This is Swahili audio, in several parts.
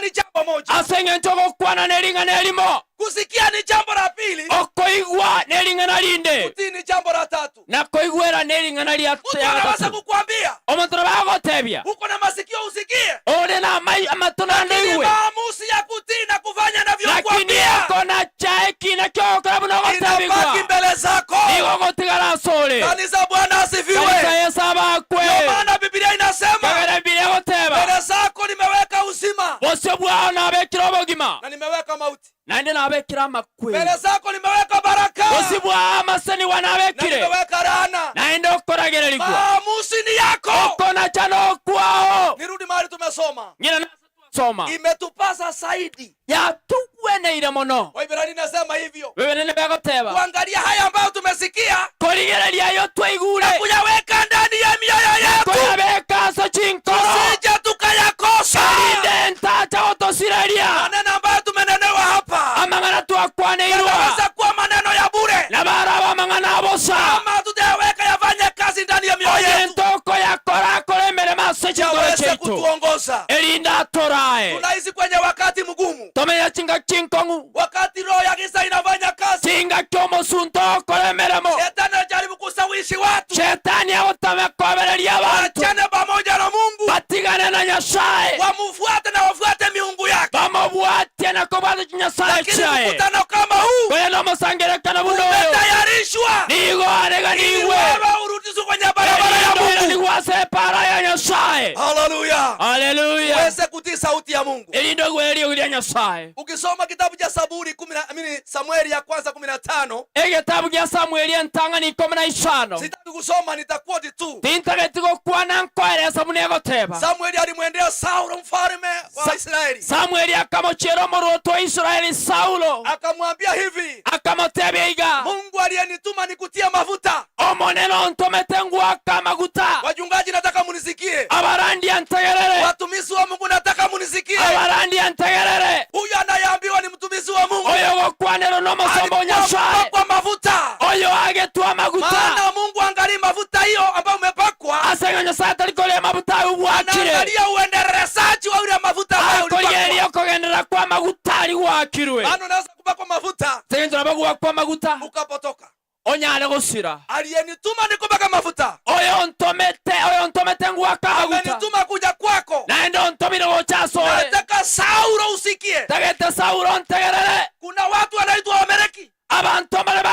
ni jambo moja, Ase eng'encho ogokwana nering'ana erimo, kusikia ni jambo la pili, okoigwa nering'ana rinde, kutii ni jambo la tatu. Na koigwera nering'ana ria Mtu ya anaweza gatatu. Kukuambia Omonto nabo agotebia uko na masikio usikie, ore na amato nande lakini igwe, maamuzi ya kutii na kufanya lakini navyokuambia okona chae kina kyogokora buna inabaki ogotebigwa mbele zako. Nigo gotigara asore. Kanisa, Bwana asifiwe. Kanisa, Yesu abakwe. Ndio maana Biblia inasema, Kagera Biblia goteba, mbele zako nimeweka uzima bosio bwao nabekire obogima na nimeweka mauti. Naende nabekire amakwe. Mbele zako nimeweka baraka Bosio bwao amaseniwa na nabekire nimeweka laana. Naende okoragererigwa. Maamuzi ni yako. Okonacha nokwao. Nirudi mahali tumesoma. Ng'ina soma. Imetupasa zaidi. Yatugweneire mono. Waibrania inasema hivyo. Wewe begoteba Kuangalia haya ambayo tumesikia korigereria ayo twaigure na kuyaweka ndani ya mioyo yetu, koyabeka ase chinkoro, tusije tukayakosa. Erinde ntacha gotosireria. Maneno ambayo tumenenewa hapa Amang'ana twakwaneirwa yanaweza kuwa maneno ya bure nabaraba amang'ana abosa kama tutayaweka yafanye kazi ndani ya mioyo yetu, entoko yakora akora emeremo ase chinkoro yaweze chaitu kutuongoza. Erinde atorae. Tunaishi kwenye wakati mgumu, Tomenya chinga chinkong'u, wakati roho ya giza inafanya kazi. Chinga kiomosunto okora emeremo. Shetani anajaribu kushawishi watu Shetani agotame kobereria abantu wachane pamoja na Mungu, batigane na Nyasaye, wamfuate na wafuate miungu yake. Bamobwatie na kobwata chinyasaye Lakini chiaye. mkutano kama huu Koya nomosangerekano buno oyo umetayarishwa nigo ili areganiwe wewe urudishwe kwenye barabara ya Mungu. nigwase para ya Nyasaye. Haleluya! Haleluya! Uweze kutii sauti ya Mungu. Erinde ogweria ria Nyasaye. Ukisoma kitabu cha Saburi amini, Samueli ya kwanza 15, Egetabu gia Samueli entang'ani 15, sitaki kusoma, nitaquote tu. Tintageti gokwana nkoeresa buna egoteba. Samueli alimwendea Saulo mfalme wa Israeli, Samueli akamochiera omorwoto wa Israeli Saulo, akamwambia hivi, akamotebia iga, Mungu aliyenituma nikutie mafuta. Omonene ontomete ngwaka amaguta. Wachungaji, nataka munisikie. Abarandia ntegerere. Watumishi wa Mungu, nataka munisikie. Abarandia ntegerere. Huyu anayeambiwa ni mtumishi wa Mungu. Oyo gokwanero n'omosombo Alikuwa Nyasaye. mpakwa mafuta. Oyo agetwa amaguta. Maana Mungu angalii mafuta hiyo ambayo umepakwa, Asenga Nyasaye atarikoria maguta ayo bwakire, anaangalia uendelezaji wa ule mafuta ambayo akorieria ulipakwa. okogenderera kwa maguta ari gwakirwe. Maana unaweza kupakwa mafuta Sengencho nabo gwakwa maguta ukapotoka. Onyare gosira. Aliyenituma nikupaka mafuta Oyo ntomete oyo ntomete ngwaka maguta amenituma kuja kwako. Naende ontomire gocha asore. Nataka Saulo usikie. Tagete Saulo ntegerere. Kuna watu wanaitwa Wameleki Abantu mbare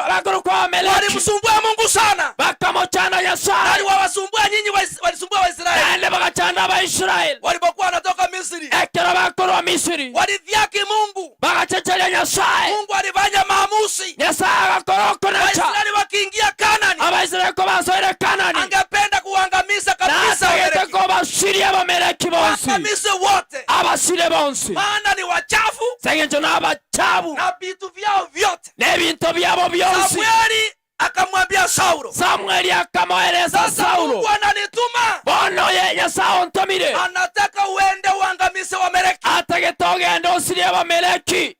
bakorokwa Ameleki walimsumbua Mungu sana, bakamochanda Nyasaye, aliwawasumbua nyinyi, walisumbua Waisraeli naende bagachanda Abaisraeli walipokuwa wanatoka Misri, ekero bakorwa Misiri, walidhihaki Mungu. Bagachecheria Nyasaye. Mungu alifanya maamuzi. Nyasaye agakora okonacha. Waisraeli wakiingia Kanani, Abaisraeli ko basoire Kanani, angependa kuangamiza kabisa nasagete Wameleki, ko basirie Abameleki bonsi, waangamize wote, abasire bonsi, maana ni wachafu sengencho n'abachabu na vitu vyao vyote. N'ebintu byabo byonsi. Samueli akamwambia Saulo, Samueli akamohereza sasa Saulo, Mungu ananituma, bono ye Nyasaye ontomire, anataka uende uangamize Wameleki. Atagete ogende osirie Abameleki.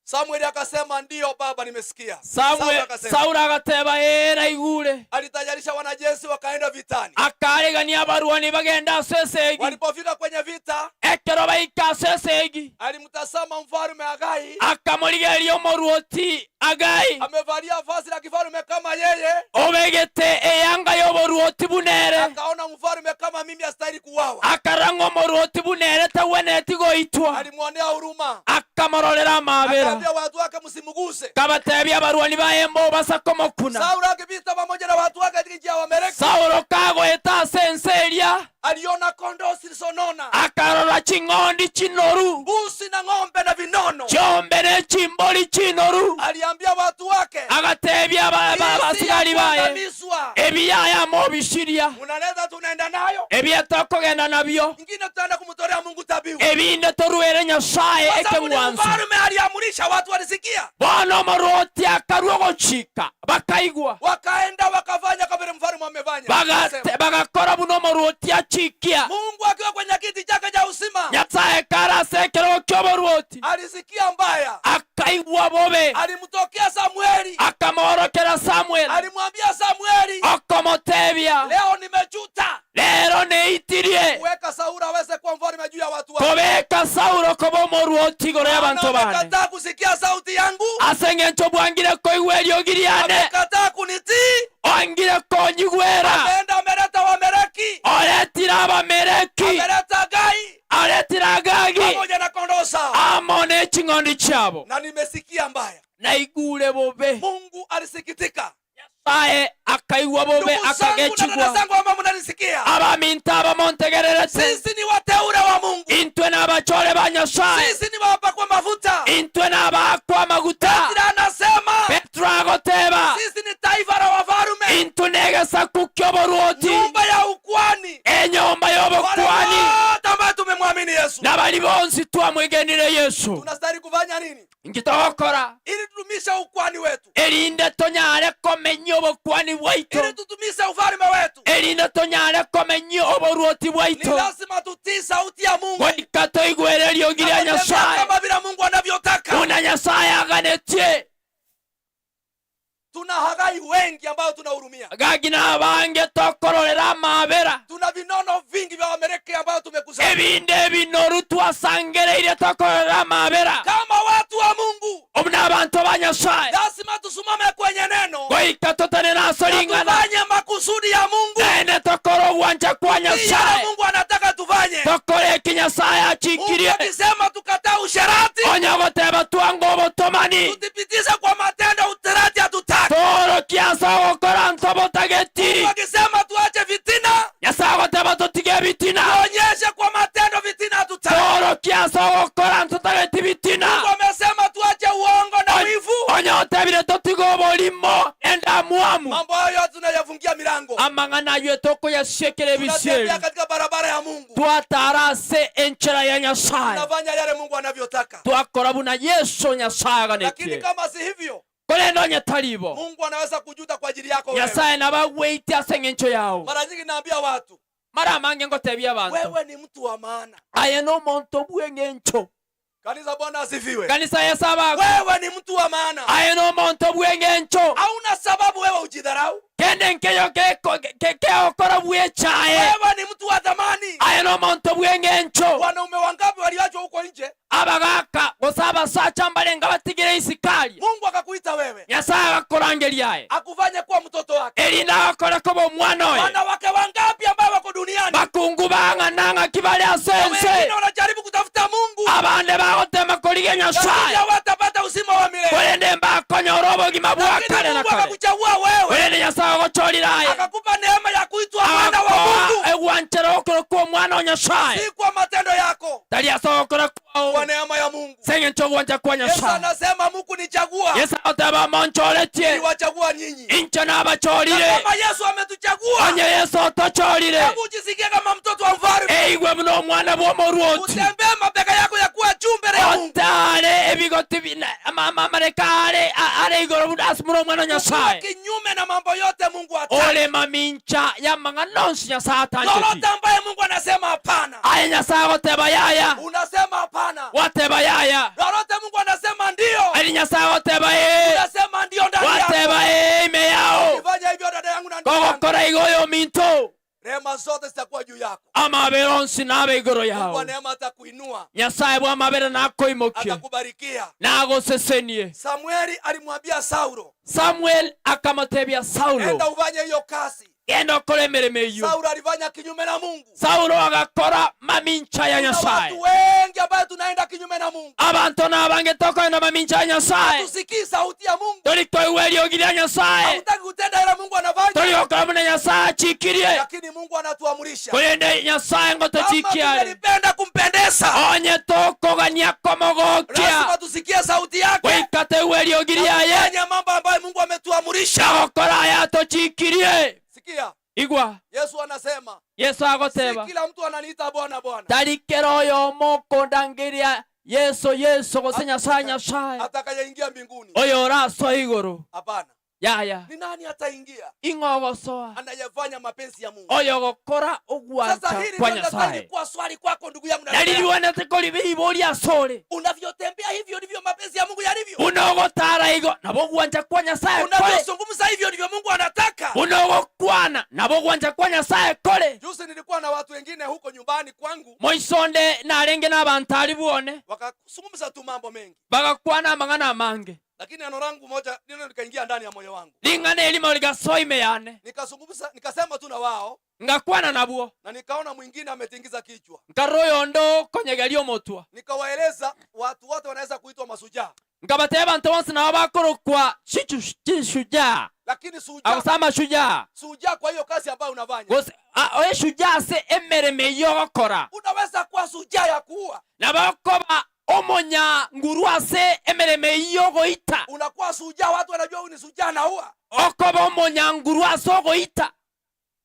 Samueli akasema, ndiyo baba, nimesikia. Saulo Samuel akasema, Saulo agateba era igure. Alitayarisha wanajeshi wakaenda vitani. Akaregania abarwani bagenda ase esegi. Walipofika kwenye vita, Ekero baika ase esegi, alimtazama mfalme Agai akamorigeria omorwoti Agai amevalia vazi la kifalme kama yeye, obegete eyanga y'oborwoti bunere, akaona mfalme kama mimi astahili kuuawa. Akarang'a omorwoti bunere tagwenereti goitwa. Alimwonea huruma, Akamororera amabera, akaambia watu wake, msimguse. Kabatebia abarwani baye mobasa komokuna. Saulo akipita pamoja na watu wake katika njia ya Wameleki, Saulo kagoeta ase ense eria, aliona kondoo zilizonona, akarora ching'ondi chinoru, mbuzi na ng'ombe na vinono. Chiombe ne chimbori chinoru. Aliambia watu wake, Agatebia "Hii si ya abasigari baye, kuangamizwa. Ebiyaya mobishiria, Mnaleta tunaenda nayo, ebyetokogenda nabyo, ingine tutaenda kumtolea Mungu dhabihu." Ebinde torwere Nyasaye Kwa sababu ni ekeng'wanso. mfalme aliamurisha, watu walisikia, Bono omorwoti akarwa ogochika bakaigwa, wakaenda wakafanya kama vile mfalme amefanya. Akasema, Bagakora buno omorwoti achikia. Mungu akiwa kwenye kiti chake cha uzima Nyasaye karase ekerogo kia oborwoti, alisikia mbaya, akaigwa bobe, alimtokea Samueli, akamworokera Samuel, alimwambia Samueli, akamotebia, leo nimejuta lero neitirie kuweka Sauli aweze kuwa mfalme juu ya watu wako. Kobeka Saulo koba omoruoti igoro Maana y'abanto bane. amekataa kusikia sauti yangu, Ase eng'encho bwangire koigwa eriogi riane, amekataa kunitii, oangire konyigwera, ameenda ameleta Wameleki, oretire Abameleki, ameleta Gai oretire Agagi pamoja na kondoo zao, amo ne ching'ondi chiabo. Na nimesikia mbaya. Naigure bobe. Mungu alisikitika. Nyasaye akaigwa bobe. Ndugu zangu na dada Akagechigwa. zangu ambao mnanisikia, Abaminto abamontegererete, sisi ni wateule wa Mungu, intwe n'abachore ba Nyasaye, sisi ni wapakwa mafuta. Intwe n'abakwa amaguta. Petro anasema Petro agoteba, sisi ni taifa la wafalme, intwe negesaku ky'oboruoti, nyumba ya ukwani, enyomba wale y'obokwani, wote ambao tumemwamini Yesu. N'abali bonsi twamwegenire Yesu. Tunastahili kufanya nini Nkitogokora ili tudumishe ukwani wetu, erinde tonyare komenya obokwani bwaito, ili tudumishe ufalme wetu? Erinde tonyare komenya oboruoti Ni bwaito, lazima tutii sauti ya Mungu goika toigwere eriogi na ria kutembea Nyasaye kama vile Mungu anavyotaka. buna Nyasaye aganetie. Tuna Hagai wengi ambao tunahurumia, Gagi nabange tokororera amabera, tuna vinono vingi vya Wameleki ambao tumekusanya. Ebinde ebinoru twasangereire tokororera amabera. Kama watu wa Mungu, Obu n'abantu ba Nyasaye, lazima tusimame kwenye neno goika totane na nasoring'ana, tufanye makusudi ya Mungu, naende tokore obwancha kwa yale Nyasaye, Mungu anataka tufanye. tokore eki Nyasaye Mungu achikirie. akisema tukataa usherati, Onya goteba twanga obotomani, tuthibitishe kwa matendo usherati hatutaki. torokia ase ogokora ntobotageti. Mungu akisema tuache fitina, Nyasaye agoteba totige ebitina, tuonyeshe kwa matendo fitina hatutaki. torokia ase ogokora ntotageti bitina. Mungu amesema tuache uongo na wivu. Onya otebire totige oborimo endamwamu. Mambo hayo yote tunayafungia milango, Amang'ana ayo tokoyasiekera ebisieri, tunatembea katika barabara ya Mungu, twatara ase enchera ya Nyasaye, tunafanya yale Mungu anavyotaka. Twakora buna Yesu Nyasaye Lakini aganetie. kama si hivyo, Korende onye taribo, Mungu anaweza kujuta kwa ajili yako wewe. Nyasaye nabagweite ase eng'encho yao. Mara nyingi naambia watu, Mara amange ngotebia abanto, wewe ni mtu wa maana. Aye nomonto bw'eng'encho. Kanisa, Bwana asifiwe. Kanisa, Yesu abagwe. Wewe ni mtu wa maana. Aye nomonto bw'eng'encho. Hauna sababu wewe ujidharau. Kende nkeyo keokora bwechaye. Wewe ni mtu wa thamani. Aye nomonto bw'eng'encho. Wanaume wangapi waliachwa huko nje? Abagaka gose abasacha mbarenga batigire isikari. Mungu akakuita wewe, Nyasaye agakorangeria aye, akufanye kuwa mtoto wake. erinda agakore koba omwana oye. Wanawake wangapi ambao wako duniani? Bakungu bang'anang'aki bari ase Na ense. wengine wanajaribu kutafuta Mungu, Abande bagotema korigia lakini Nyasaye, hawatapata uzima wa milele. korende mbakonyora obogima bwa Lakini kare na Mungu kare. akakuchagua wewe, Korende Nyasaye agochorire aye, akakupa neema ya kuitwa mwana wa agakoa Mungu, egwanchera okorokwa omwana o Nyasaye, si kwa matendo yako, tari ase ogokora kwao, kwa neema ya Mungu. ase eng'encho ogwancha kwa Yesu Nyasaye. anasema mukunichagua, Yesu agoteba monchoretie, niliwachagua nyinyi. inche Na nabachorire. kama Yesu ametuchagua, Onye Yesu otochorire, hebu ujisikie kama mtoto wa mfalme, eigwe buna omwana bwa omoruoti, utembee mabega yako ya kuwa juu mbele ya Mungu, otare ebigoti amareka are are igoro buna ase buna omwana o Nyasaye, kinyume na mambo yote Mungu hataki. ore mamincha ya mang'ana onsi Nyasaye atancheti. Lolote ambaye Mungu anasema hapana, Aye Nyasaye agoteba yaya, unasema hapana. wateba yaya. Lolote Mungu anasema ndio, Eri Nyasaye agoteba ee, unasema ndio ndani yako. wateba ee ime yao. Ukifanya hivyo, dada yangu na ndugu yangu, Kogokora igo minto, rehema zote zitakuwa juu yako. Amabere onsi nabe igoro Mungu yao. wa neema atakuinua, Nyasaye bwa amabere nakoimokie, atakubarikia. nagosesenie. Samueli alimwambia Saulo, Samuel akamotebia Saulo, enda ufanye hiyo kazi. Genda okore emeremo eywo. Saulo alifanya kinyume na Mungu. Saulo agakora mamincha ya Kuna Nyasaye. watu wengi ambayo tunaenda kinyume na Mungu, Abanto nabange tokoenda mamincha ya Nyasaye, tusikii sauti ya Mungu, tori koigwa eriogi ria Nyasaye, hatutaki kutenda yale Mungu anafanya, tori gokora buna Nyasaye achikirie, lakini Mungu anatuamrisha korende Nyasaye kama ngotochikiare. tungelipenda kumpendeza, Onye tokogania komogokia, lazima tusikie sauti yake, goika toigwe eriogi riaye, tufanye mambo ambayo Mungu ametuamrisha. na gokora aya atochikirie. Sikia, Igwa. Yesu anasema Yesu si agoteba, kila mtu ananiita Bwana Bwana tarikera oyomo okondangeria Yesu Yesu gose Nyasaye Nyasaye atakayeingia mbinguni. oyo orasoa igoro. Hapana. Yaya. Ni nani ataingia? Ing'ogosoa. Anayefanya mapenzi ya Mungu. Oyogokora Sasa ogwancha hili kwa ndio linastahili Nyasaye. Kuwa swali kwako, ndugu yangu na dada yangu. Naririwanete koribe iboria asore. Unavyotembea hivyo ndivyo mapenzi ya Mungu yalivyo. Unogotara igo nabo ogwancha kwa Nyasaye kore. Unavyozungumza hivyo ndivyo Mungu anataka. Unogokwana nabo ogwancha kwa Nyasaye kore. Juzi nilikuwa na watu wengine huko nyumbani kwangu, Moisonde narenge n'abantu ari bwone. Wakazungumza tu mambo mengi, Bagakwana amang'ana amange. Lakini neno langu moja neno likaingia ndani ya moyo wangu. Ring'ana erimo rigasoime yane. Nikazungumza, nikasema tu na wao, Ngakwana nabwo. Na nikaona mwingine ametingiza kichwa. Nkarora oyondo konyegeria omotwa. Nikawaeleza watu wote wanaweza kuitwa masujaa, Nkabatebia abanto bonsi nabo bakorokwa chishujaa. Lakini sujaa, Agosama shujaa. Sujaa kwa hiyo kazi ambayo unafanya. Gose oye shujaa ase emeremo eywo ogokora. Unaweza kuwa sujaa ya kuua, Nabakoba omonya nguru ase emeremo eywo ogoita. Unakuwa sujaa, watu wanajua huyu ni sujaa naua. Okoba omonyanguru ase ogoita.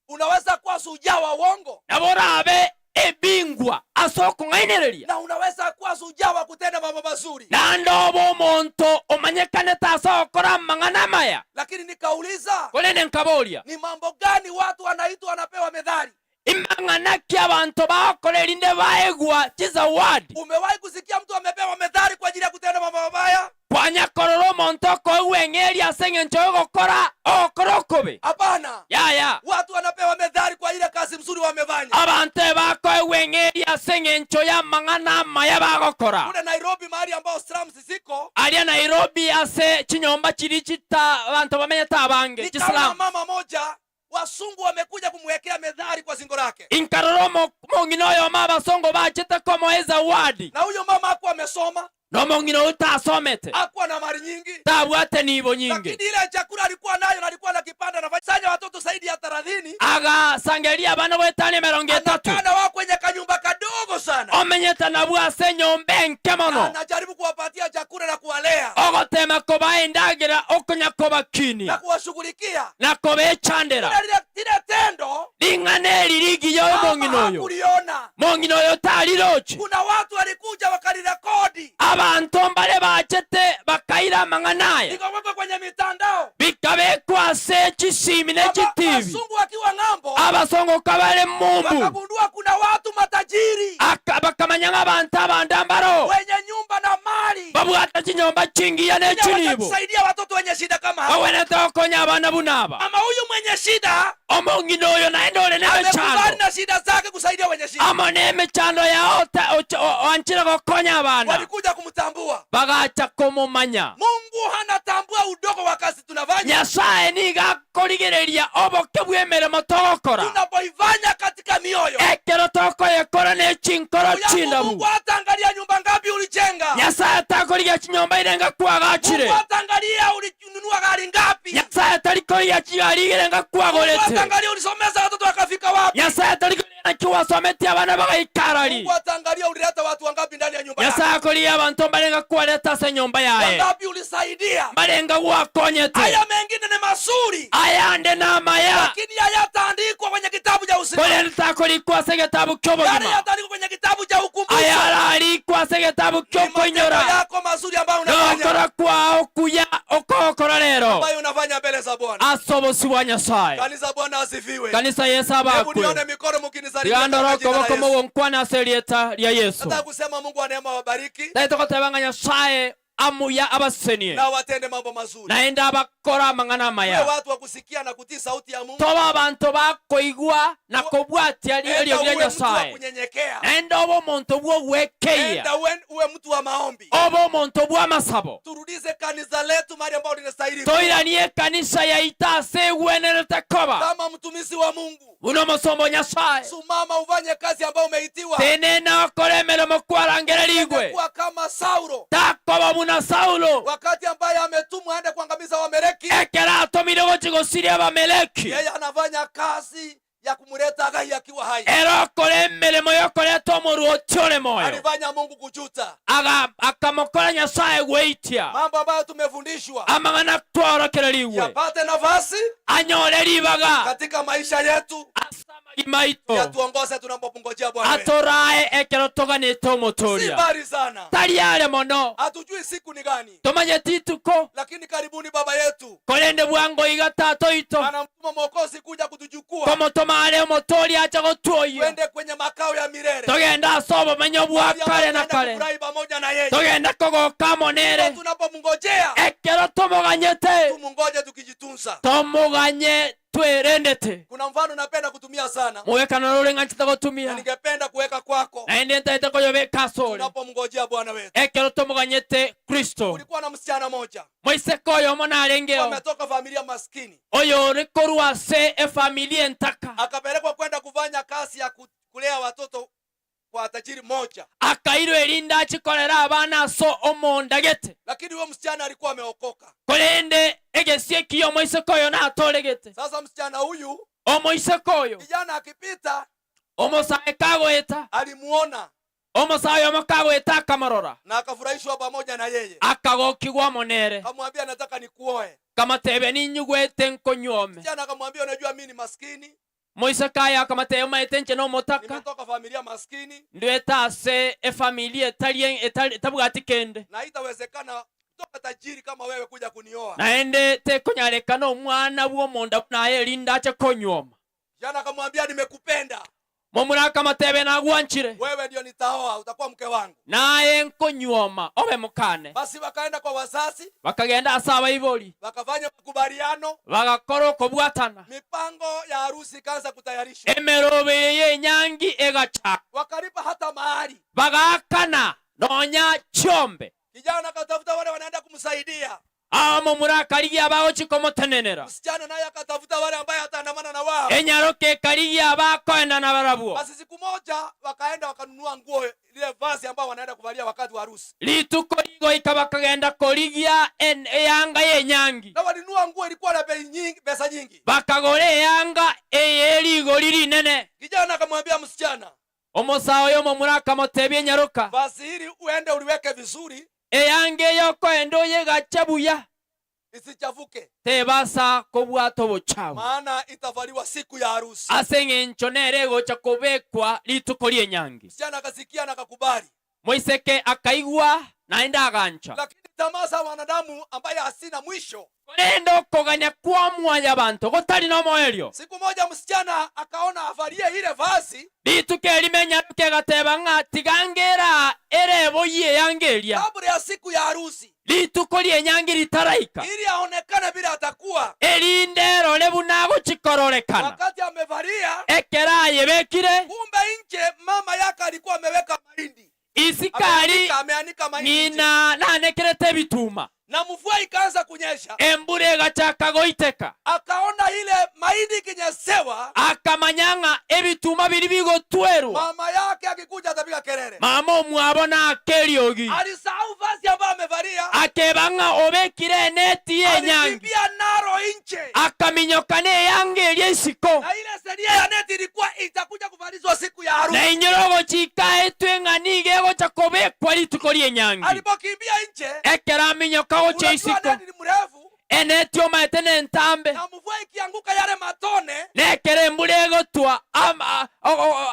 Unaweza kuwa sujaa wa uongo, Nabo orabe ebingwa ase okong'ainereria. Na unaweza kuwa sujaa wa kutenda mambo mazuri. Naende obe omonto omanyekanete ase ogokora amang'ana amaya. Lakini nikauliza, Korende nkaboria, ni mambo gani watu wanaitwa wanapewa medali? Imang'ana ki abanto bagokora erinde baegwa chizawadi? Umewahi kusikia mtu amepewa medali kwa ajili ya kutenda mambo mabaya? Kwanyakorora omonto okoegwa eng'eri ase eng'encho yogokora ogokora okobe? Hapana. Yaya. Watu wanapewa medali kwa ile kazi mzuri wamefanya. Abanto ebakoegwa eng'eri ase eng'encho ya mang'ana amaya bagokora. Kule Nairobi mahali ambao slums ziko, Aria Nairobi ase chinyomba chiri chita abanto bamenyete abange nikaona chisilamu. Mama moja wasungu wamekuja kumwekea medali kwa singo lake. Inkarora omong'ina oyomo abasongo bachete komoa ezawadi. Na huyo mama hakuwa amesoma, Na omong'ina oyo tasomete. Hakuwa na mali nyingi, Tabwate nibo nyinge. Lakini ile chakula alikuwa nayo na alikuwa anakipanda anafanya watoto zaidi ya 30. Agasangeria abana gwetania 30. Anakaa na wao kwenye kanyumba kadogo sana. Omenyete nabwo ase nyomba enke mono. Anajaribu kuwapatia chakula na kuwalea Ogotema kobaa endagira okonya kobakinia. Na kuwashughulikia. Na kobechandera. Lile tendo Ring'ana eri rigiya mama omong'ina oyo. hakuliona. Mong'ina oyo tariroche. Kuna watu walikuja wakalirekodi, Abanto mbare bachete bakaira amang'ana aya. Ikawekwa kwenye mitandao. Bikabekwa ase chisimi ne chitibi. Wazungu wakiwa ng'ambo Abasongo kabare mumbu. Wakagundua kuna watu matajiri Bakamanya ng'abantu abanda mbaro wenye nyumba na mali babwata chinyomba chingiya ne Wenye chinibo watakusaidia watoto wenye shida kama hawa. bawenete okonya abana bunaba. Ama huyu mwenye shida Omong'ina oyo naende ore ne amekubali emechando na shida zake kusaidia wenye shida. amo ne emechando yao oanchire gokonya abana. Walikuja kumtambua. Bagacha komomanya. Mungu hanatambua udogo wa kazi tunafanya. Nyasaye niga akorigereria oboke bwa emeremo togokora. Tunapoifanya katika mioyo. Ekero tokoyekora ne chinkoro Mungu chindabu. hataangalia nyumba ngapi ulijenga. Nyasaye atakorigia chinyomba irenga kwagachire. Mungu hataangalia ulinunua gari ngapi. Nyasaye atarikorigia chigari irenga kwagorete. Mungu hataangalia ulisomeza watoto wakafika wapi. Nyasaye atarikorigia naki wasometie abana bagaikarari. Mungu hataangalia ulileta watu wangapi ndani ya nyumba yako. Nyasaye akorigia abantu mbarenga kwareta ase nyomba yaye. Wangapi ulisaidia. Mbarenga gwakonyete. Haya mengine ni mazuri. Ayande na maya. Lakini hayataandikwa kwenye kitabu cha uzima. Kore nitakorikwa ase gitabu ky'obogima. Yale yataandikwa kwenye kitabu cha ukumbusho. Ayararikwa ase gitabu Ni matendo ky'okoinyora. yako mazuri ambayo unafanya. Nokora kwao kuya okokora lero. Ambayo unafanya mbele za Bwana. Ase obosi bwa Nyasaye. Kanisa, Bwana asifiwe. Kanisa Yesu Hebu abakwe. nione mikono mkinisalimia Tigandora katika jina la okoboko Yesu. mogonkwana ase rieta ria Yesu. Nataka kusema Mungu wa neema awabariki. Naitokotebanga Nyasaye amuya abasenie. Na watende mambo mazuri. Naenda abakora amang'ana amaya. Tuwe watu wa kusikia na kutii sauti ya Mungu. Toba abantu bakoigwa na kobwatia Enda rio ria uwe mtu wa Nyasaye. kunyenyekea. Naenda obe omonto bwo gwekeia. Enda uwe mtu wa maombi. Obe omonto bwa masabo. Turudize kanisa letu mahali ambapo linastahili. Toiranie kanisa yaita ase egwenerete koba. Kama mtumishi wa Mungu. Uno mosombo Nyasaye. Simama ufanye kazi ambayo umeitiwa. Tenena okore emeremo kwarangererigwe. Kuwa kama Saulo. Takoba buna Saulo. Wakati ambaye ametumwa aende kuangamiza Wameleki. Ekera atomire gochigosiria Abameleki. Yeye anafanya kazi ya kumleta Agai akiwa hai. Era okore emeremo yokoreta omoruoti ore moyo. Alifanya Mungu kujuta. Aga akamokora Nyasaye gweitia. Mambo ambayo tumefundishwa. Amang'ana tworokererigwe. Yapate nafasi. Anyore ribaga. Katika maisha yetu. Asama Maito Yatuongoze tunapomngojea Bwana wetu. Atũrae ekero tũganĩte Si ũmũtũria mbali sana. Tari are mono. Hatujui siku ni gani. Tũmanyeti ituko. Lakini karibuni baba yetu Korende bwango iga tato ito anamtuma Mwokozi kuja kutuchukua komotoma are ũmũtũria acha gũtuoyia twende kwenye makao ya milele. Tũgenda ase obomenyo bwa Mahali ambapo kare na tunaenda kare. kufurahi pamoja na yeye. Tũgenda kũgoka monere. Tunapomngojea Ekero tũmũganyete tumungoje tukijitunza. Tũmũganye twĩrendete. Kuna mfano napenda kutumia sana Mwekano rũrĩ ng'anchete na gũtumia ningependa kuweka kwako na indi ntaete kũyũbĩka asũrĩ tunapomngojea Bwana wetu. Ekero tũmũganyete Kristo. Kulikuwa na msichana moja Moiseka oyo omo narengeo ametoka familia maskini, oyo uri korwa ase efamilia entaka akapelekwa kwenda kufanya kazi ya kulea watoto kwa tajiri moja, akairwa erinda achikorera abana aso omondagete. Lakini huyo msichana alikuwa ameokoka. Korende egesie ekiya omoiseka oyo natoregete. Sasa msichana huyu, Omoiseka oyo kijana akipita, omosae kagoeta alimuona omosae omo kagoeta akamorora na akafurahishwa pamoja na yeye, akagokigwa monere akamwambia, nataka nikuoe. Kamatebe ninyugwete nkonyuome. Msichana akamwambia, unajua mimi ni maskini, Moiseka aye akamatebe omaete nche nomotaka nimetoka familia maskini ndwete ase efamilia etari etabwati kende na haitawezekana kutoka tajiri kama wewe kuja kunioa. Naende tekonyarekana omwana bw'omonda naye erinda ache konyuoma. Kijana akamwambia, nimekupenda, Momura akamatebe nagwanchire wewe ndio nitaoa, utakuwa mke wangu. Naye nkonyuoma obe mukane. Basi wakaenda kwa wazazi, Bakagenda ase abaibori wakafanya makubaliano, bagakora okobwatana mipango ya harusi ikaanza kutayarishwa, emerobere y'enyangi egachaka wakalipa hata mahari. Bagakana nonya chiombe. Kijana akatafuta wale wanaenda kumsaidia, Amo akarigia abagochikomotenenera msichana naye akatafuta wale ambaye ataandamana na wao. Enyaroke ekarigia abakoenda na barabwo. Basi siku moja wakaenda wakanunua nguo, ile vazi ambao wanaenda kuvalia wakati wa harusi, Rituko rigoika bakagenda korigia eyanga y'enyangi na walinunua nguo ilikuwa na bei nyingi, pesa nyingi. Bakagora eyanga ey'erigori rinene. Kijana akamwambia msichana, Omosaha oyo omomura akamotebia enyaroka vazi hili uende uliweke vizuri, eyanga eyokoenda oyegache buya isichafuke, tebasa kobwata obochabu maana itavaliwa siku ya harusi. Ase eng'encho nere egocha kobekwa rituko ri'enyangi. Msichana akasikia na akakubali, Moiseke akaigwa naende agancha lakini tamaa za wanadamu ambaye hasina mwisho. Korende okogania kwa mwanya banto gotari na omoerio. Siku moja msichana akaona avalie ile vazi Rituko erimo enyaruke egateba ng'a tigangera erebo eyanga eria kabla ya siku ya harusi, rituko ri'enyangi ritaraika ili aonekane vile atakuwa erinde erore buna agochikororekana wakati amevalia. Ekera ayebekire Kumbe nje mama yake alikuwa ameweka mahindi, isikari ameanika mahindi nje. Ng'ina nanekerete ebituma Na mvua ikaanza kunyesha, embura egachaka goiteka akaona ile mahindi ikinyesewa, akamanya ng'a ebituma biri bigotwerwa mama yake akikuja atapiga kelele. Mama omwabo nakeriogi Alisahau vazi ambayo amevalia, akeba ng'a obekire eneti y'enyangi alikimbia naro nje, akaminyoka n'eyanga eria isiko na ile seria ya neti ilikuwa itakuja kuvalizwa siku ya harusi. Na inyoro ogochika etwe ng'a niga egocha kobekwa rituko ri'enyangi. Alipokimbia nje, Ekero aminyoka gocha unajua isiko neti ni mrefu, eneti omaete nentambe na mvua ikianguka yale matone nekero embura egotwa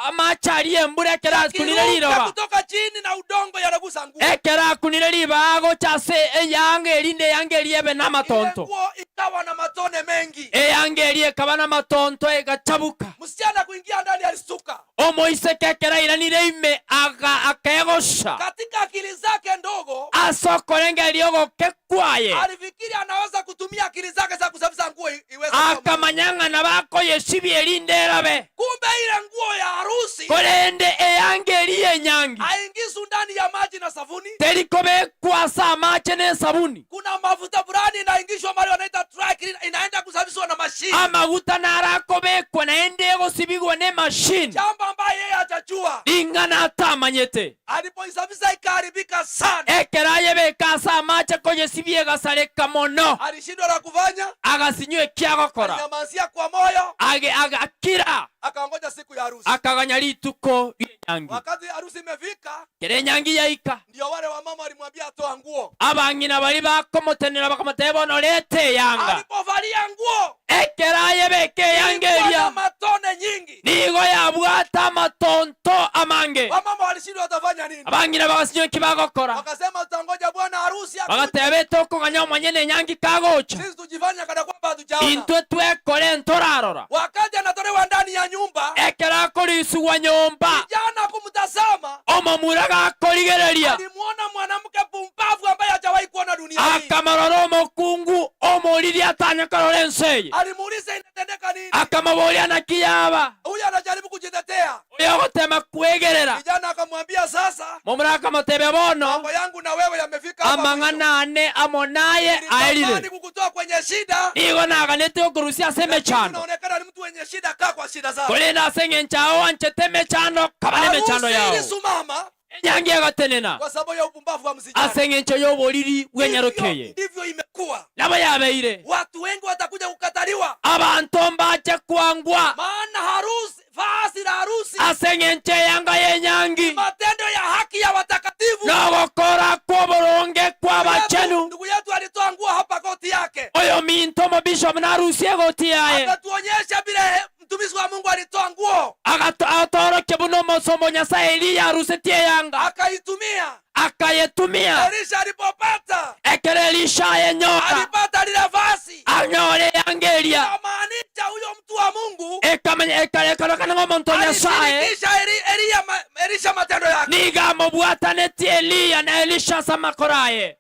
amache aria embura ekero akunire kiruka riroba kutoka chini na udongo yanagusa nguo. Ekero akunire riba agocha ase eyanga erinde eyanga eria ebe Ile n'amatonto nguo ikawa na matone mengi. Eyanga eria ekaba n'amatonto egachabuka. Msichana kuingia ndani alistuka. Omoiseke ekero airanire ime aga akegosha Katika akili zake ndogo ase okorengeria ogoke kwaye alifikiri anaweza kutumia akili zake za kusafisha nguo iweze kuwa mzuri. Akamanya ng'a bakoyesibia erinde erabe. Kumbe ile nguo ya harusi Korende eyanga eri enyangi haingizwi ndani ya maji na sabuni. Terikobekwa ase amache n'esabuni. Kuna mafuta fulani inaingishwa mahali wanaita dry clean, inaenda kusafishwa na mashine, Amaguta narakobekwa naende egosibigwa n'emashini jambo ambaye yeye hajajua. Ring'ana atamanyete. Alipoisafisha ikaharibika sana, Ekero ayebeka ase amache koyesibia egasareka mono alishindwa la kufanya, agasinywa ekiagokora alinyamazia kwa moyo. Age akira. Akaongoja siku ya harusi. Akaganya rituko ryenyangi. Wakati harusi imefika, Kere nyangi yaika, ndio wale wamama walimwambia toa nguo. Abang'ina bari bakomotenera bakamoteba bono lete yanga. Alipovalia nguo Ekeraye beke yanga ilikuwa na eria matone nyingi. Nigo yabwata amatonto amange. Wamama walishindwa watafanya nini? Abang'ina bagasinyo kibagokora. Wakasema tutangoja bwana harusi akuje. Bagateba tokong'anya omonyene enyangi kagocha. Sisi tujifanya kana kwamba hatujaona. Intwe twekore ntorarora. Wakati anatolewa ndani ya nyumba, Ekera akorisiwa nyomba, kijana kumtazama, omomura gakorigereria, alimuona mwanamke pumbavu ambaye hajawahi kuona dunia hii. Akamarora omokungu omoriri atanya korora enseye. Alimuuliza inatendeka nini? Akamoboria nakiyaba. Huyu anajaribu kujitetea. Oyo ogotema kwegerera. Kijana akamwambia sasa, Momura akamotebia bono, mambo yangu na wewe yamefika hapa mwisho. Amang'ana ane amonaye Nilitamani aerire. kukutoa kwenye shida. Nigo naganete okurusia ase Lakini emechando. unaonekana ni mtu wenye shida, kaa kwa shida zako. Korende ase eng'encho anchete emechando kaba na emechando Harusi yao. ilisimama Enyangi egotenena kwa sababu ya upumbavu wa msichana. Ase eng'encho y'oboriri bw'enyarokeye. Ndivyo ndivyo imekuwa. Nabo yabeire. Watu wengi watakuja kukataliwa, Abantu mbache kwangwa maana harusi, vazi la harusi, ase eng'encho eyanga y'enyangi matendo ya haki ya watakatifu. Nogokora kw'oboronge kw'abachenu. Ndugu yetu alitoa nguo hapa, koti yake, Oyo minto omobishop narusie egoti yaye, akatuonyesha vile mtumishi wa Mungu alitoa nguo agatorokia buno omosomo Nyasaye Eliya arusetie eyanga, akaitumia. Akayetumia. Elisha alipopata, Ekero Elisha ayenyoka, alipata lile vazi, anyore eyanga eria, kamaanisha huyo mtu wa Mungu ekamenya ekarekarokana ng'omonto Nyasaye alishirikisha Eliya Elisha matendo yake. Nigamobwatanetie Eliya na Elisha ase amakoro aye.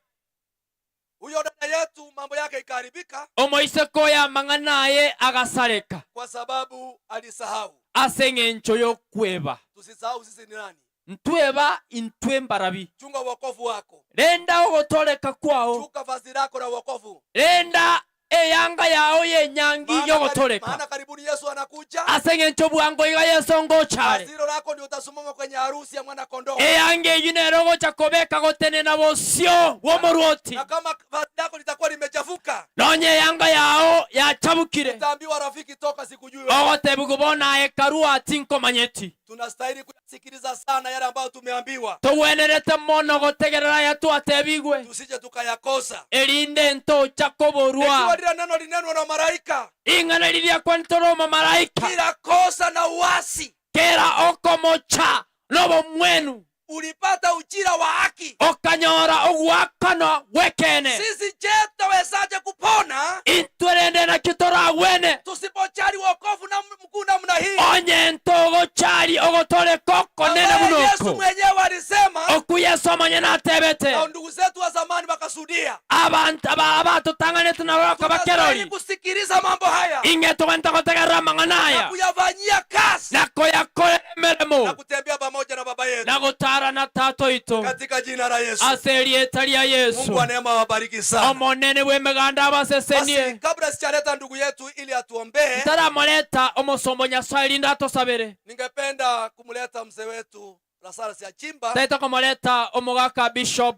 Huyo dada yetu mambo yake ikaharibika Omoiseko ya mang'ana aye agasareka kwa sababu alisahau. Ase eng'encho y'okweba. Tusisahau sisi ni nani. Ntweba intwe mbarabi. Chunga wokovu wako, Renda ogotoleka kwao. Chunga vazi lako la wokovu, Renda eyanga yao yenyangi yogotoleka. Maana karibuni Yesu anakuja. Ase eng'encho bwango iga Yesu ngochare. Vazi hilo lako ndio utasimama kwenye harusi ya mwana kondoo. Eyanga eyu nero gocha kobeka gotenena bosio bw'omorwoti. Na kama vazi lako litakuwa limechafuka, Nonye eyanga yao yachabukire, utaambiwa rafiki, toka, sikujui wewe. Ogotebi bona ekarua tinkomanyeti. Tunastahili kuyasikiliza sana yale ambayo tumeambiwa, Togwenerete mono gotegerera aya twatebigwe, tusije tukayakosa. Erinde ntocha Ikiwa koborwa. Lile neno linenwa na malaika, Ing'ana riria kwantoroma malaika, kila kosa na uasi, kera okomocha nobo mwenu, ulipata ujira wa haki. Okanyora ogwakano gwekene. Sisi je, tutawezaje kupona Intwerende nakio toragwene tusipojali wokovu na mkuu namna hii, onye ntogochari ogotoleka okonene ambaye Yesu bunoko mwenyewe alisema oku Yesu omonyene atebete, na ndugu zetu wa zamani wakasudia? Abantu abatotang'anete nabo Tunastahili bakabakerori kusikiliza mambo haya ing'e togwenta gotegerera amang'ana na aya kuyafanyia kazi na koyakorera na emeremo kutembea pamoja na baba yetu na gotara na tato ito katika jina la Yesu. Ase erieta ria Yesu. Mungu wa neema awabariki sana. Omonene bw'emeganda abasesenie. Basi kabla sijaleta ndugu yetu ili atuombee, Ntaramoleta omosombo Nyasaye rinda atosabere, ningependa kumleta mzee wetu Lazarus Achimba taita komoleta omogaka Bishop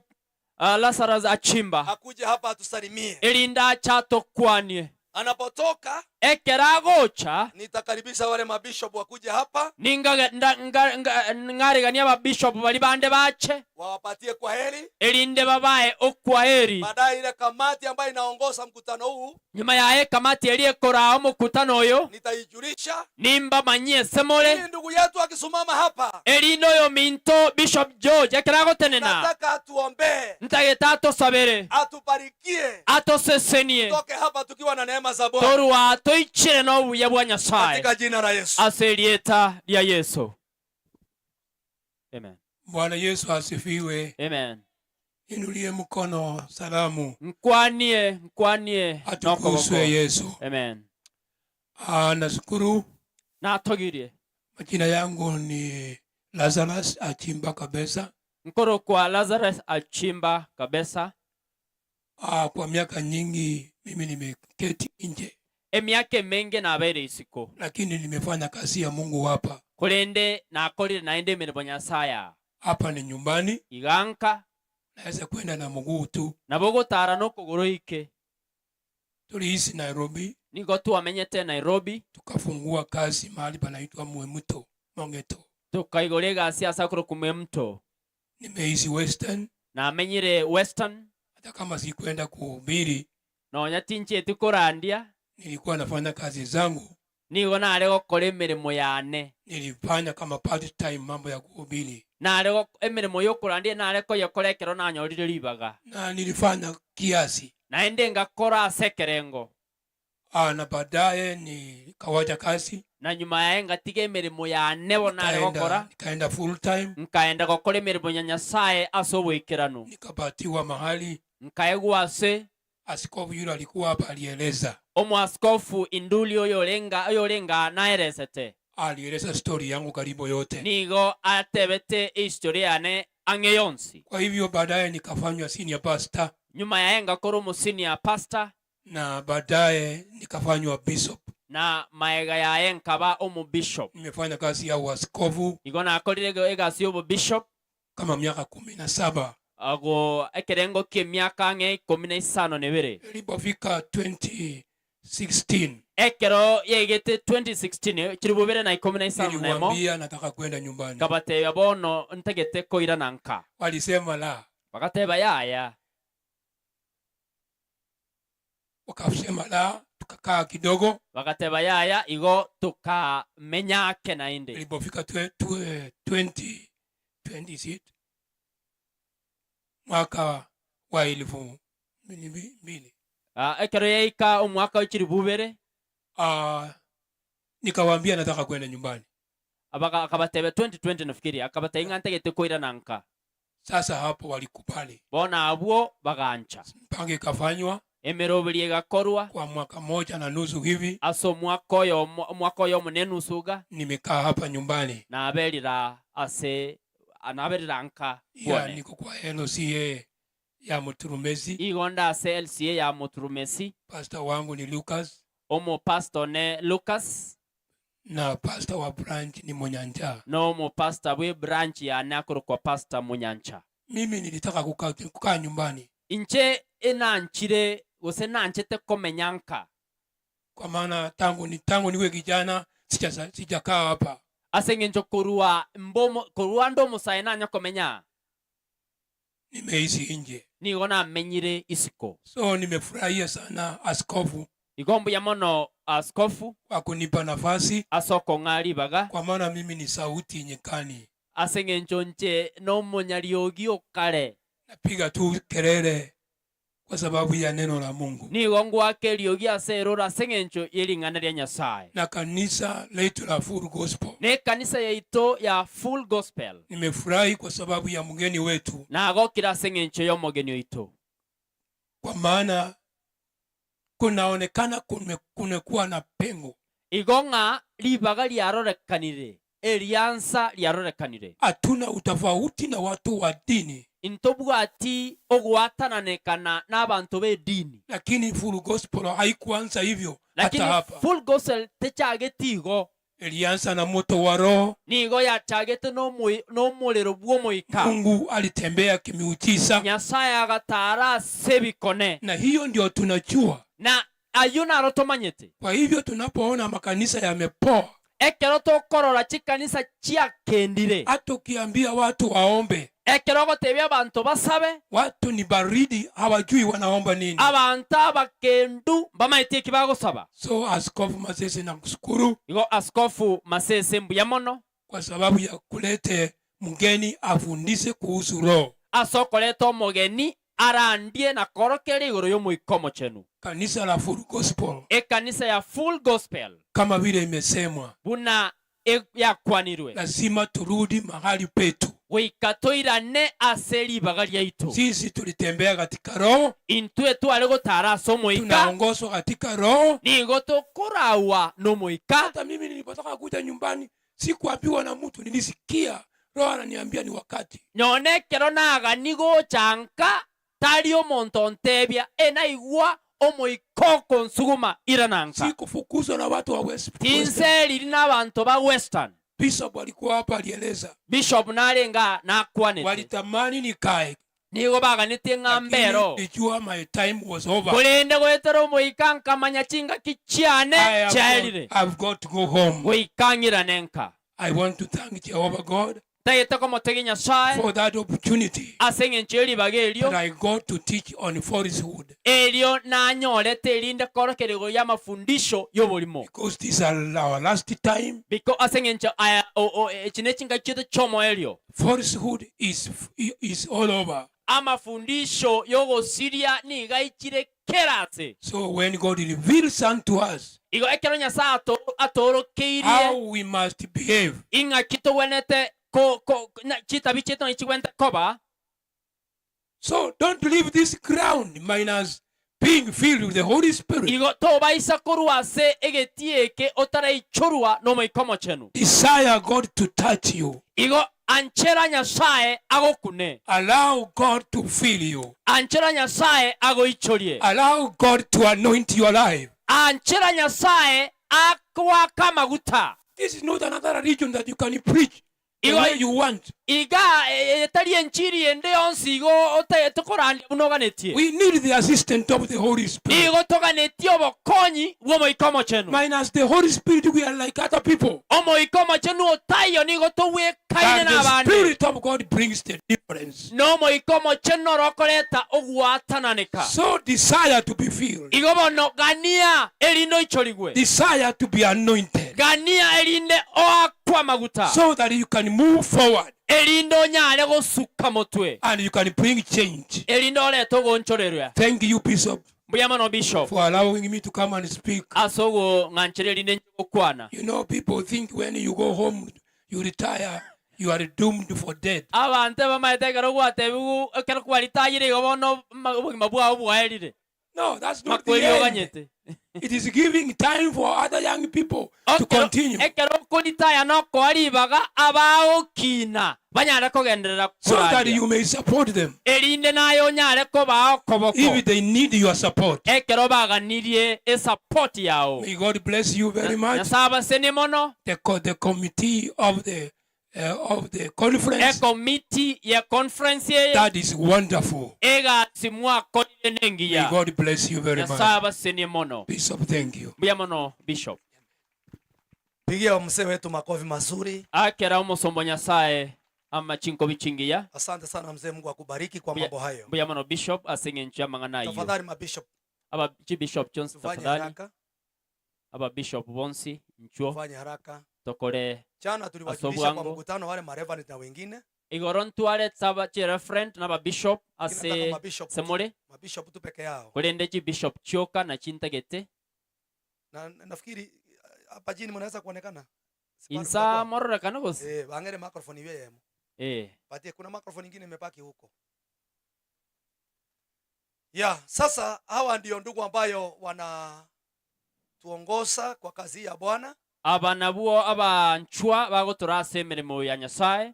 Lazarus Achimba akuje hapa atusalimie. Erinda achatokwanie. Anapotoka Ekera agocha, nitakaribisha wale mabishop wakuje hapa ng'arigania ababishop bari bande bache wawapatie kwa heri. Erinde babae okwaheri. Baadaye ile kamati ambayo inaongoza mkutano huu Nyuma yaye kamati eri ekorao omokutano oyo nitaijulisha, nimba manyie semore, ili ndugu yetu akisimama hapa, erinde oyo minto Bishop George ekera agotenena, nataka atuombee, ntagete atosabere, atubarikie, atosesenie, toke hapa tukiwa na neema za Bwana torwa toichire n'obuya bwa Nyasaye katika jina la Yesu. Ase erieta ria Yesu, amen. Bwana Yesu asifiwe. Amen. Inulie mkono salamu. Nkwanie nkwanie Atukuzwe n'okoboko. Yesu. Amen. Ah, nashukuru. Natogirie. Majina yangu ni Lazarus Achimba Kabesa. Nkoro kwa Lazarus Achimba Kabesa. Ah, kwa miaka nyingi mimi nimeketi nje, Emiaka emenge nabeire isiko, lakini nimefanya kazi ya Mungu hapa. Korende nakorire naende emirimo Nyasaye. Hapa ni nyumbani, Iganka naweza kwenda na mguu tu. Nabo gotara n'okogoro ike. Tuliishi Nairobi, Nigo twamenyete Nairobi. Tukafungua kazi mahali panaitwa Mwemuto Mongeto. Tukaigora egasi ase akorokwa Mwemuto. Nimeishi Western. Namenyire Western. Hata kama sikwenda kuhubiri, nonya tincheti korandia, nilikuwa nafanya kazi zangu. Nigo nare gokora emirimo yane. Nilifanya kama part time mambo ya kuhubiri. Nare emirimo yokorandia nare koyokora ekero nanyorire ribaga. Na nilifanya kiasi. Naende ngakora ase ekerengo. Na baadaye nikawacha kazi. Na nyuma yaye ngatiga emirimo yane bo nare gokora. Nikaenda full time. Nkaenda gokora emirimo ya Nyasaye ase oboikeranu. Nikapatiwa mahali. Nkaegwa ase. Askofu yule alikuwa hapa alieleza. Omwaskofu Induli oyorenga naeresete. Alieleza story yangu karibu yote. Nigo atebete historia yane ang'e yonsi. Kwa hivyo baadaye nikafanywa senior pastor. Nyuma yaye ngakora omo senior pastor. Na baadaye nikafanywa bishop. Na maega yaye nkaba omo bishop. Nimefanya kazi ya uaskofu. Igo nakorire egasi yobo bishop kama miaka 17. Ago ekerengo kie miaka ang'e 15 na 2. Ilipofika 2016. Ekero yegete 2016 kiribubere na 15 nemo. Niliwaambia nataka kwenda nyumbani. Kabatebia bono ntegete koira nanka. Walisema la. Bakateba yaya. Wakasema la, tukakaa kidogo. Bakateba yaya igo tukamenyake na inde. Ilipofika 2026 mwaka wa 2000. Ekero yaika omwaka w'ekiribubere. Nikawaambia nataka kwenda nyumbani. Akabatebe 2020 nafikiri, akabatebe inga ntegete koira nanka. Sasa hapo walikubali. Bona abwo bagancha. Mpango ikafanywa. Emeroberi egakorwa. Kwa mwaka 1.5 hivi. Aso mwaka oyo omunenusu ga. Nimekaa hapa nyumbani. Naberira ase anaberira nka. Ya, niko kwa LCA ya Muturumesi. Igonda ase LCA ya Muturumesi. Pastor wangu ni Lucas. Omo pastor ne Lucas. Na pastor wa branch ni Munyanja. No mo pastor we branch ya nakoro kwa pastor Munyancha. Mimi nilitaka kukaa nyumbani. Inche enanchire gose nanchete komenyanka. Kwa maana tangu niwe kijana sijakaa hapa. Ase korua mbomo korua ndo musae nanya komenya. Nimeishi nje. Nigo namenyire isiko. So nimefurahia sana askofu. Igombo ya mono askofu kwa kunipa nafasi. Asoko ng'ari baga. Kwa maana mimi ni sauti nyikani. Ase ng'encho nche no munyariogi okare. Napiga tu kelele kwa sababu ya neno la Mungu. Nigo ngwake riogi ase erora ase ng'encho yering'ana ria Nyasaye. Na kanisa letu la Full Gospel. Ne kanisa yaito ya Full Gospel. Nimefurahi kwa sababu ya mgeni wetu. Nagokira ase ng'encho yo mugeni oito. Kwa maana kunaonekana kumekuwa na pengo. Igong'a ribaga riarorekanire. Eriansa riarorekanire. Hatuna utofauti na watu wa dini. Intobwati ogwatananekana n'abantu b'edini. Lakini Full Gospel haikuanza hivyo Lakini hata hapa. Full Gospel techagetigo. Ilianza na moto wa Roho. Nigo yachagete no muliro bw'omoika. Mungu alitembea kimiujiza. Nyasaye agatara sebikone. Na hiyo ndio tunajua. Na ayo naro tomanyete. Kwa hivyo tunapoona makanisa yamepoa. Ekero tokorora chikanisa chiakendire. Hata ukiambia watu waombe. Ekero gotebia abantu basabe. Watu ni baridi, hawajui wanaomba nini. Abantu abakendu bamaite ekibagosaba. So Askofu Masese nakushukuru. Igo Askofu Masese mbuya mono. Kwa sababu ya kulete mgeni afundishe kuhusu roho. Asokoleta omogeni arandie na korokere igoro y'omoikomo chenu. Kanisa la Full Gospel. E kanisa ya Full Gospel. Kama vile imesemwa. Buna yakwanirwe. Lazima turudi mahali petu. Goikatoirane ase ribaga riaitu. Sisi tulitembea katika roho. Intwe tware gotara ase omoika. Tunaongozwa katika roho. Nigo tokorawa n'omoika. Hata mimi nilipotaka kuja nyumbani sikuambiwa na mtu, nilisikia roho ananiambia ni wakati. Nyone kero naga nigo chanka tari omonto ntebia enaigwa omoika konsuguma irananka. Sikufukuzwa na watu wa West. Tinseriri n'abantu ba Western. Bishop alikuwa hapa alieleza. Bishop narenga nakwanete. Walitamani nikae. Nigo baganitie ng'ambero. Lakini nilijua my time was over. Kulinde gwetera omoika nkamanya chingaki chiane chiaerire. I've got to go home. Goikang'ira nenka. I want to thank Jehovah God Tagete komotegi Nyasaye for that opportunity ase eng'encho eribaga erio that I got to teach on falsehood. Erio nanyorete erinde korokerego ya mafundisho y'oborimo. Because this is our last time. Biko ase eng'encho aya echi ne chingaki chieto chomo erio. Falsehood is all over. Amafundisho yogosiria niga ichire kerase. So when God reveals unto us Igo ekero Nyasaye atorokeirie how we must behave, ing'aki togwenete chitabi chieto nichigwente koba. So don't leave this ground minus being filled with the Holy Spirit. Igo tobaisa korwa ase egetie eke otaraichorwa n'omoika omochenu. Desire God to touch you. Igo anchera Nyasaye agokune. Allow God to fill you. Anchera Nyasaye agoichorie. Allow God to anoint your life. Anchera Nyasaye akwaka maguta. This is not another religion that you can preach the way you want. Iga etari enchiri ende yonsi igo tokorandia buno oganetie. We need the assistance of the Holy Spirit. Igo toganetie obokonyi bw'omoika omochenu. Minus the Holy Spirit, we are like other people. Omoika omochenu otayo nigo towekaine But the n'abande. Spirit of God brings the difference. N'omoika omochenu orokoreta ogwatananeka. So desire to be filled. Igo bono gania erinde oichorigwe. Desire to be anointed. Gania erinde oakwa maguta. So that you can move forward. Erinde onyare gosuka motwe. And you can bring change. Erinde orete ogonchorerwa. Thank you, Bishop, Mbuya mono Bishop. for allowing me to come and speak. Ase ogong'anchera erinde gokwana. You know, people think when you go home, you retire, you are doomed for death. Abante bamaete ekero gwatebiwu ekero kwaritayire igo bono obogima bwao bwaerire. No, that's not the Makweri end. oganyete. It is giving time for other young people to continue. Ekero okoritaya nokoa ribaga abaokina banyare kogenderera So that korandia. you may support them. Erinde naye onyare kobao koboko. If they need your support. Ekero baganirie esupport yao. May God bless you very much. Nyasaye abasenie mono. The committee of the conference. Ekomiti ya conference eye. That is wonderful. Egasi mwakorire nengiya. May God bless you very much. Nyasaye abasenie mono. Bishop, thank you. Mbuya mono Bishop. Pigia mzee wetu makofi mazuri. Akera omosombo Nyasaye ama chinko bichingiya. Asante sana mzee, Mungu akubariki kwa mambo hayo. Mbuya mono Bishop aseng'encho amang'ana ayo. Tafadhali mabishop. Aba Bishop Johnson Tufanye tafadhali. haraka. Aba Bishop bonsi nchuo. Tufanye haraka. Tokore Jana tuliwajulisha kwa asobwango. mkutano wale mareverend na wengine. Igoro ntware tsaba chi referent na ba bishop Lakini nataka ase mabishop tu. semore. Mabishop tu peke yao. Kulende chi bishop chioka na chintegete. Na nafikiri hapa chini mnaweza kuonekana. Insa mororekana gose. Bangere microphone iwe yemo. Patie kuna microphone nyingine imebaki huko. Ya, sasa hawa ndio ndugu ambayo wanatuongoza kwa kazi ya Bwana. Aba nabwo abanchwa bagotora ase emirimo ya Nyasaye.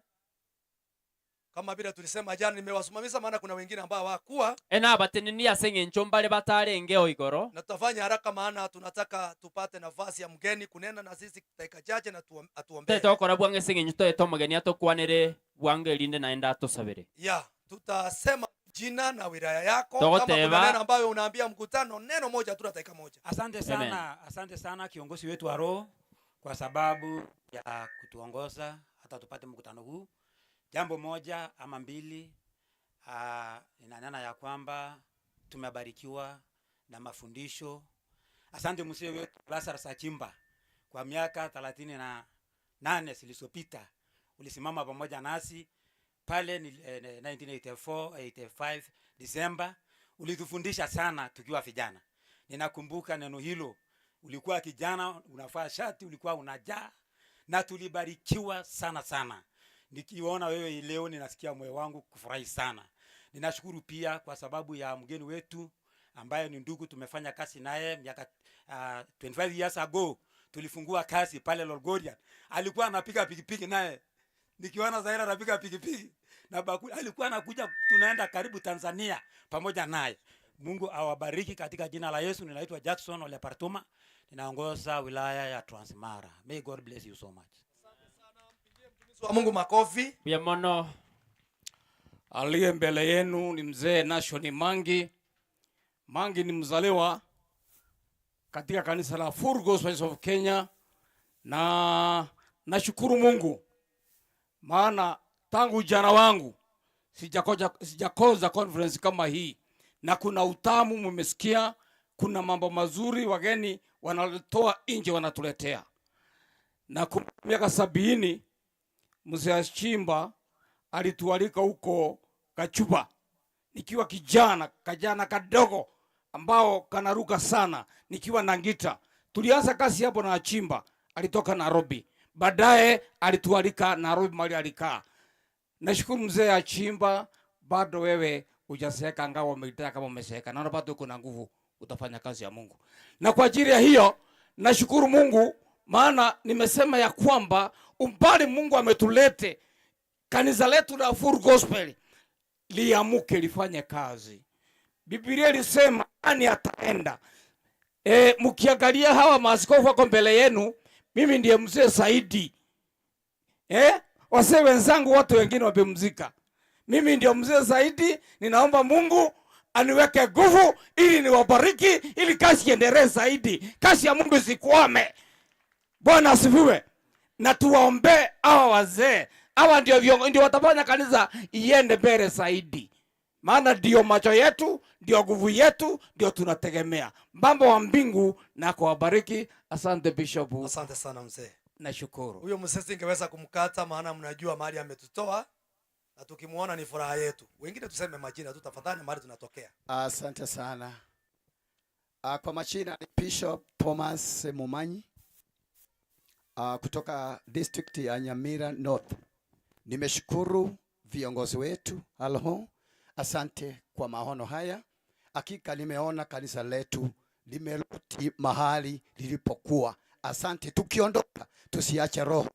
Kama vile tulisema jana, nimewasimamisha maana kuna wengine ambao hawakuwa. Ena abateneni ase ng'encho mbare batarengeo igoro. Na tutafanya haraka maana tunataka tupate nafasi ya mgeni kunena na sisi dakika chache na atuombee. Tete okora bwange ase ng'encho toete omogeni atokwanere bwange erinde naende atosabere. Ya, tutasema jina na wilaya yako. Togo Kama kuna teba. neno ambayo unaambia mkutano, neno moja tu dakika moja. Asante sana, asante sana kiongozi wetu wa roho kwa sababu ya kutuongoza hata tupate mkutano huu. Jambo moja ama mbili, ninanena ya kwamba tumebarikiwa na mafundisho. Asante mzee wetu Lazarus Achimba, kwa miaka 38 zilizopita ulisimama pamoja nasi pale ni 1984, 85 December. Ulitufundisha sana tukiwa vijana. Ninakumbuka neno hilo. Ulikuwa kijana, unavaa shati, ulikuwa unajaa, na tulibarikiwa sana sana. Nikiona wewe leo ninasikia moyo wangu kufurahi sana. Ninashukuru pia kwa sababu ya mgeni wetu ambaye ni ndugu, tumefanya kazi naye miaka 25 years ago. Tulifungua kazi pale Lolgorian. Alikuwa anapiga pikipiki naye. Nikiona Zaira anapiga pikipiki na bakuli, alikuwa anakuja, tunaenda karibu Tanzania pamoja naye. Mungu awabariki katika jina la Yesu. Ninaitwa Jackson Ole Partuma, ninaongoza wilaya ya Transmara. May God bless you so much. Wa Mungu makofi. Ya mono. Aliye mbele yenu ni mzee Nashon Mangi. Mangi ni mzaliwa katika kanisa la Full Gospel of Kenya, na nashukuru Mungu maana tangu ujana wangu sijakosa conference kama hii, na kuna utamu mmesikia, kuna mambo mazuri wageni wanatoa nje wanatuletea. Na miaka 70 mzee Achimba alitualika huko Kachuba nikiwa kijana, kajana kadogo ambao kanaruka sana, nikiwa na ngita. Tulianza kazi hapo na Achimba, alitoka Nairobi, baadaye alitualika Nairobi mahali alikaa. Nashukuru mzee Achimba, bado wewe hujazeeka, ingawa umeitaka kama umezeeka, naona bado uko na nguvu, utafanya kazi ya Mungu. Na kwa ajili ya hiyo nashukuru Mungu, maana nimesema ya kwamba umbali Mungu ametulete kanisa letu la Full Gospel liamuke lifanye kazi. Biblia ilisema nani ataenda? Mkiangalia hawa maaskofu wako mbele yenu, mimi ndiye mzee zaidi. Wazee wenzangu watu wengine wamepumzika. Mimi ndio mzee zaidi, ninaomba Mungu aniweke nguvu ili niwabariki, ili kazi iendelee zaidi. Kazi ya Mungu isikwame. Bwana asifiwe. Na tuwaombee hawa wazee. Hawa ndio ndio watafanya kanisa iende mbele zaidi. Maana ndio macho yetu, ndio nguvu yetu, ndio tunategemea. Baba wa mbingu na kuwabariki. Asante Bishop. Asante sana mzee. Nashukuru. Huyo mzee singeweza kumkata maana mnajua mahali ametutoa na tukimuona ni furaha yetu. Wengine tuseme majina tu tafadhali, mahali tunatokea. Asante sana. Kwa majina ni Bishop Thomas Mumanyi, kutoka district ya Nyamira North. Nimeshukuru viongozi wetu. Halo, asante kwa maono haya. Hakika nimeona kanisa letu limerudi mahali lilipokuwa. Asante. Tukiondoka tusiache roho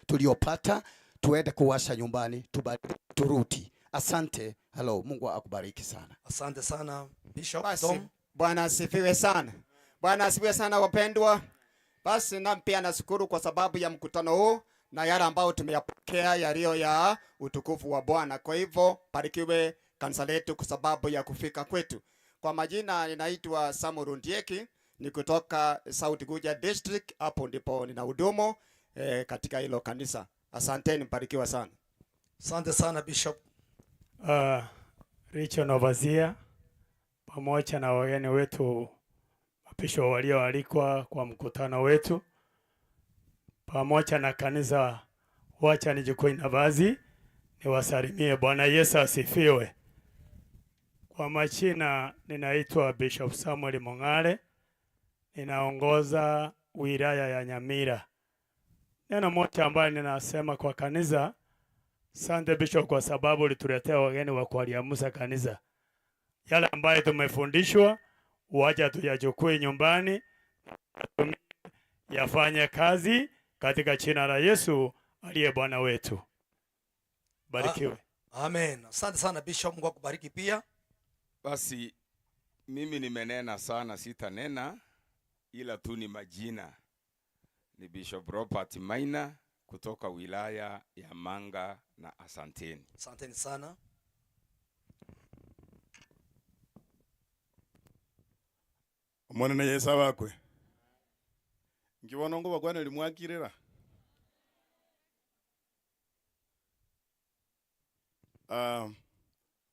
tuliopata, tuende kuwasha nyumbani, turudi. Asante. Halo, Mungu akubariki sana. Asante sana Bishop Basi, Tom. Bwana asifiwe sana. Bwana asifiwe sana wapendwa. Basi na pia nashukuru kwa sababu ya mkutano huu na yale ambayo tumeyapokea yaliyo ya utukufu wa Bwana. Kwa hivyo barikiwe kanisa letu kwa sababu ya kufika kwetu. Kwa majina ninaitwa Samuel Rundieki, ni kutoka South Guja District, hapo ndipo ninahudumu katika hilo kanisa. Asanteni, mbarikiwa sana. Asante sana Bishop. Richard Novazia pamoja na wageni wetu mapisho walioalikwa kwa mkutano wetu pamoja na kanisa, wacha nichukue nafasi niwasalimie. Bwana Yesu asifiwe. Kwa majina ninaitwa Bishop Samuel Mong'are, ninaongoza wilaya ya Nyamira. Neno moja ambayo ninasema kwa kanisa, asante Bishop kwa sababu ulituletea wageni wa kualiamusa kanisa. Yale ambayo tumefundishwa wacha tuyachukue nyumbani, yafanye kazi katika jina la Yesu aliye Bwana wetu. Barikiwe. Amen. Asante sana Bishop, Mungu akubariki pia. Basi mimi nimenena sana, sitanena ila tu ni majina. Ni Bishop Robert Maina kutoka wilaya ya Manga na asanteni. Asanteni sana. Omwana Yesu abakwe. Ngibona ngo bakwana limwakirira.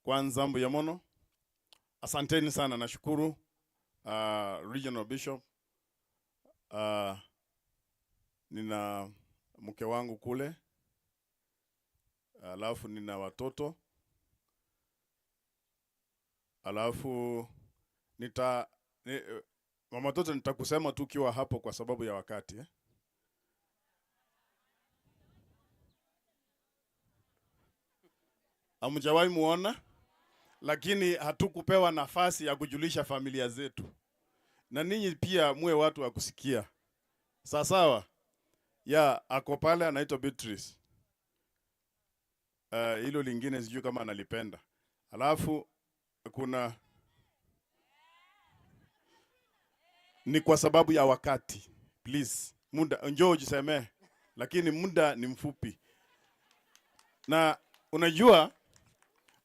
Kwanza mbuya mono. Asanteni sana, nashukuru Regional Bishop. Nina mke wangu kule, alafu nina watoto, alafu mama watoto nitakusema tu ukiwa hapo kwa sababu ya wakati, eh? Hamjawahi muona, lakini hatukupewa nafasi ya kujulisha familia zetu, na ninyi pia muwe watu wa kusikia. Sawa sawa? Ya, ako pale anaitwa Beatrice. Hilo lingine sijui kama analipenda. Alafu kuna ni kwa sababu ya wakati. Please, muda njoo ujisemee, lakini muda ni mfupi. Na unajua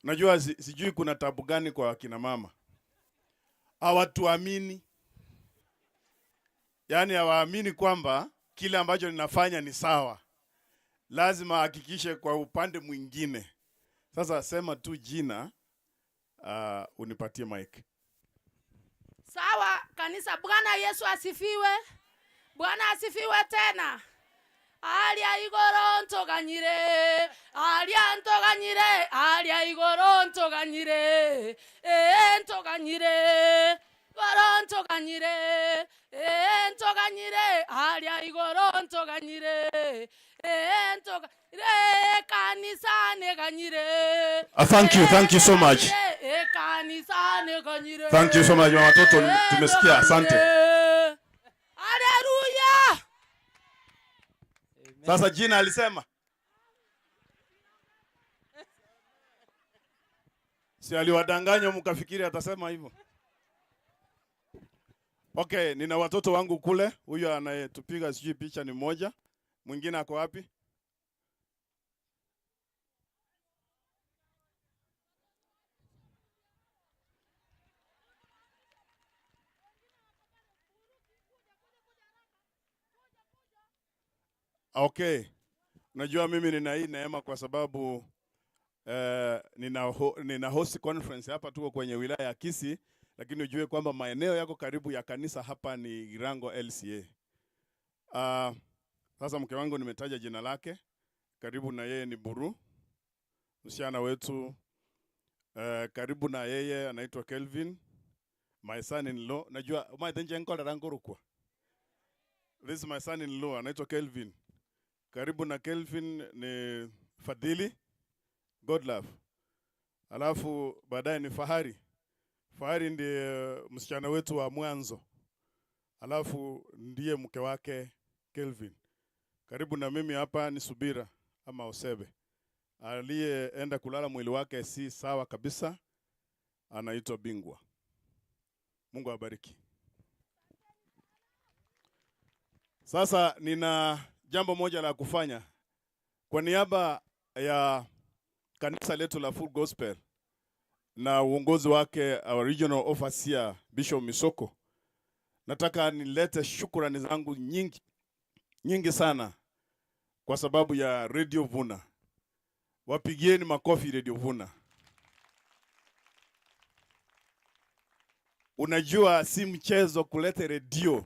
Unajua sijui kuna tabu gani kwa akina mama. Hawatuamini. Yaani hawaamini kwamba kile ambacho ninafanya ni sawa. Lazima ahakikishe kwa upande mwingine. Sasa sema tu jina, unipatie mic. Sawa kanisa, Bwana Yesu asifiwe. Bwana asifiwe tena. Alia igoro ntoganyire, alia ntoganyire, alia igoro ntoganyire, ntoganyire, igoro ntoganyire, ntoganyire, alia igoro ntoganyire, ntoganyire, kanisa neganyire. Thank you so much. Kanisa neganyire. Thank you so much mama watoto, tumesikia, asante. Haleluya. Sasa jina alisema? Si aliwadanganya mkafikiri atasema hivyo? Okay, nina watoto wangu kule. Huyu anayetupiga sijui picha ni mmoja. Mwingine ako wapi? Okay. Unajua mimi nina hii neema kwa sababu nina host conference hapa, tuko kwenye wilaya ya Kisii, lakini ujue kwamba maeneo yako karibu ya kanisa hapa ni Girango LCA. Sasa mke wangu nimetaja jina lake, karibu na yeye ni Buru, msichana wetu. Karibu na yeye anaitwa Kelvin, my son in law. Najua this is my son in law anaitwa Kelvin. Karibu na Kelvin ni Fadhili Godlove. Alafu baadaye ni Fahari. Fahari ndiye msichana wetu wa mwanzo. Alafu ndiye mke wake Kelvin. Karibu na mimi hapa ni Subira ama Osebe. Aliyeenda kulala mwili wake si sawa kabisa, anaitwa Bingwa. Mungu awabariki. Sasa nina jambo moja la kufanya. Kwa niaba ya kanisa letu la Full Gospel na uongozi wake our regional overseer Bishop Misoko, nataka nilete shukrani zangu nyingi nyingi sana kwa sababu ya Radio Vuna. Wapigieni makofi Radio Vuna. Unajua si mchezo kulete radio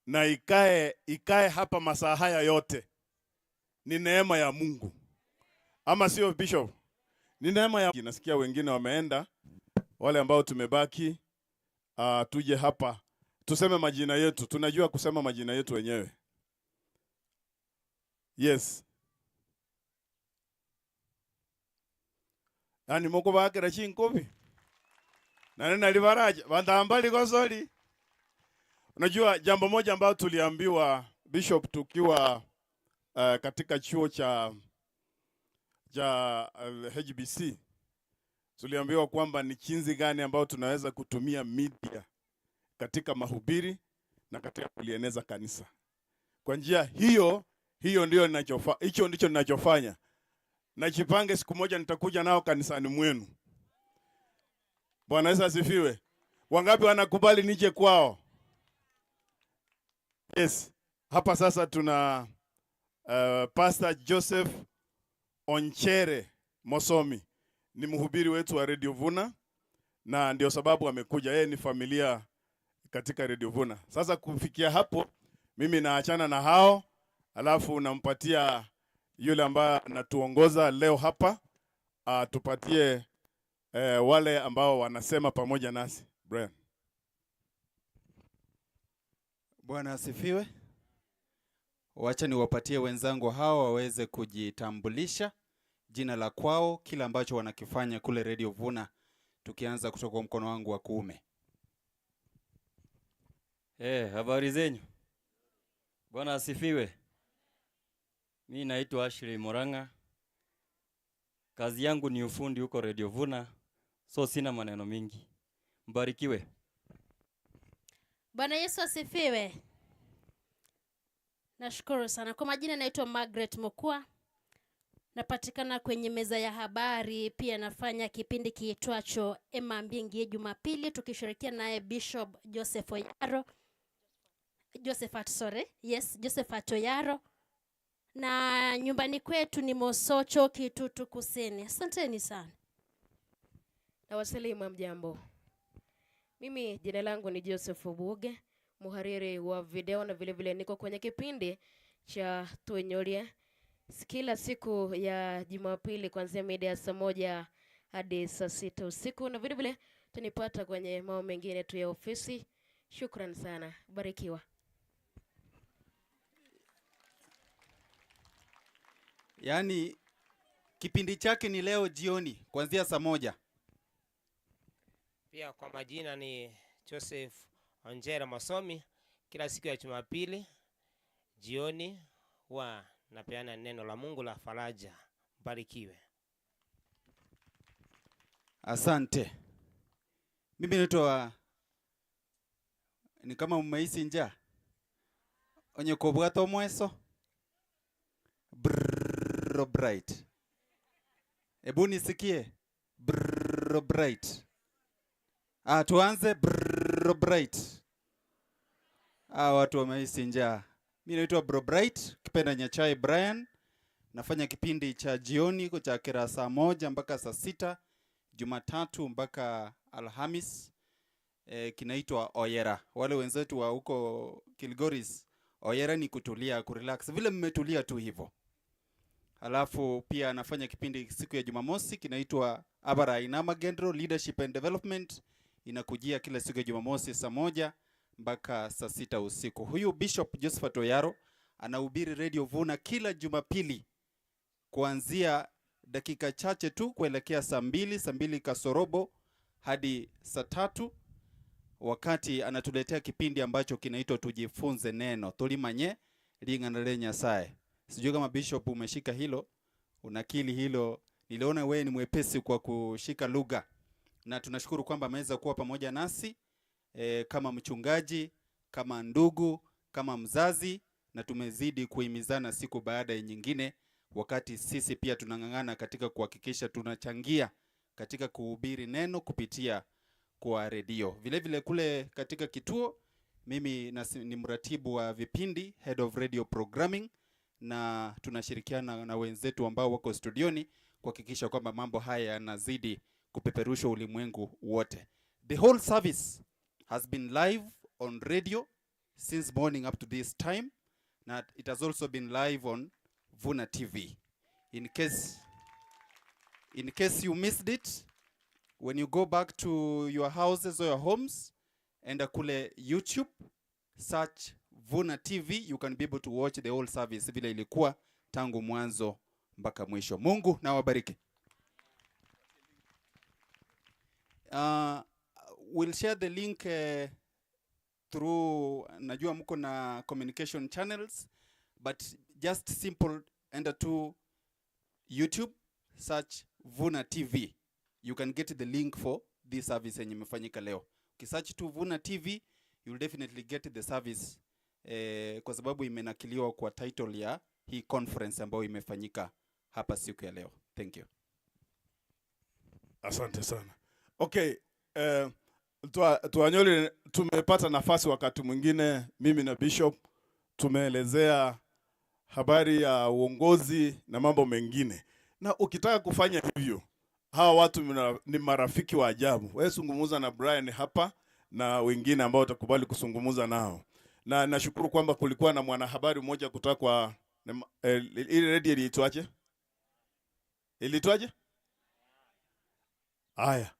na ikae hapa masaa haya yote. Ni neema ya Mungu. Ama sio Bishop? Ni neema ya... Nasikia wengine wameenda, wale ambao tumebaki, tuje hapa tuseme majina yetu. Tunajua kusema majina yetu wenyewe. Yes. Yani moko bakera chinkobi. Na nena libaraja, bandambali gosoli. Unajua jambo moja ambalo tuliambiwa Bishop tukiwa katika chuo cha HBC, tuliambiwa kwamba ni jinsi gani ambao tunaweza kutumia media katika mahubiri na katika kulieneza kanisa. Kwa njia hiyo, hiyo ndio ninachofanya, hicho ndicho ninachofanya. Najipange siku moja nitakuja nao kanisani mwenu. Bwana Yesu asifiwe. Wangapi wanakubali nije kwao? Yes. Hapa sasa tuna Pastor Joseph Onchere Mosomi. Ni mhubiri wetu wa Radio Vuna na ndio sababu amekuja. Yeye ni familia katika Radio Vuna. Sasa kufikia hapo mimi naachana na hao, alafu nampatia yule ambaye anatuongoza leo hapa tupatie wale ambao wanasema pamoja nasi. Brian. Bwana asifiwe. Wacha niwapatie wenzangu hao waweze kujitambulisha, jina la kwao, kila ambacho wanakifanya kule Radio Vuna, tukianza kutoka mkono wangu wa kuume. Habari zenyu. Bwana asifiwe. Mimi naitwa Ashley Moranga. Kazi yangu ni ufundi huko Radio Vuna, so sina maneno mingi. Mbarikiwe. Bwana Yesu asifiwe. Nashukuru sana. Kwa majina naitwa Margaret Mokua. Napatikana kwenye meza ya habari, pia nafanya kipindi kiitwacho Emma Mbingi Jumapili tukishirikiana naye Bishop Joseph Oyaro. Josephat, sorry. Yes, Josephat Oyaro. Na nyumbani kwetu ni Mosocho, Kitutu Kusini. Asanteni sana. Na wasalimu, mjambo. Mimi jina langu ni Joseph Obuge, mhariri wa video na vile vile niko kwenye kipindi cha Tuenyorie kila siku ya Jumapili kuanzia mida ya saa 1 hadi saa 6 usiku, na vile vile tunipata kwenye mambo mengine tu ya ofisi. Shukran sana, barikiwa. Yaani kipindi chake ni leo jioni kuanzia saa 1. Pia kwa majina ni Joseph Onjera Masomi. Kila siku ya Jumapili jioni huwa napeana neno la Mungu la faraja. Mbarikiwe. Asante. Mimi naitwa, ni kama mmehisi njaa. Onye kobwato mweso. Brrrr, bright. Ebu nisikie. Brrrr, bright. Tuanze brrrr, bright. Watu wamehisi njaa. Mimi naitwa Bro Bright, kipenda Nyachai Brian. Nafanya kipindi cha jioni cha kila saa 1 mpaka saa 6, Jumatatu mpaka Alhamis. Kinaitwa Oyera. Wale wenzetu wa huko Kilgoris, Oyera ni kutulia, kurelax. Vile mmetulia tu hivyo. Halafu pia nafanya kipindi siku ya Jumamosi kinaitwa Abara Inama Gendro Leadership and Development. Inakujia kila siku ya Jumamosi saa 1 mpaka saa 6 usiku. Huyu Bishop Josephat Oyaro anahubiri Radio Vuna kila Jumapili kuanzia dakika chache tu kuelekea saa 2, saa 2 kasorobo hadi saa 3, wakati anatuletea kipindi ambacho kinaitwa Tujifunze Neno, Tulimanye Ling'ana le Nyasaye. Sijui kama Bishop umeshika hilo, unakili hilo. Niliona wewe ni mwepesi kwa kushika lugha, na tunashukuru kwamba ameweza kuwa pamoja nasi kama mchungaji, kama ndugu, kama mzazi, na tumezidi kuhimizana siku baada ya nyingine, wakati sisi pia tunang'ang'ana katika kuhakikisha tunachangia katika kuhubiri neno kupitia kwa redio. Vile vile kule katika kituo mimi ni mratibu wa vipindi, head of radio programming, na tunashirikiana na wenzetu ambao wako studioni kuhakikisha kwamba mambo haya yanazidi kupeperushwa ulimwengu wote. The whole service has been live on radio since morning up to this time, na it has also been live on Vuna TV. In case you missed it, when you go back to your houses or your homes, enda kule YouTube, search Vuna TV, you can be able to watch the whole service vile ilikuwa tangu mwanzo mpaka mwisho. Mungu na wabariki. We'll share the link through, najua mko na communication channels, but just simple, enter to YouTube, search Vuna TV. You can get the link for this service yenye imefanyika leo. Ukisearch tu Vuna TV, you'll definitely get the service, kwa sababu imenakiliwa kwa title ya hii conference ambayo imefanyika hapa siku ya leo. Thank you. Asante sana. Okay, tuanyoli tumepata nafasi wakati mwingine, mimi na Bishop tumeelezea habari ya uongozi na mambo mengine. Na ukitaka kufanya hivyo, hawa watu ni marafiki wa ajabu. Wewe zungumza na Brian hapa na wengine ambao utakubali kuzungumza nao. Na nashukuru kwamba kulikuwa na mwanahabari mmoja kutoka kwa ile radio iliitwaje? Iliitwaje? Haya.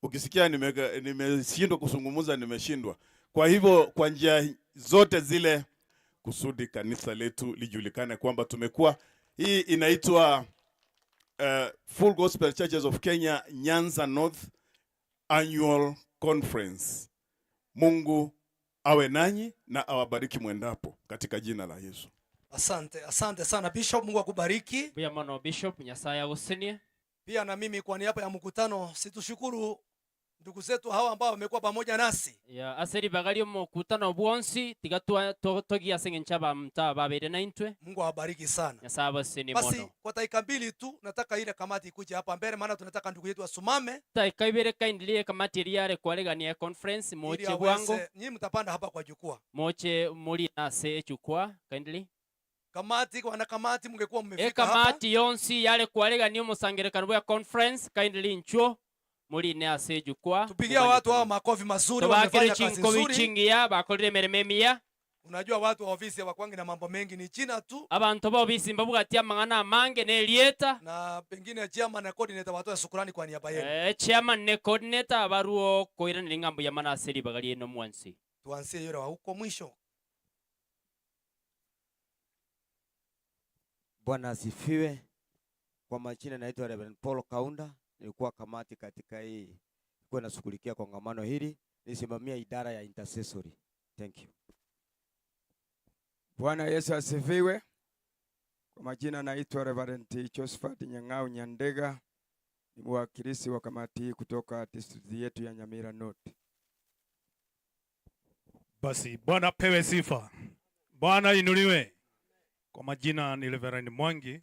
Ukisikia nimeshindwa kuzungumza, nimeshindwa. Kwa hivyo kwa njia zote zile kusudi kanisa letu lijulikane kwamba tumekuwa, hii inaitwa Full Gospel Churches of Kenya Nyanza North Annual Conference. Mungu awe nanyi na awabariki mwendapo katika jina la Yesu. Asante, asante sana Bishop, Mungu akubariki. Buya mono Bishop, Nyasaye agusinie. Pia na mimi kwa niaba ya mkutano situshukuru Ndugu zetu hawa ambao wamekuwa pamoja nasi. Ya aseri bagali omokutano bwonsi tiga togia ase ba mta babere na intwe. Mungu awabariki sana. Nyasaye abaseni Basi mono. kwa dakika 2 tu nataka ile kamati ikuje hapa mbele, maana tunataka ndugu yetu asimame. Dakika ibere kaindilie kamati eri kwaregania conference Ili moche aweze- bwango. Nyinyi mtapanda hapa kwa jukwaa. Moche muri nase echukwa kindly. Kamati, wana kamati mngekuwa mmefika hapa. Ekamati yonsi yale kwaregania omosangerekano bwa conference kindly nchuo muri ne ase jukwaa. Tupigia watu hao makofi mazuri, Tubakire wamefanya kazi chinkobi nzuri. chingiya bakorire emeremo emiya. Unajua watu wa ofisi hawakwangi na mambo mengi, ni jina tu. Abantu ba ofisi mbabwati amang'ana amange ne elieta. Na pengine chairman na coordinator watoe shukrani kwa niaba yenu. Chairman ne coordinator abaruo koiranire ng'ambo ya mana ase ribaga rieno mwansi. Tuanzie yule wa huko mwisho. Bwana asifiwe. Kwa majina naitwa Reverend Paul Kaunda, nilikuwa kamati katika hii, nilikuwa nashughulikia kongamano hili, nisimamia idara ya intercessory. Thank you. Bwana Yesu asifiwe. Kwa majina naitwa Reverend Josephat Nyang'au Nyandega, ni mwakilishi wa kamati hii kutoka district yetu ya Nyamira North. Basi Bwana pewe sifa. Bwana inuliwe. Kwa majina ni Reverend Mwangi.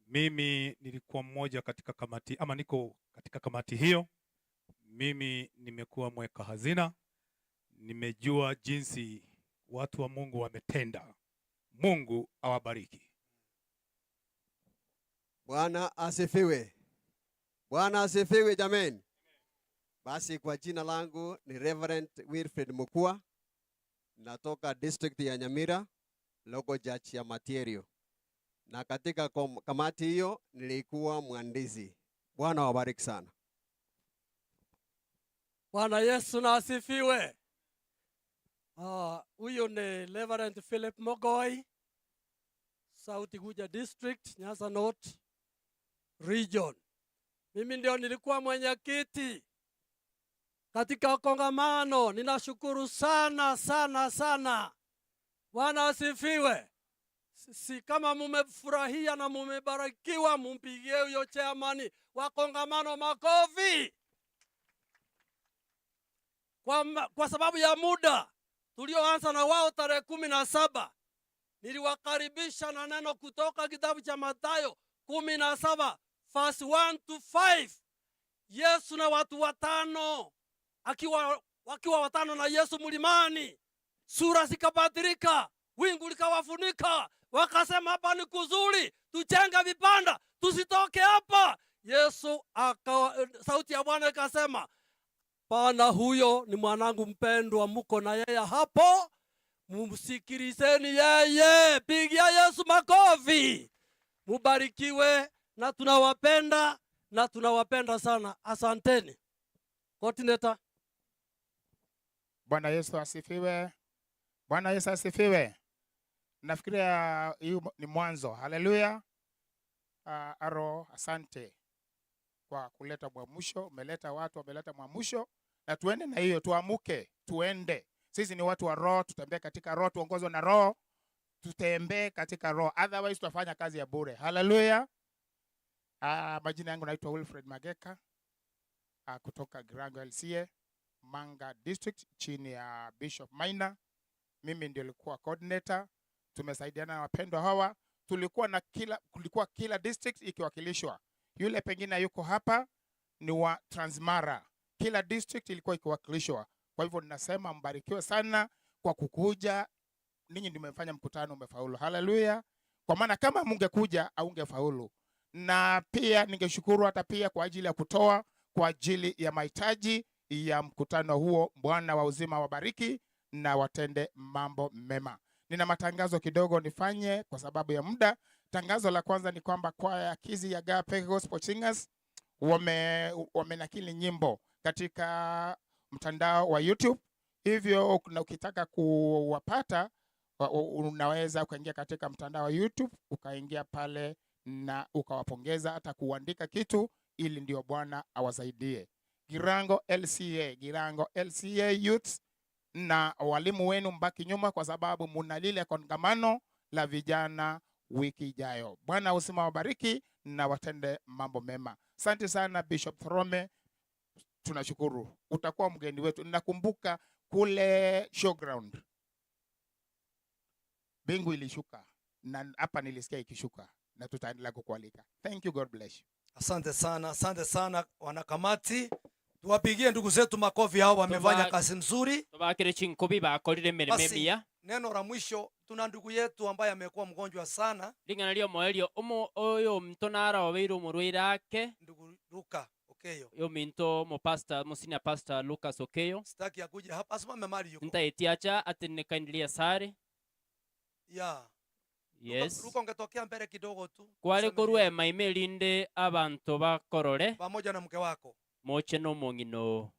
Mimi nilikuwa mmoja katika kamati, ama niko katika kamati hiyo. Mimi nimekuwa mweka hazina. Nimejua jinsi watu wa Mungu wametenda. Mungu awabariki. Bwana asifiwe. Bwana asifiwe jameni. Basi kwa jina langu ni Reverend Wilfred Mukua. Natoka district ya Nyamira, local church ya Matierio. Na katika kamati hiyo nilikuwa mwandizi. Bwana awabariki sana. Bwana Yesu na asifiwe. Huyu ni Reverend Philip Mogoi, South Guja District, Nyanza North Region. Mimi ndio nilikuwa mwenyekiti katika kongamano. Ninashukuru sana sana sana. Bwana asifiwe. Si kama mumefurahia na mumebarikiwa, mumpigie huyo chairman wa kongamano makofi. Kwa sababu ya muda tulioanza na wao tarehe 17, niliwakaribisha na neno kutoka kitabu cha Mathayo 17 verse 1 to 5. Yesu na watu watano, wakiwa watano na Yesu mlimani, sura zikabadilika, wingu likawafunika, wakasema hapa ni kuzuri, tujenge vibanda, tusitoke hapa. Yesu akawa, sauti ya Bwana ikasema, Bwana huyo ni mwanangu mpendwa, muko na yeye hapo, mumsikilizeni yeye. Pigia Yesu makofi. Mubarikiwe, na tunawapenda, na tunawapenda sana. Asanteni. Coordinator. Bwana Yesu asifiwe. Bwana Yesu asifiwe. Nafikiria hii ni mwanzo. Haleluya. Aro, asante kwa kuleta mwamusho. Umeleta watu, wameleta mwamusho. Na tuende na hiyo, tuamuke, tuende. Sisi ni watu wa roho, tutembee katika roho, tuongozwe na roho, tutembee katika roho. Otherwise tutafanya kazi ya bure. Haleluya. Majina yangu naitwa Wilfred Mageka, kutoka Girango LCA, Manga District, chini ya Bishop Maina. Mimi ndio nilikuwa coordinator. Tumesaidiana na wapendwa hawa. Kulikuwa kila district ikiwakilishwa. Yule pengine yuko hapa ni wa Transmara. Kila district ilikuwa ikiwakilishwa. Kwa hivyo ninasema mbarikiwe sana kwa kukuja. Ninyi ndio mmefanya mkutano umefaulu. Haleluya. Kwa maana kama mungekuja haungefaulu. Na pia ningeshukuru hata pia kwa ajili ya kutoa kwa ajili ya mahitaji ya mkutano huo. Bwana wa uzima wabariki na watende mambo mema. Nina matangazo kidogo nifanye kwa sababu ya muda. Tangazo la kwanza ni kwamba kwaya ya Kizi ya Agape Gospel Singers wamenakili nyimbo katika mtandao wa YouTube. Hivyo ukitaka kuwapata, unaweza ukaingia katika mtandao wa YouTube, ukaingia pale na ukawapongeza, hata kuandika kitu, ili ndio Bwana awasaidie. Girango LCA, Girango LCA Youth na walimu wenu mbaki nyuma, kwa sababu muna lile kongamano la vijana wiki ijayo. Bwana uzima wabariki na watende mambo mema. Asante sana Bishop Throme. Tunashukuru, utakuwa mgeni wetu. Nakumbuka kule showground bingu ilishuka na hapa nilisikia ikishuka, na tutaendelea kukualika. Thank you, God bless you. Asante sana, asante sana wanakamati. Tuwapigie ndugu zetu makofi, hao wamefanya kazi nzuri. Tubakire chinkubi bakorire emirimo Basi emiya. neno la mwisho, tuna ndugu yetu ambaye amekuwa mgonjwa sana, Ring'ana ria omoerio omo oyo ominto naraobeire omorwaire ake. Ndugu Luka Okeyo. Oyo ominto omopastor omosenior pastor Lucas Okeyo. Sitaki akuje hapa, asimame mahali yuko. Ntaeti acha atenekainirie asare. Yeah. Yes. Luka, ungetokea mbele kidogo tu. Kware Useme korwa emaima erinde abanto bakorore pamoja na mke wako. Moche na omong'ino.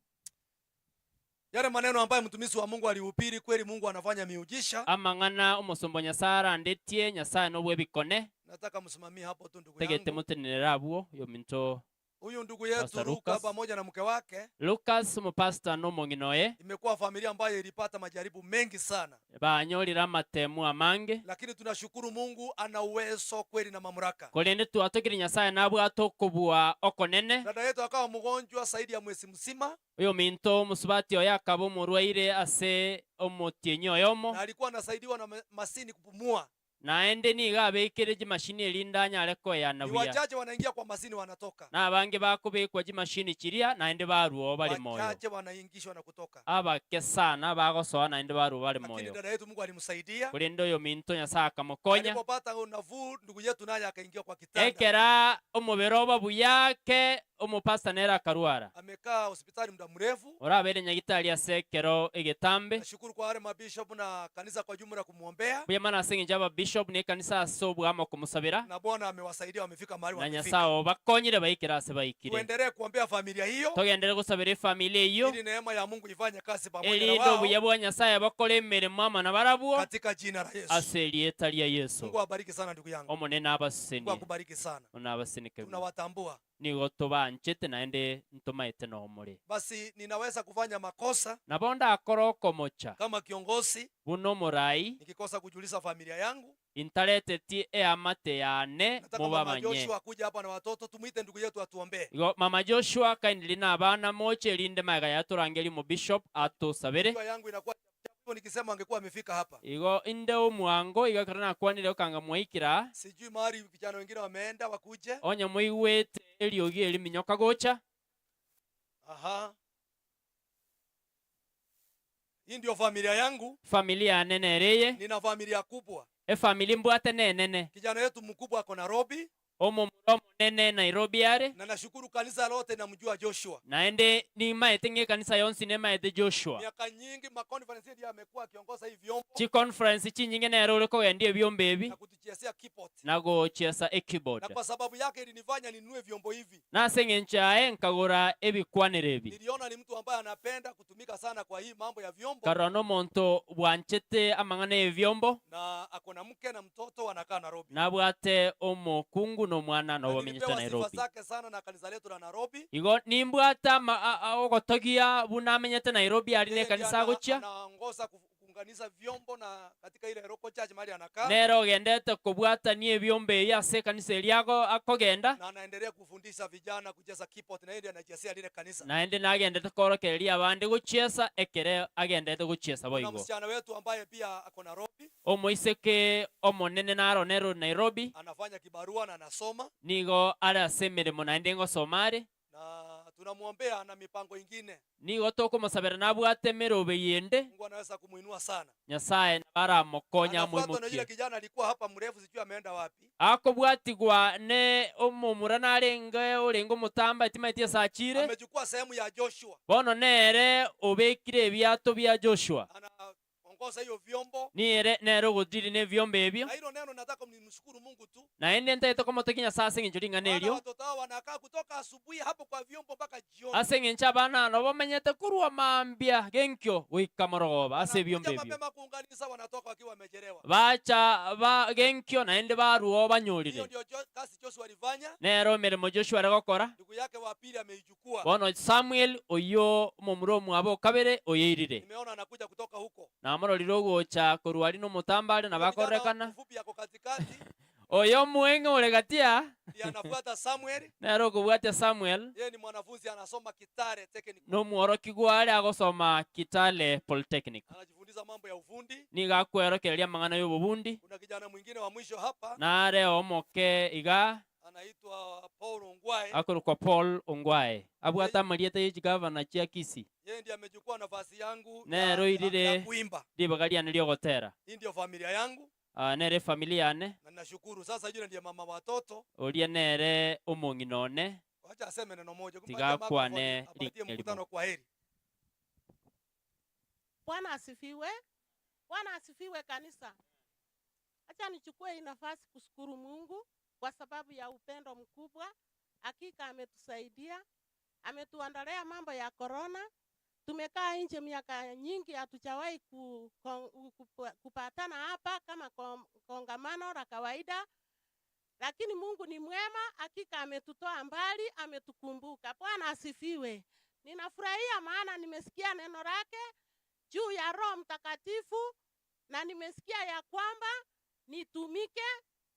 Yale maneno ambayo mtumishi wa Mungu alihubiri, kweli Mungu anafanya miujiza. Amang'ana omosombo Nyasaye arandetie Nyasaye nobwe ebikone. Nataka msimamie hapo tu ndugu Tegete yangu. mutenenere abwo oyo minto. Huyu ndugu yetu Pastor Luka Lucas. pamoja na mke wake. Lucas omopastor na omong'ino oye. Imekuwa familia ambayo ilipata majaribu mengi sana. Banyorire amatemu amange. Lakini tunashukuru Mungu ana uwezo kweli na mamlaka. Korende twatokire Nyasaye nabwate okobua okonene. Dada yetu akawa mgonjwa zaidi ya mwezi mzima. Oyo minto omusubati oyo akaba omorwaire ase omotienyi oyomo. Na alikuwa anasaidiwa na masini kupumua. Naende niga abekire jimashini erinda anyare koyana Ni buya. wachache wanaingia kwa masini wanatoka. Na abange bakobekwa jimashini chiria naende barwo bari moyo. Wachache wanaingishwa na kutoka. Abake sana bagosoa naende barwo bari Lakini moyo. dada yetu Mungu alimsaidia. Korende oyo minto Nyasaye akamokonya. Alipopata unafuu ndugu yetu naye akaingia kwa kitanda. Ekera omobere oba buyake omopasta nere akarwara. Amekaa hospitali muda mrefu. Orabere nyagitari ase ekero egetambe. Nashukuru kwa wale mabishop na kanisa kwa jumla kumuombea. Buya mana ase eng'encho ababishop ne ekanisa ase obwamo kumusabira. Na Bwana amewasaidia wamefika mahali Na wamefika. Nyasaye obakonyire baikire ase baikire. Tuendelee kuombea familia hiyo. Togenderere gusabira efamily eyo. Ili neema ya Mungu ifanye kazi pamoja na Erinde wao. obuya bwa Nyasaye bakore emirimo ama na barabwo. Katika jina la Yesu. Ase erieta ria Yesu. Mungu awabariki sana ndugu yangu. Omonene abasenie. Mungu akubariki sana. Ono abaseneke buya. Tunawatambua. Nigo tobanchete naende ntomaete nomore. Basi ninaweza kufanya makosa Nabo ndakora okomocha. kama kiongozi Buno omorai. nikikosa kujulisha familia yangu. Intareteti eamate yane Nataka mama mubamanye. Joshua kuja hapa na watoto, tumuite ndugu yetu atuombee. Igo mama Joshua kaindiri na abana moche erinde maega yaturangeri mu bishop atusabire. Kichwa yangu inakuwa hivyo nikisema angekuwa amefika hapa. Igo inde omwango igo ekero nakwanire okanga mwaikira. Sijui mahali vijana wengine wameenda wakuje. Onye muigwete eriogi eriminyoka gocha. Aha. Hii ndio familia yangu. Familia nene ereye. Nina familia kubwa. Efamili mbwate nenene. Kijana yetu mkubwa ako Nairobi. Omo muro munene Nairobi are. Na nashukuru kanisa lote namjua Joshua. Naende nimaete ng'e kanisa yonsi nemaete Joshua. Miaka nyingi ma conference ndiye amekuwa akiongoza hivi vyombo. Chi conference chinyinge nere uri kogendia ebyombo ebi. Na kutuchezea keyboard. Na gochesa e keyboard. Na kwa sababu yake ilinifanya ninunue vyombo hivi. Na ase eng'encho yaye nkagura ebikwanero ebi. Niliona ni mtu ambaye anapenda kutumika sana kwa hii mambo ya vyombo. Karora nomonto bwanchete amang'ana ebyombo. Na ako na mke na mtoto wanakaa Nairobi. Nabwate omokungu no mwana no Na bamenyete nilipewa sifa Nairobi. zake sana na kanisa letu la Nairobi. Igo nimbwata ogotogia bunamenyete Nairobi ari ne Yeye ndiye kanisa agochia. anaongoza kuunganisha vyombo na katika ile Roko Church mahali anakaa. Nero ogendete kobwatania ebyombo ebi ase ekanisa eria akogenda. Na anaendelea kufundisha vijana kucheza keyboard na yeye ndiye anachezea lile kanisa. Naende nagendete korokereria abande gochiesa ekere agendete gochiesa Kuna boigo. msichana wetu ambaye pia ako Nairobi. Omoiseke omonene naronero Nairobi. Anafanya kibarua na anasoma. Nigo are ase emirimo naende ngosoma are. Na tunamwombea na mipango ingine. Nigo tokomosabera nabwate emerobe yende. Mungu anaweza kumuinua sana. Nyasaye baramokonya Anafuatwa na yule amwimukie. kijana alikuwa hapa mrefu sijui ameenda wapi. Akobwatigwa ne omomura narenge orenge omotamba etimaeti esachire. Amechukua sehemu ya Joshua. Bono nere obekire ebiato bia Joshua. Anaongoza hiyo vyombo. Niere nere ogotiri ne ebyombo ebio. Na hilo neno nataka nimshukuru Mungu tu. Naende ntaete komotokia Nyasaye ase eng'encho ring'ana Maana erio. watoto hao wanakaa kutoka asubuhi hapo kwa vyombo mpaka jioni. Ase eng'encho abana nabo bamenyete korwa mambia genkio goika morogoba ase ebyombo Wanakuja ebio. mapema kuunganisha, wanatoka wakiwa wamechelewa. Bacha ba genkio naende baruo banyorire. Hiyo ndio kazi Joshua alifanya. Nero emirimo Joshua are gokora. Ndugu yake wa pili ameichukua. Bono Samuel oyo omomura omwabo okabere oyeirire. Nimeona anakuja kutoka huko. Namororire ogocha korwa ari nomotamba are Yule kijana nabakorekana. mfupi ako katikati. Oyo mweng'e ore gatia Ndiye anafuata Samuel. Nere okobwatia Samuel. Yeye ni mwanafunzi anasoma Kitale Technical. Nomworoki are agosoma Kitale Polytechnic. Anajifundisha mambo ya ufundi. Niga akwerokereria amang'ana ya obobundi. Kuna kijana mwingine wa mwisho hapa nare omoke iga anaitwa Paul Ongwae. Akorokwa Paul Ongwae abwate amarieta ya chigavana chia Kisii. Yeye ndiye amechukua nafasi yangu nero ya irire kuimba. Ribaga riane riogotera. Hii ndio familia yangu. Nere familia yane. Na nashukuru sasa yule ndiye mama watoto. Oria nere omong'ina one. Wacha aseme neno moja. Tiga akwane Apatie ring'erimo. mkutano kwa heri. Bwana asifiwe. Bwana asifiwe kanisa. Acha nichukue hii nafasi kushukuru Mungu kwa sababu ya upendo mkubwa. Hakika ametusaidia, ametuondolea mambo ya corona. Tumekaa nje miaka nyingi, hatujawahi kupatana hapa kama kongamano la kawaida. Lakini Mungu ni mwema, hakika ametutoa mbali, ametukumbuka. Bwana asifiwe. Ninafurahia maana nimesikia neno lake juu ya Roho Mtakatifu na nimesikia ya kwamba nitumike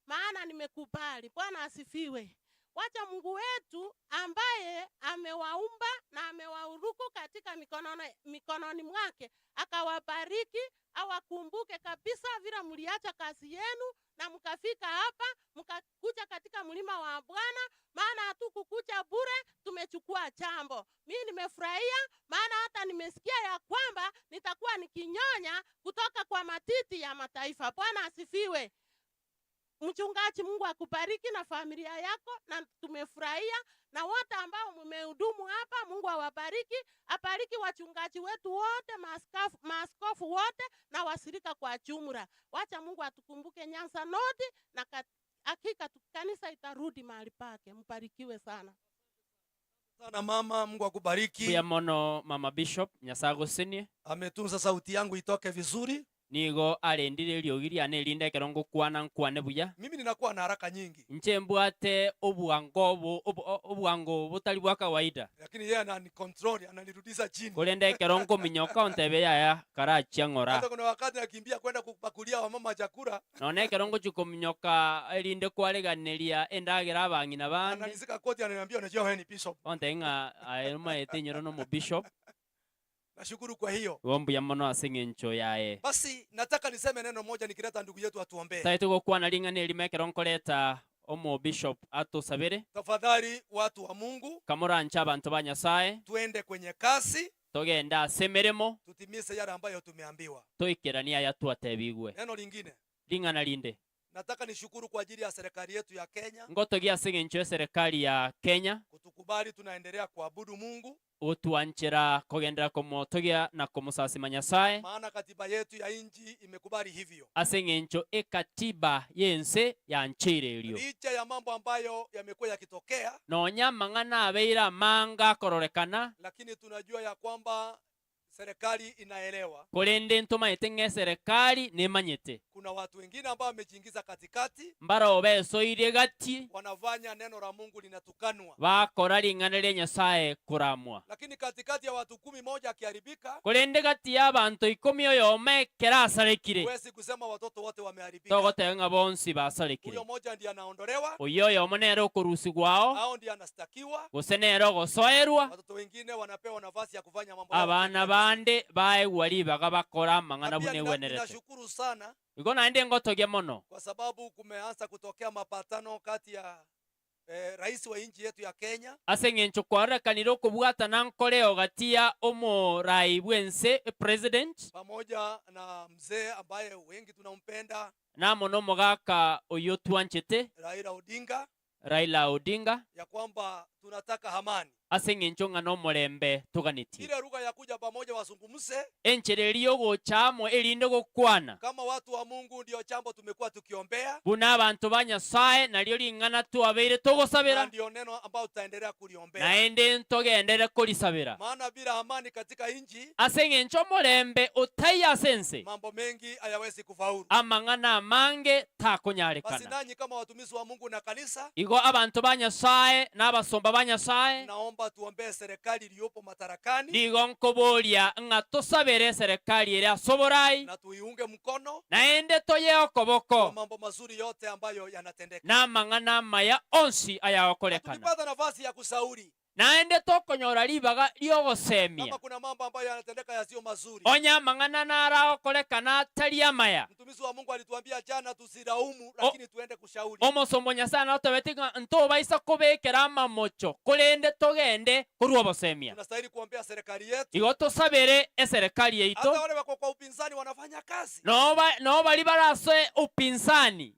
maana nimekubali. Bwana asifiwe. Wacha Mungu wetu ambaye amewaumba na amewauruku katika mikononi mwake akawabariki, awakumbuke kabisa vile mliacha kazi yenu na mkafika hapa, mkakuja katika mlima wa Bwana, maana hatukukuja bure, tumechukua jambo. Mimi nimefurahia maana hata nimesikia ya kwamba nitakuwa nikinyonya kutoka kwa matiti ya mataifa. Bwana asifiwe. Mchungaji, Mungu akubariki na familia yako, na tumefurahia na wote ambao mmehudumu hapa. Mungu awabariki, abariki wachungaji wetu wote, maaskofu wote na wasirika kwa jumla. Wacha Mungu atukumbuke Nyanza North, na hakika kanisa itarudi mahali pake. Mbarikiwe sana. Sana mama, Mungu akubariki. Buya mono mama Bishop, Nyasaye agosenie. Ametunza sauti yangu itoke vizuri. Nigo arendire riogi riane rinde ekero ngokwana nkwane buya. Mimi ninakuwa na haraka nyingi. Nche mbwate obwango butari bwa kawaida. Lakini yeye ananicontrol, ananirudisha chini. Korende ekero nkominyoka ontebe yaya karachia ng'ora. Hata kuna wakati nakimbia kwenda kupakulia wamama chakula. None ekero ngochikominyoka erinde kwareganeria endagera abang'ina bande. Ananizika koti ananiambia unajua wewe ni bishop. Onte ng'a aye maete nyoro no mu bishop. Nashukuru kwa hiyo. Wombu ya mono asenge ncho yae. Basi nataka niseme neno moja nikileta ndugu yetu atuombee. Taito gokwana ring'ana erimo ekero nkoreta omo bishop atusabere. Tafadhali watu wa Mungu, kamorancha abantu ba Nyasaye, tuende kwenye kasi, togenda ase emeremo, tutimize yale ambayo tumeambiwa. Toikerania aya twatebigwe. Neno lingine. Ring'ana linde. Nataka nishukuru kwa ajili ya serikali yetu ya Kenya. Ngotogia ase eng'encho ya serikali ya Kenya. Kutukubali tunaendelea kuabudu Mungu. Utuanchera kogendera komotogia na komosasima Nyasaye. Maana katiba yetu ya nchi imekubali hivyo. Ase eng'encho ekatiba yense yancheire erio. Licha ya mambo ambayo yamekuwa yakitokea, nonya mang'ana abeira manga kororekana, lakini tunajua ya kwamba serikali inaelewa. Korende ntomaete ng'e serikali nemanyete. Kuna watu wengine ambao wamejiingiza katikati, mbaro besoire gati, wanafanya neno la Mungu linatukanwa, bakora ring'ana ria Nyasaye kuramwa. Lakini katikati ya watu 10 moja akiharibika, korende gati ya bantu 10 oyome kerasarekire, huwezi kusema watoto wote wameharibika. Togoteba ng'a bonsi basarekire. Huyo moja ndiye anaondolewa, oyo oyomo nere okorusigwao, au ndiye anastakiwa, gose nere ogosoerwa. Watoto wengine wanapewa nafasi ya kufanya mambo yao. Abana bande baegwa ribaga bakora amang'ana Pia buna egwenerete. ninashukuru sana Igo naende ngotogia mono kwa sababu kumeanza kutokea mapatano kati ya rais wa nchi yetu ya Kenya ase eng'encho kwarorekanire okobwatana nkoreo gati ya omorai bwense president pamoja na mzee ambaye wengi tunampenda namo nomogaka oyo twanchete Raila Odinga, Raila Odinga, ya kwamba tunataka amani. Ase eng'encho ng'a nomorembe tuganitie. Ile lugha ya kuja pamoja wazungumze enchereri ogochamo erinde gokwana kama watu wa Mungu, ndio jambo tumekuwa tukiombea buna abantu ba Nyasaye nario ring'ana twabeire togosabera, na ndio neno ambao tutaendelea kuliombea, naende ntogendere korisabera, maana bila amani katika nchi ase eng'encho omorembe otai ase ense mambo mengi hayawezi kufaulu. Amang'ana amange takonyarekana. Basi nanyi kama watumishi wa Mungu na kanisa, igo abantu ba Nyasaye n'abasomba banyasaye Naomba tuombee serikali iliyopo madarakani nigo nkoboria ng'a tosabere serikali ere soborai na tuiunge mkono naende toye kwa okoboko mambo mazuri yote ambayo yanatendeka. N'amang'ana amaya onsi ayagokorekana. Tukipata nafasi ya kusauri Naende tokonyora ribaga riogosemia kama kuna mambo ambayo yanatendeka yasiyo mazuri, onya amang'ana naragokorekana atari amaya. Mtumishi wa Mungu alituambia jana tusilaumu, lakini tuende kushauri. Omosomo nyasaye natobeti ng'a ntobaisa kobekera amamocho korende togende korwa obosemia. Tunastahili kuombea serikali yetu. Igo tosabere eserikali yaito. Hata wale wako kwa upinzani wanafanya kazi, Noba barase upinzani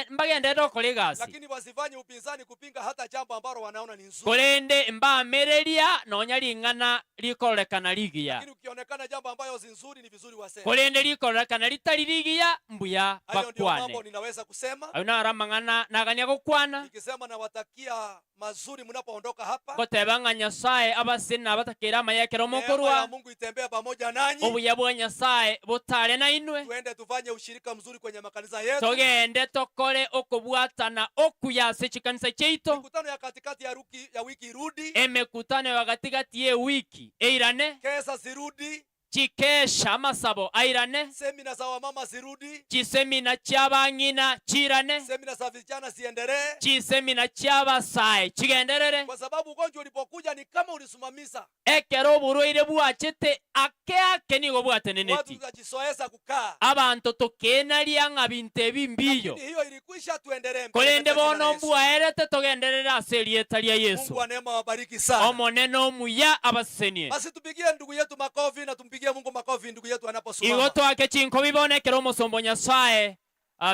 mbagendere okora egasi lakini wasifanye upinzani kupinga hata jambo ambalo wanaona ni nzuri. Korende mbamereria nonya ring'ana rikorekana rigiya. Lakini ukionekana jambo ambayo si nzuri, ni vizuri waseme. Korende rikorekana ritari rigiya mbuya Hayo ndio mambo bakwane. ninaweza kusema. Ayo naro amang'ana nagania gokwana. Nikisema nawatakia mazuri mnapoondoka hapa. Goteba ng'a nyasaye abasina abatakera amayekero Neema ya mokorwa Mungu itembee pamoja nanyi. Obuya bwa nyasaye butare na inwe. Tuende tufanye ushirika mzuri kwenye makanisa yetu. Togende tokore okobwatana okuya ase chikanisa chiaito. Mikutano ya katikati ya wiki irudi. Emekutano ya katikati ye wiki eirane. Kesa zirudi. Chikesha amasabo airane. Semina za wamama zirudi. Chisemina chiabang'ina chirane. Semina za vijana ziendelee. Chisemina chiabasae chigenderere. Kwa sababu ugonjwa ulipokuja ni kama ulisimamisha. Ekero oborwaire bwachete ake ake nigo Watu bwateneneti. tukajizoeza kukaa. Abanto tokenaria ng'a binto ebi mbiyo. Lakini hiyo ilikwisha, tuendelee mbele Korende katika jina la bono Yesu. mbwaerete togenderere ase erieta ria Yesu. Mungu wa neema wabariki sana. Omonene omuya abasenie. Basi tupigie ndugu yetu makofi na tumpigie Mungu makofi ndugu yetu anaposimama. Igo twake chinkobi bonekera omosombo nyasaye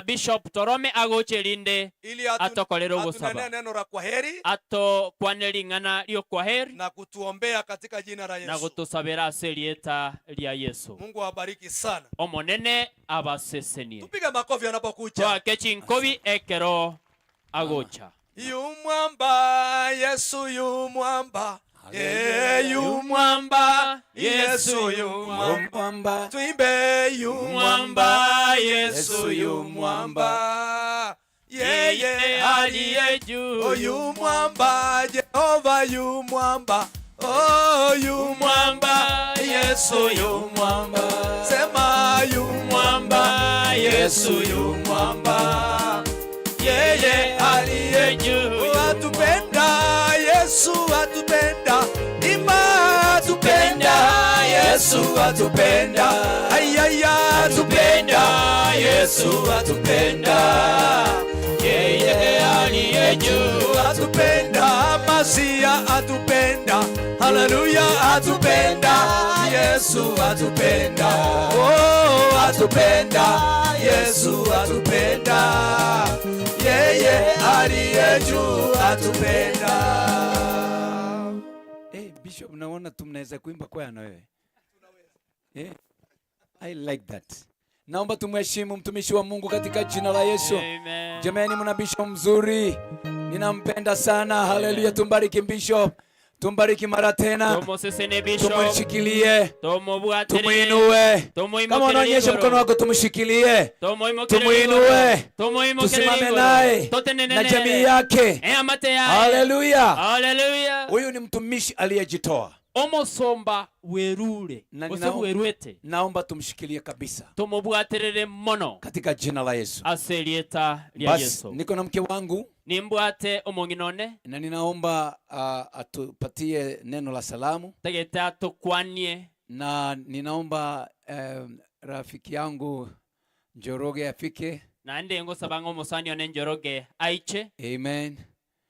Bishop Torome agocherinde Ili atokorere atunenee ogosaba neno la kwaheri atokwane ring'ana riokwaheri na kutuombea katika jina la na Yesu. gotusabera ase erieta ria Yesu. Mungu awabariki sana. Omonene abasesenie. Tupige makofi anapokuja. Twake chinkobi ekero agocha. Yu mwamba Yesu, yu mwamba. Yu mwamba Yesu, yu mwamba. Tuimbe yu mwamba Yesu, yu mwamba. Yeye aliye juu. Oh, yu mwamba Jehova, yu mwamba. Oh, yu mwamba Yesu, yu mwamba. Sema yu mwamba Yesu, yu mwamba. Yeye aliye juu. Atupenda Yesu, atupenda. Ima atupenda Yesu, atupenda. Ayaya atupenda Yesu, atupenda. Yeye aliye juu atupenda. Masia atupenda. Haleluya atupenda Yesu, atupenda. Oh, atupenda Yesu, atupenda. Yeye aliye juu atupenda. Bishop, naona tu mnaweza kuimba kwaya na wewe. I like that. Naomba tumheshimu mtumishi wa Mungu katika jina la Yesu. Amen. Jamani, mna bishop mzuri. Ninampenda sana. Haleluya, tumbariki bishop. Tumbariki mara tena. Tumosesene bishop. Tumshikilie. Tumubwatere. Tumuinue. Tumuimukere Kama unaonyesha igoro. mkono wako tumshikilie. Tumuimukere Tumuinue. igoro. Tumuimukere Tusimame igoro. naye Totenene na nere. jamii yake. Amate yaye. Haleluya. Haleluya. Huyu ni mtumishi aliyejitoa. Omosomba werure. Na Ose werwete. Naomba tumshikilie kabisa. Tumubwaterere mono. Katika jina la Yesu. Ase erieta ria Basi, Yesu. niko na mke wangu. Nimbwate omonginone. Na ninaomba atupatie neno la salamu. Tegete atukwanie. Na ninaomba rafiki yangu Njoroge afike. Na ndi ngosaba ng'omosani one Njoroge aiche. Amen.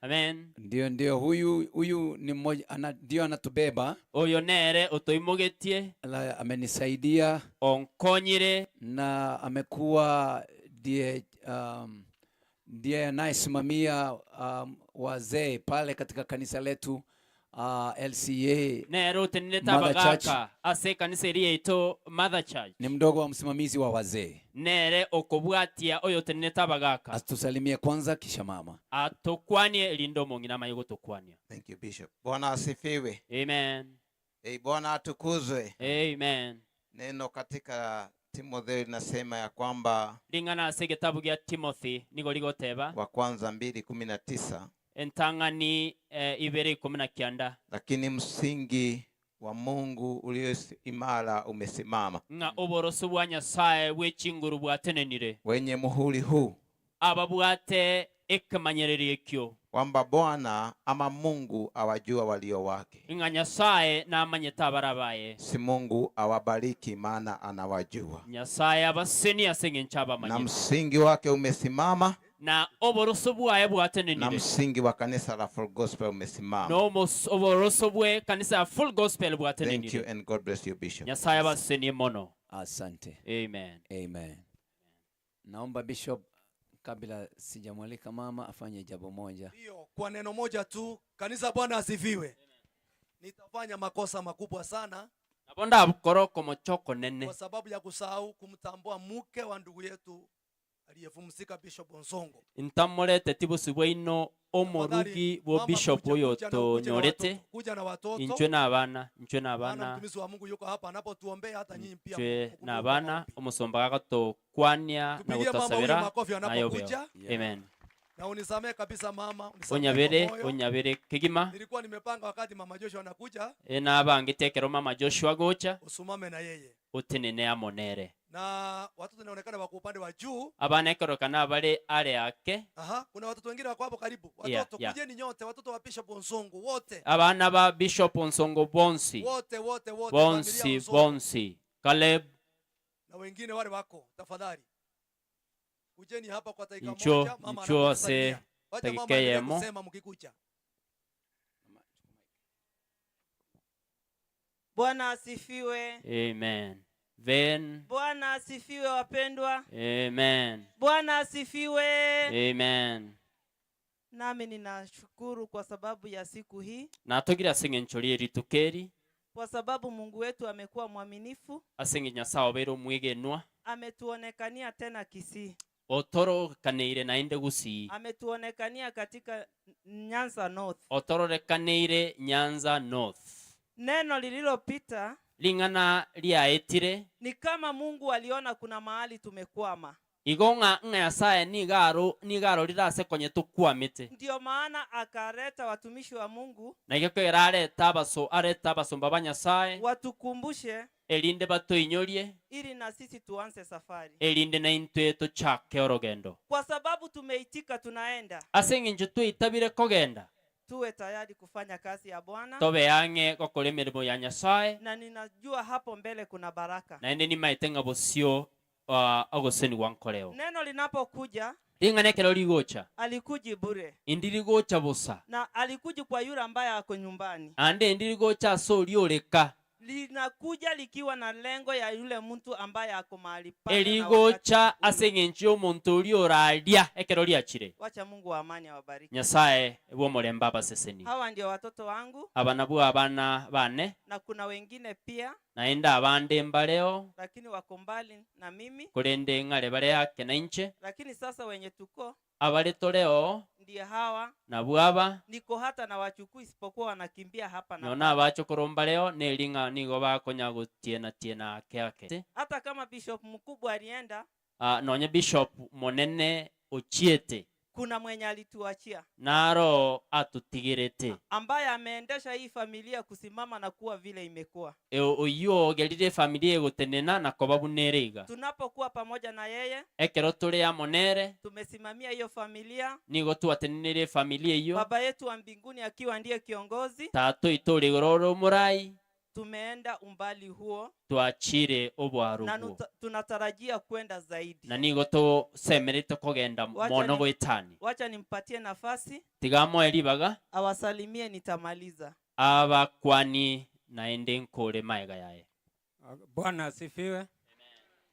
Amen. Ndio huyu ni mmoja ndio anatubeba. Oyo nere otoimogetie. Amenisaidia. Onkonyire. Na amekuwa ndiye anayesimamia wazee pale katika kanisa letu LCA. Nere otenenete Mother Church. abagaka ase kanisa eri yaito Mother Church. Ni mdogo wa msimamizi wa wazee. Nere okobwatia oyo otenenete abagaka. Atusalimie kwanza kisha mama. Atokwanie lindo mong'ina maye gotokwania. Thank you, Bishop. Bwana asifiwe. Amen. Bwana atukuzwe. Amen. Neno katika Timotheo linasema ya kwamba lingana ase gitabu gya Timothy nigo ligoteba wa kwanza 2:19. Entang'ani 2:19. Lakini msingi wa Mungu ulio imara umesimama, ng'a oboroso bwa Nyasaye bw'echinguru bwatenenire, wenye muhuri huu, ababwate ekemanyereri ekio, kwamba Bwana ama Mungu awajua walio wake. Ng'a Nyasaye namanyete abarabaye. Si Mungu awabariki maana anawajua. Nyasaye abaseni ase abamanyete. Na msingi wake umesimama, na oboroso bwaye bwatenenire, na msingi wa kanisa la Full Gospel umesimama. No oboroso bwe kanisa la Full Gospel bwatenenire. Thank you and God bless you, Bishop. Nyasaye abaseni mono. Asante. Amen. Amen. Naomba Bishop, kabla sijamwalika mama, afanye jambo moja. Ndio, kwa neno moja tu, kanisa Bwana asifiwe. Nitafanya makosa makubwa sana. Nabonda bukoroko mochoko nene. Kwa sababu ya kusahau kumtambua mke wa ndugu yetu aliyefumsika Bishop Onsongo. Intamolete tibusi bweino omorugi bo Bishop oyoto nyorete. Kuja na watoto. Inchwe na abana, inchwe na abana. Mtumishi wa Mungu yuko hapa anapotuombea hata nyinyi pia. Inchwe na abana omusomba gakatokwania na gutasabira nayo. Amen. Na unisamee kabisa mama, unisamee. Onyabere, onyabere kigima. Nilikuwa nimepanga wakati mama Joshua anakuja. Nabangitekero mama Joshua gocha. Usimame na yeye. Utenene amonere. Na watoto inaonekana wako upande wa juu. Abana ekorokana bale ale yake. Aha, kuna watoto wengine wako hapo karibu. Watoto kujeni nyote, watoto wa Bishop Onsongo wote. Abana ba Bishop Onsongo bonsi. Wote wote wote. Bonsi bonsi. Caleb na wengine wale wako, tafadhali. Kujeni hapa kwa dakika moja, mama ncho ase dakika yemo. Kusema mkikuja. Bwana asifiwe. Amen. Then Bwana asifiwe wapendwa. Amen. Bwana asifiwe. Amen. Nami ninashukuru kwa sababu ya siku hii. Natogira sing'enchorie ritukeri. Kwa sababu Mungu wetu amekuwa mwaminifu. Asenge Nyasaye obere mwegenwa. Ametuonekania tena Kisii. Otorokaneire naende Gusii. Ametuonekania katika Nyanza North. Otorokaneire Nyanza North. Neno lililopita ling'ana liaetire ni kama Mungu aliona kuna mahali tumekwama. Igo ng'a Nyasaye nigaro rirase konye tukwamite. Ndio maana akareta watumishi wa Mungu. Na igekera areta abaso areta abasomba ba Nyasaye watukumbushe erinde batoinyorie ili na sisi tuanze safari. Erinde na intwe tuchake orogendo. Kwa sababu tumeitika tunaenda. Ase ng'encho tweitabire kogenda. Tuwe tayari kufanya kazi ya Bwana. Tobe yange gokora emirimo ya Nyasaye. Na ninajua hapo mbele kuna baraka. Na ende nimaete ng'a bosio agoseni wankoreo. Neno linapokuja ring'ana ekero rigocha alikuji bure. Indi rigocha bosa. Na alikuji kwa yule ambaye ako nyumbani. Ande indi rigocha ase oria oreka. Linakuja likiwa na lengo ya yule mtu ambaye ako mahali pale. Erigocha ase ng'encho y'omonto oria oraria ekero riachire. Wacha Mungu wa amani awabariki. Nyasaye bw'omorembe abaseseni. Hawa ndio watoto wangu. Aba nabwo abana bane. Na kuna wengine pia. Naenda abande mbareo. Lakini wako mbali na mimi. Korende ng'are bare yake na inche. Lakini sasa wenye tuko abare toreo ndiye hawa. Nabwo aba. Niko hata na wachukui isipokuwa wanakimbia hapa na. Nona abachokoro mbareo nelinga nigo bakonya gutiena tiena ake ake. Hata kama bishop mkubwa alienda. Nonye bishop monene ochiete. Kuna mwenye alituachia. Naro atutigirete. Ambaye ameendesha hii familia kusimama na kuwa vile imekuwa. Oyo gerire familia gotenena na koba bunere iga. Tunapokuwa pamoja na yeye. Ekero tore amonere. Tumesimamia hiyo familia. Nigo tuatenenere familia hiyo. Baba yetu wa mbinguni akiwa ndiye kiongozi. Tato itore gororo murai. Tumeenda umbali huo. Tuachire obwarugo. Na tunatarajia kwenda zaidi. Na nigo to semerete kogenda mono goetani. Wacha nimpatie nafasi. Tigamo eribaga. Awasalimie nitamaliza. Abakwani naende nkore maega yaye. Bwana asifiwe.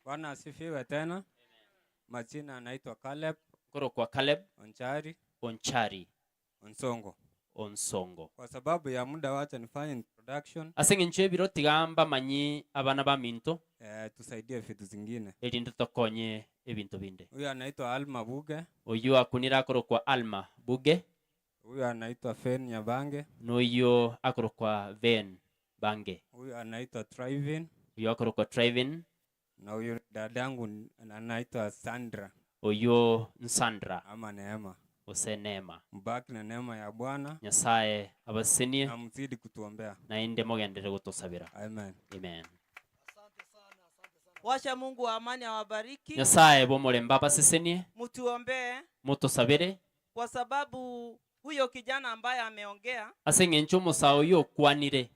Bwana asifiwe tena. Amen. Majina anaitwa Caleb. Koro kwa Caleb. Onchari. Onchari. Onsongo. Onsongo. Kwa sababu ya muda wacha nifanye introduction. Ase ng'encho ebiro tigamba manyi abana ba minto. Tusaidie vitu zingine. Erinde tokonye ebinto binde. Huyu anaitwa Alma Buge. Oyu akunira akoro kwa Alma Buge. Huyu anaitwa Fen Nyabange. N'oyo akoro kwa Ven Bange. Huyu anaitwa Trivin. Huyu akoro kwa Trivin. Na huyu dadangu anaitwa Sandra. Oyo Sandra. Ama Neema. Gose neema. Mbaki na neema ya Bwana Nyasaye abasenie na mzidi kutuombea. Naende mogendere gutosabira. Amen. Amen. Washa Mungu wa amani awabariki. Nyasaye bomulembe abasesenie. Mutuombee Mutusabire kwa sababu huyo kijana ambaye ameongea ase ng'encho omosawo oyo okwanire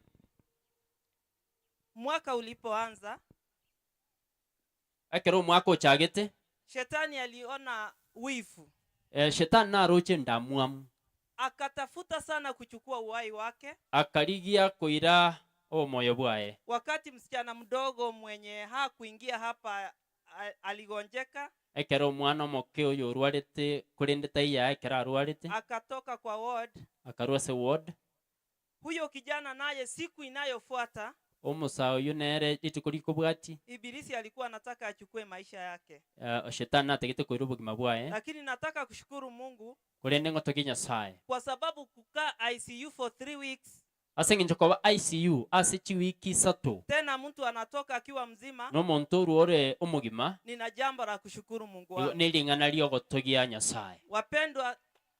mwaka ulipoanza ekero omwaka ochagete shetani aliona wivu, shetani naroche ndamwamu akatafuta sana kuchukua uhai wake. Akarigia koira omoyo bwaye. Wakati msichana mdogo mwenye hakuingia hapa aligonjeka, ekero omwana omoke oyo orwarete korende taiya ekero arwarete akatoka kwa ward. Akarwa ase ward. Huyo kijana naye siku inayofuata omosawo oyo nere rituko rikobwati ibilisi alikuwa anataka achukue maisha yake. Shetani nategete koira obogima bwaye. Lakini nataka kushukuru Mungu korende ngotoki Nyasaye kwa sababu kukaa ICU for 3 weeks, ase ng'encho koba ICU ase chiwiki isato tena mtu anatoka akiwa mzima, nomonto orwore omogima, nina jambo la kushukuru Mungu wangu. Neling'ana riogotogia Nyasaye. Wapendwa,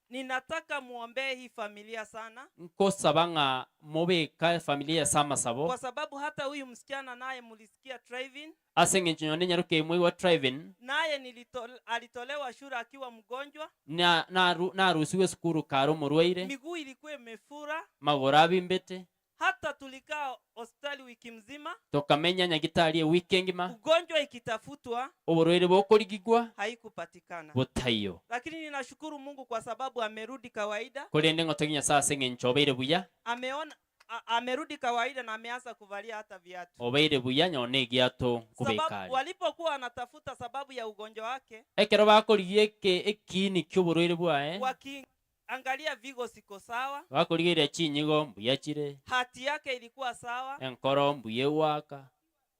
ninataka muombee hii familia sana, nkosaba ng'a mobeka familia samasabo kwa sababu hata huyu msichana naye mulisikia driving, ase ng'encho nyone nyaruke imwe wa driving naye alitolewa shule akiwa mgonjwa, na narusiwe sukuru karo murwaire, miguu ilikuwa imefura, magoro abimbete, hata tulikaa hospitali wiki mzima, tokamenya nyagitari wiki ngima, ugonjwa ikitafutwa oborwaire bokorigigwa haikupatikana botaiyo. Lakini ninashukuru Mungu kwa sababu amerudi kawaida, korende ngotogi Nyasaye ase ng'encho obeire buya, ameona amerudi kawaida na ameanza kuvalia hata viatu. Obeire buya nyone egiato nkobekare. Sababu walipokuwa wanatafuta sababu ya ugonjwa wake, ekero bakorigie ekiini kia oborwaire bwaye, wakiangalia vigo siko sawa, bakorigeria chinyigo mbuya chire, hati yake ilikuwa sawa, enkoro mbuya ewaka,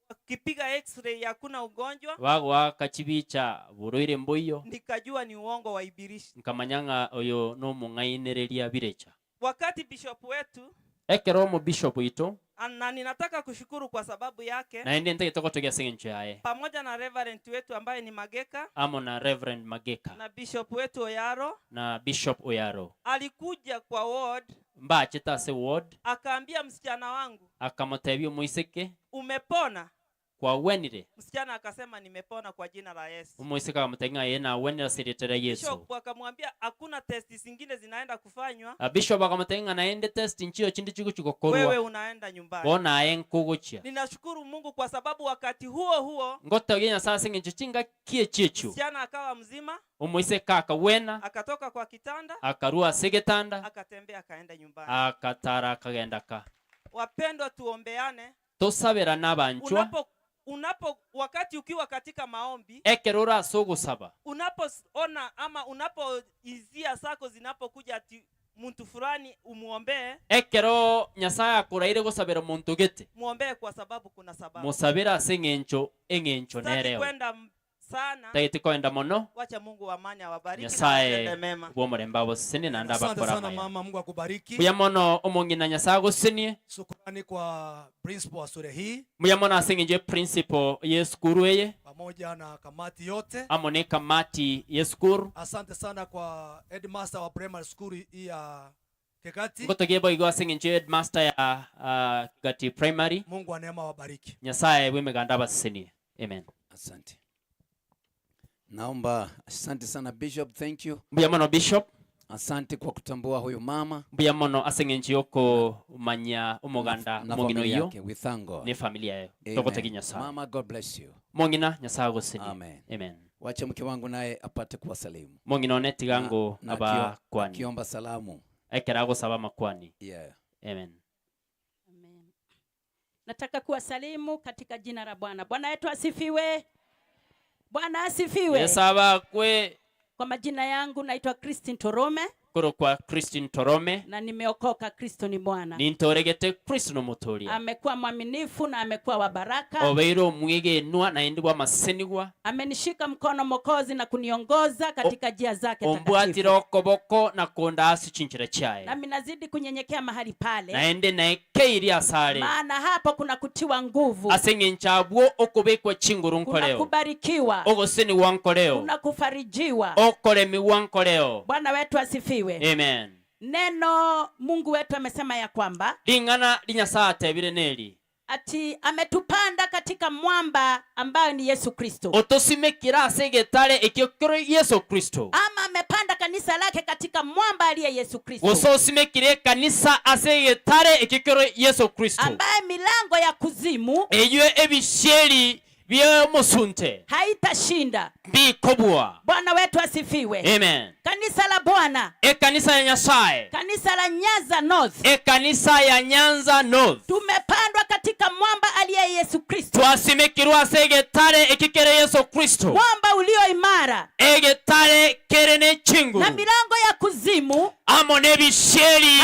wakipiga x-ray hakuna ugonjwa, bagwaka chibicha burwaire mbuyo, nikajua ni uongo wa ibilisi, nkamanya ng'a oyo nomong'ainereria birecha. Wakati bishop wetu ekero omo bishop wito, na ninataka kushukuru kwa sababu yake, naende ntagete gotogia ase ng'encho yaye, pamoja na reverend wetu ambaye ni Mageka, amo na Reverend Mageka na bishop wetu Oyaro, na Bishop Oyaro, alikuja kwa ward, mbachete ase ward, akaambia msichana wangu, akamotebia omoiseke, umepona? Kwawenire? Msichana akasema nimepona kwa jina la Yesu. Omoiseke akamotebia ng'a ye nawenire ase erieta ria Yesu. Bishop akamwambia hakuna testi zingine zinaenda kufanywa. Bishop akamotebia ng'a naende test nchiyo chinde chigochigokorwa, wewe unaenda nyumbani. Bona aye nkogochia. Ninashukuru Mungu kwa sababu wakati huo huo ngotogia Nyasaye ase ng'encho chingakie chiechu, msichana akawa mzima, omoiseke akawena, akatoka kwa kitanda, akarua ase getanda, akatembea akaenda nyumbani, akatara akagenda ka. Wapendwa, tuombeane, tosabera n'abanchwa. Unapo wakati ukiwa katika maombi, ekero ase ogosaba, unapoona ama unapoizia sako zinapokuja ati mtu fulani umuombee, ekero Nyasaye akuraire gosabera muntu gete, muombee kwa sababu kuna sababu, musabera ase eng'encho eng'encho nereo kwenda sana tagete kwenda mono. Wacha Mungu wa amani awabariki na Nyasaye atende mema. bw'omurembe abosesenie naende Asante abakora sana amaya. mama, Mungu akubariki. Mbuya mono omong'ina Nyasaye agosesenie. Shukrani kwa principal wa shule hii Mbuya mono ase eng'encho principal ye sukuru eye pamoja na kamati yote, amo ne kamati ye sukuru. Asante sana kwa headmaster wa primary school hii ya Kegati. Ngotogie boigo ase eng'encho headmaster ya Kegati primary. Mungu wa neema awabariki. Nyasaye bw'emeganda abasesenie. Amen. Asante. Naomba asante sana Bishop, thank you. Mbuya mono Bishop. Asante kwa kutambua huyu mama. Mbuya mono ase eng'encho yoko manya omoganda na omong'ina familia oyo yake, we thank God. ne familia yaye. Amen. Togotogia Nyasaye. Mama, God bless you. Mong'ina Nyasaye agosesenie. Amen. Amen. Wacha mke wangu naye apate kuwasalimu. Mong'ina one tigango Na aba kwani. Kiomba salamu. Ekera agosaba makwani. Yeah. Amen. Amen. Nataka kuwasalimu katika jina la Bwana. Bwana wetu asifiwe. Bwana asifiwe. Yesu abakwe. Kwa majina yangu naitwa Christine Torome. Nkorokwa Christine Torome. Na nimeokoka. Kristo ni Bwana. Nintoregete Kristo nomotoria. Amekuwa mwaminifu na amekuwa wa baraka. Obeire omwegenwa naende bwamasenigwa. Amenishika mkono Mwokozi na kuniongoza katika njia zake Ombwatire takatifu. okoboko na konda ase chinchera chiaye. Nami nazidi kunyenyekea mahali pale, Naende naekeiri asare. maana hapo kuna kutiwa nguvu, Ase eng'encho abwo okobekwa chinguru kuna nkoreo. kubarikiwa, Ogoseniwa nkoreo. kuna kufarijiwa. Okoremiwa nkoreo. Bwana wetu asifiwe. Amen. Neno Mungu wetu amesema ya kwamba Ring'ana rinyasaye atebire neri. ati ametupanda katika mwamba ambayo ni Yesu Kristo. Otosimekire ase egetare ekio kero Yesu Kristo. Ama amepanda kanisa lake katika mwamba aliye Yesu Kristo. Gose osimekire ekanisa ase egetare ekio kero Yesu Kristo. Ambaye milango ya kuzimu Eyo ebisieri byomusunte haitashinda. Bikobwa. Bwana wetu asifiwe. Amen. Kanisa la Bwana. Ekanisa ya Nyasaye. Kanisa la Nyanza North. Ekanisa ya Nyanza North. Tumepandwa katika mwamba aliye Yesu Kristo. Twasimekirwa ase egetare ekikere Yesu Kristo. Mwamba ulio imara. Egetare kere ne chinguru. Na milango ya kuzimu amo nebisieri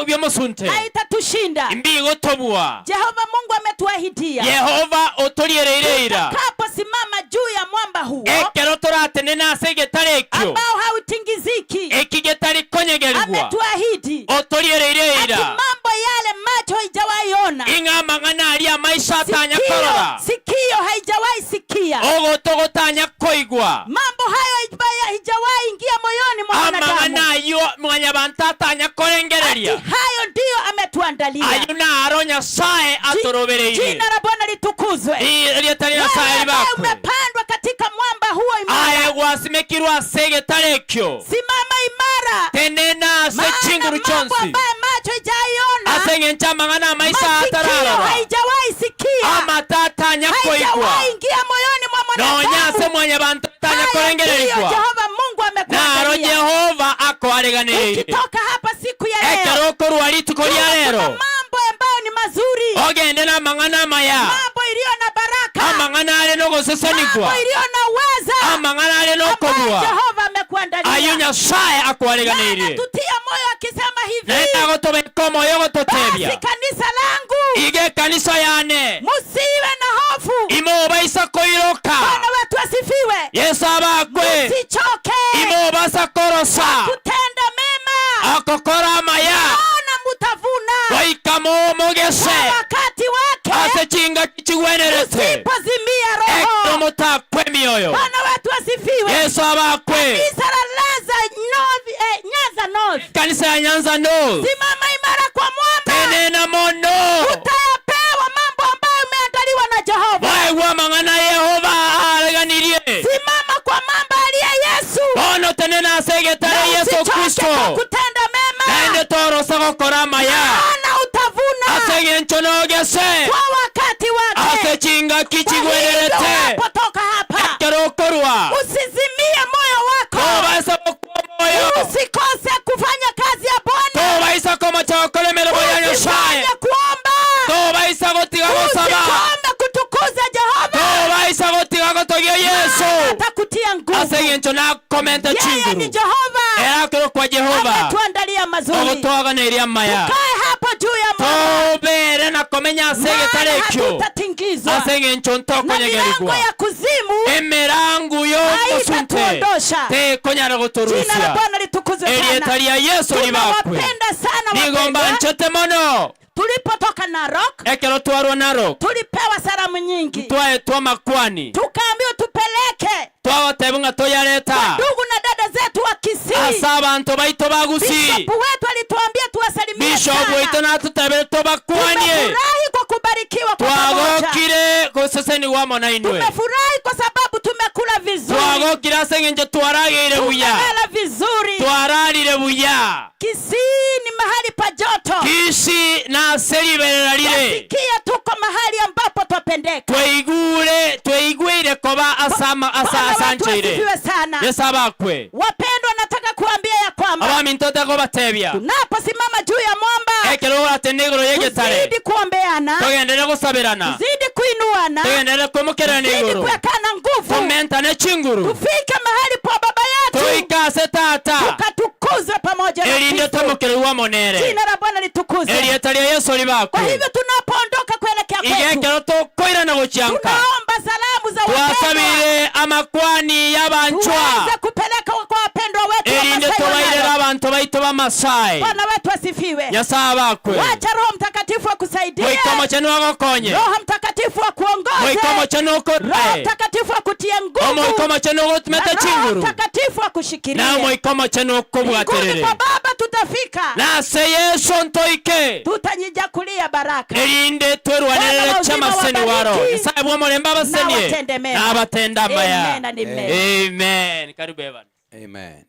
byomusunte haitatushinda. Mbigotobwa. Jehova Mungu ametuahidia. Yehova otoriereire. Tutakaposimama juu ya mwamba huo ekero toratenena ase egetare ekio ambao hautingiziki, ekigetari konyegerigwa, ametuahidi otoriereire ati mambo yale macho haijawahi ona, ing'a amang'ana aria amaisha atanya korora, sikio haijawahi sikia, ogotogotanya koigwa, mambo hayo haijawahi ingia moyoni mwa mwanadamu, amang'ana ayo mwanyabantu atanya korengereria, ati hayo ndiyo ametuandalia. Ayo naro Nyasaye atorobereire. Jina la Bwana litukuzwe. Rieta ria Nyasaye ribakwe. Umepandwa katika mwamba huo imara. Aye gwasimekirwa ase egetare ekio. Simama imara. Tenena ase chinguru chonsi. Mambo ambayo macho haijaiona, ase eng'encho amang'ana amaisa masikio atararora, haijawahi sikia, amatatanya koigwa, haijawahi ingia moyoni mwa mwanadamu, nonya ase mwanyabantu atanya Hayo ndiyo korengererigwa, Jehova Mungu naro amekuandalia. Jehova akoareganeire. Ukitoka hapa siku ya leo, Ekero okorwa rituko ria kuna rero, mambo ambayo ni mazuri, ogende na amang'ana amaya, mambo iliyo na baraka, amang'ana are nogosesenigwa, mambo iliyo na uweza, amang'ana are nokobua, Jehova amekuandalia. ayo Nyasaye akoareganeire. Tutia moyo akisema hivi, Naende agotobeka omoyo ogototebia, basi kanisa langu, ige kanisa yane, musiwe na hofu, imobaisa koiroka. Bwana wetu asifiwe. Yesu abakwe. Musichoke Imobasa korosa kutenda mema, akokora amaya, maana mutavuna goika momogese kwa wakati wake, ase chingaki chigwenerete, usipozimia roho. ekero motakwe emioyo. Bwana wetu asifiwe. Yesu abakwe. Kanisa la Laza North, Nyanza North. Kanisa ya Nyanza North. Simama imara kwa mwamba. Tenena mono. Utayapewa mambo ambayo umeandaliwa na Jehova. Waigwa amang'ana Yehova areganirie. Simama kwa mwamba aliye Yesu. Bono tenena ase egetare Na Yesu usichoke Kristo. kwa kutenda mema. Naende torosa gokora amaya. Maana utavuna ase eng'encho nogese kwa wakati wake. ase chingaki Kwa hivyo chigwenerete. unapotoka hapa, Ekero okorwa, usizimie moyo wako. tobaisa gokwa moyo, Usikose kufanya kazi ya Bwana. tobaisa komocha gokora emeremo ya Nyasaye, Usifanye kuomba. tobaisa gotiga gosaba, Usikombe kutukuza Jehova. tobaisa gotiga gotogia Yesu. Atakutia nguvu. Ase eng'encho nakomenta Yeye ni chinguru Jehova. erakero kwa Jehova Ametuandalia mazuri. ogotwaganeiria amaya, Tukae hapo juu ya mwamba. tobere na komenya ase egetare Maana ekio, hatutatingizwa. ase eng'encho Na milango ntokonyegerigwa, ya kuzimu emirango y'omosunte haitatuondosha. tekonyara Jina la gotorusia. Bwana litukuzwe Erieta sana. ria Yesu ribakwe. Tunawapenda sana Nigomba wapendwa. nchote mono. Tulipotoka Narok, Ekero twarwa Narok, tulipewa salamu nyingi, twaetwa makwani, tukaambiwa tupeleke twagotebwa ng'a toyareta ndugu na dada zetu wa Kisii. ase abanto baito bagusi. Bishop wetu alituambia tuwasalimie Bishop sana. wetu natutebere tobakwanie. Tumefurahi kwa kubarikiwa kwa pamoja. Twagokire gosesenigwa amo na inwe. Tumefurahi kwa sababu tumekula vizuri, Twagokire ase eng'encho twarageire buya, tumelala vizuri. twararire buya. Kisii ni mahali pa joto. Kisii nase riberera rire. Sikia tuko mahali ambapo twapendeka. Twaigure twaiguire koba asama asa Bwana wetu asancheire. asifiwe sana. Yesu abakwe. Wapendwa, nataka kuambia ya kwamba Abami ntotego batebia. tunaposimama juu ya mwamba, Ekero oratene igoro y'egetare, tuzidi kuombeana, togendere gosabirana, tuzidi kuinuana, togendere kwemokerana tuzidi igoro, kuwekana nguvu, tomentane chinguru, tufike mahali pa baba yetu, Tuikase tata tukatukuzwe pamoja na erinde Kristo. tomokerwa monere Jina la Bwana litukuzwe. Erieta ria Yesu libakwe. Kwa hivyo tunapoondoka kuelekea kwetu, Igekero tukoirana gucianka tunaomba salamu za wapendwa twasabire amakwani y'abanchwa tuweze kupeleka kwa wapendwa wetu wa erinde Masai tubairera Mara. abantu baitu b'amasai. Bwana wetu asifiwe. Nyasaye bakwe. Wacha Roho Mtakatifu akusaidie. Mwikomo chenu agokonye. Roho Mtakatifu akuongoze. Mwikomo chenu Roho okote. Mtakatifu akutie nguvu. Omwikomo chenu ogotumete Na Roho chinguru. Mtakatifu akushikilie. Na omwikomo chenu Mbinguni okobwaterere. kwa Baba tutafika. Nase Yesu ntoike. Tutanyijakulia baraka. Erinde twerwanirere Bwana wa uzima ky'amaseni waro. wabariki. Nyasaye bw'omurembe abasenie. Na watende mema. N'abatenda amaya. Amen and amen. Amen. Karibu Evan. Amen.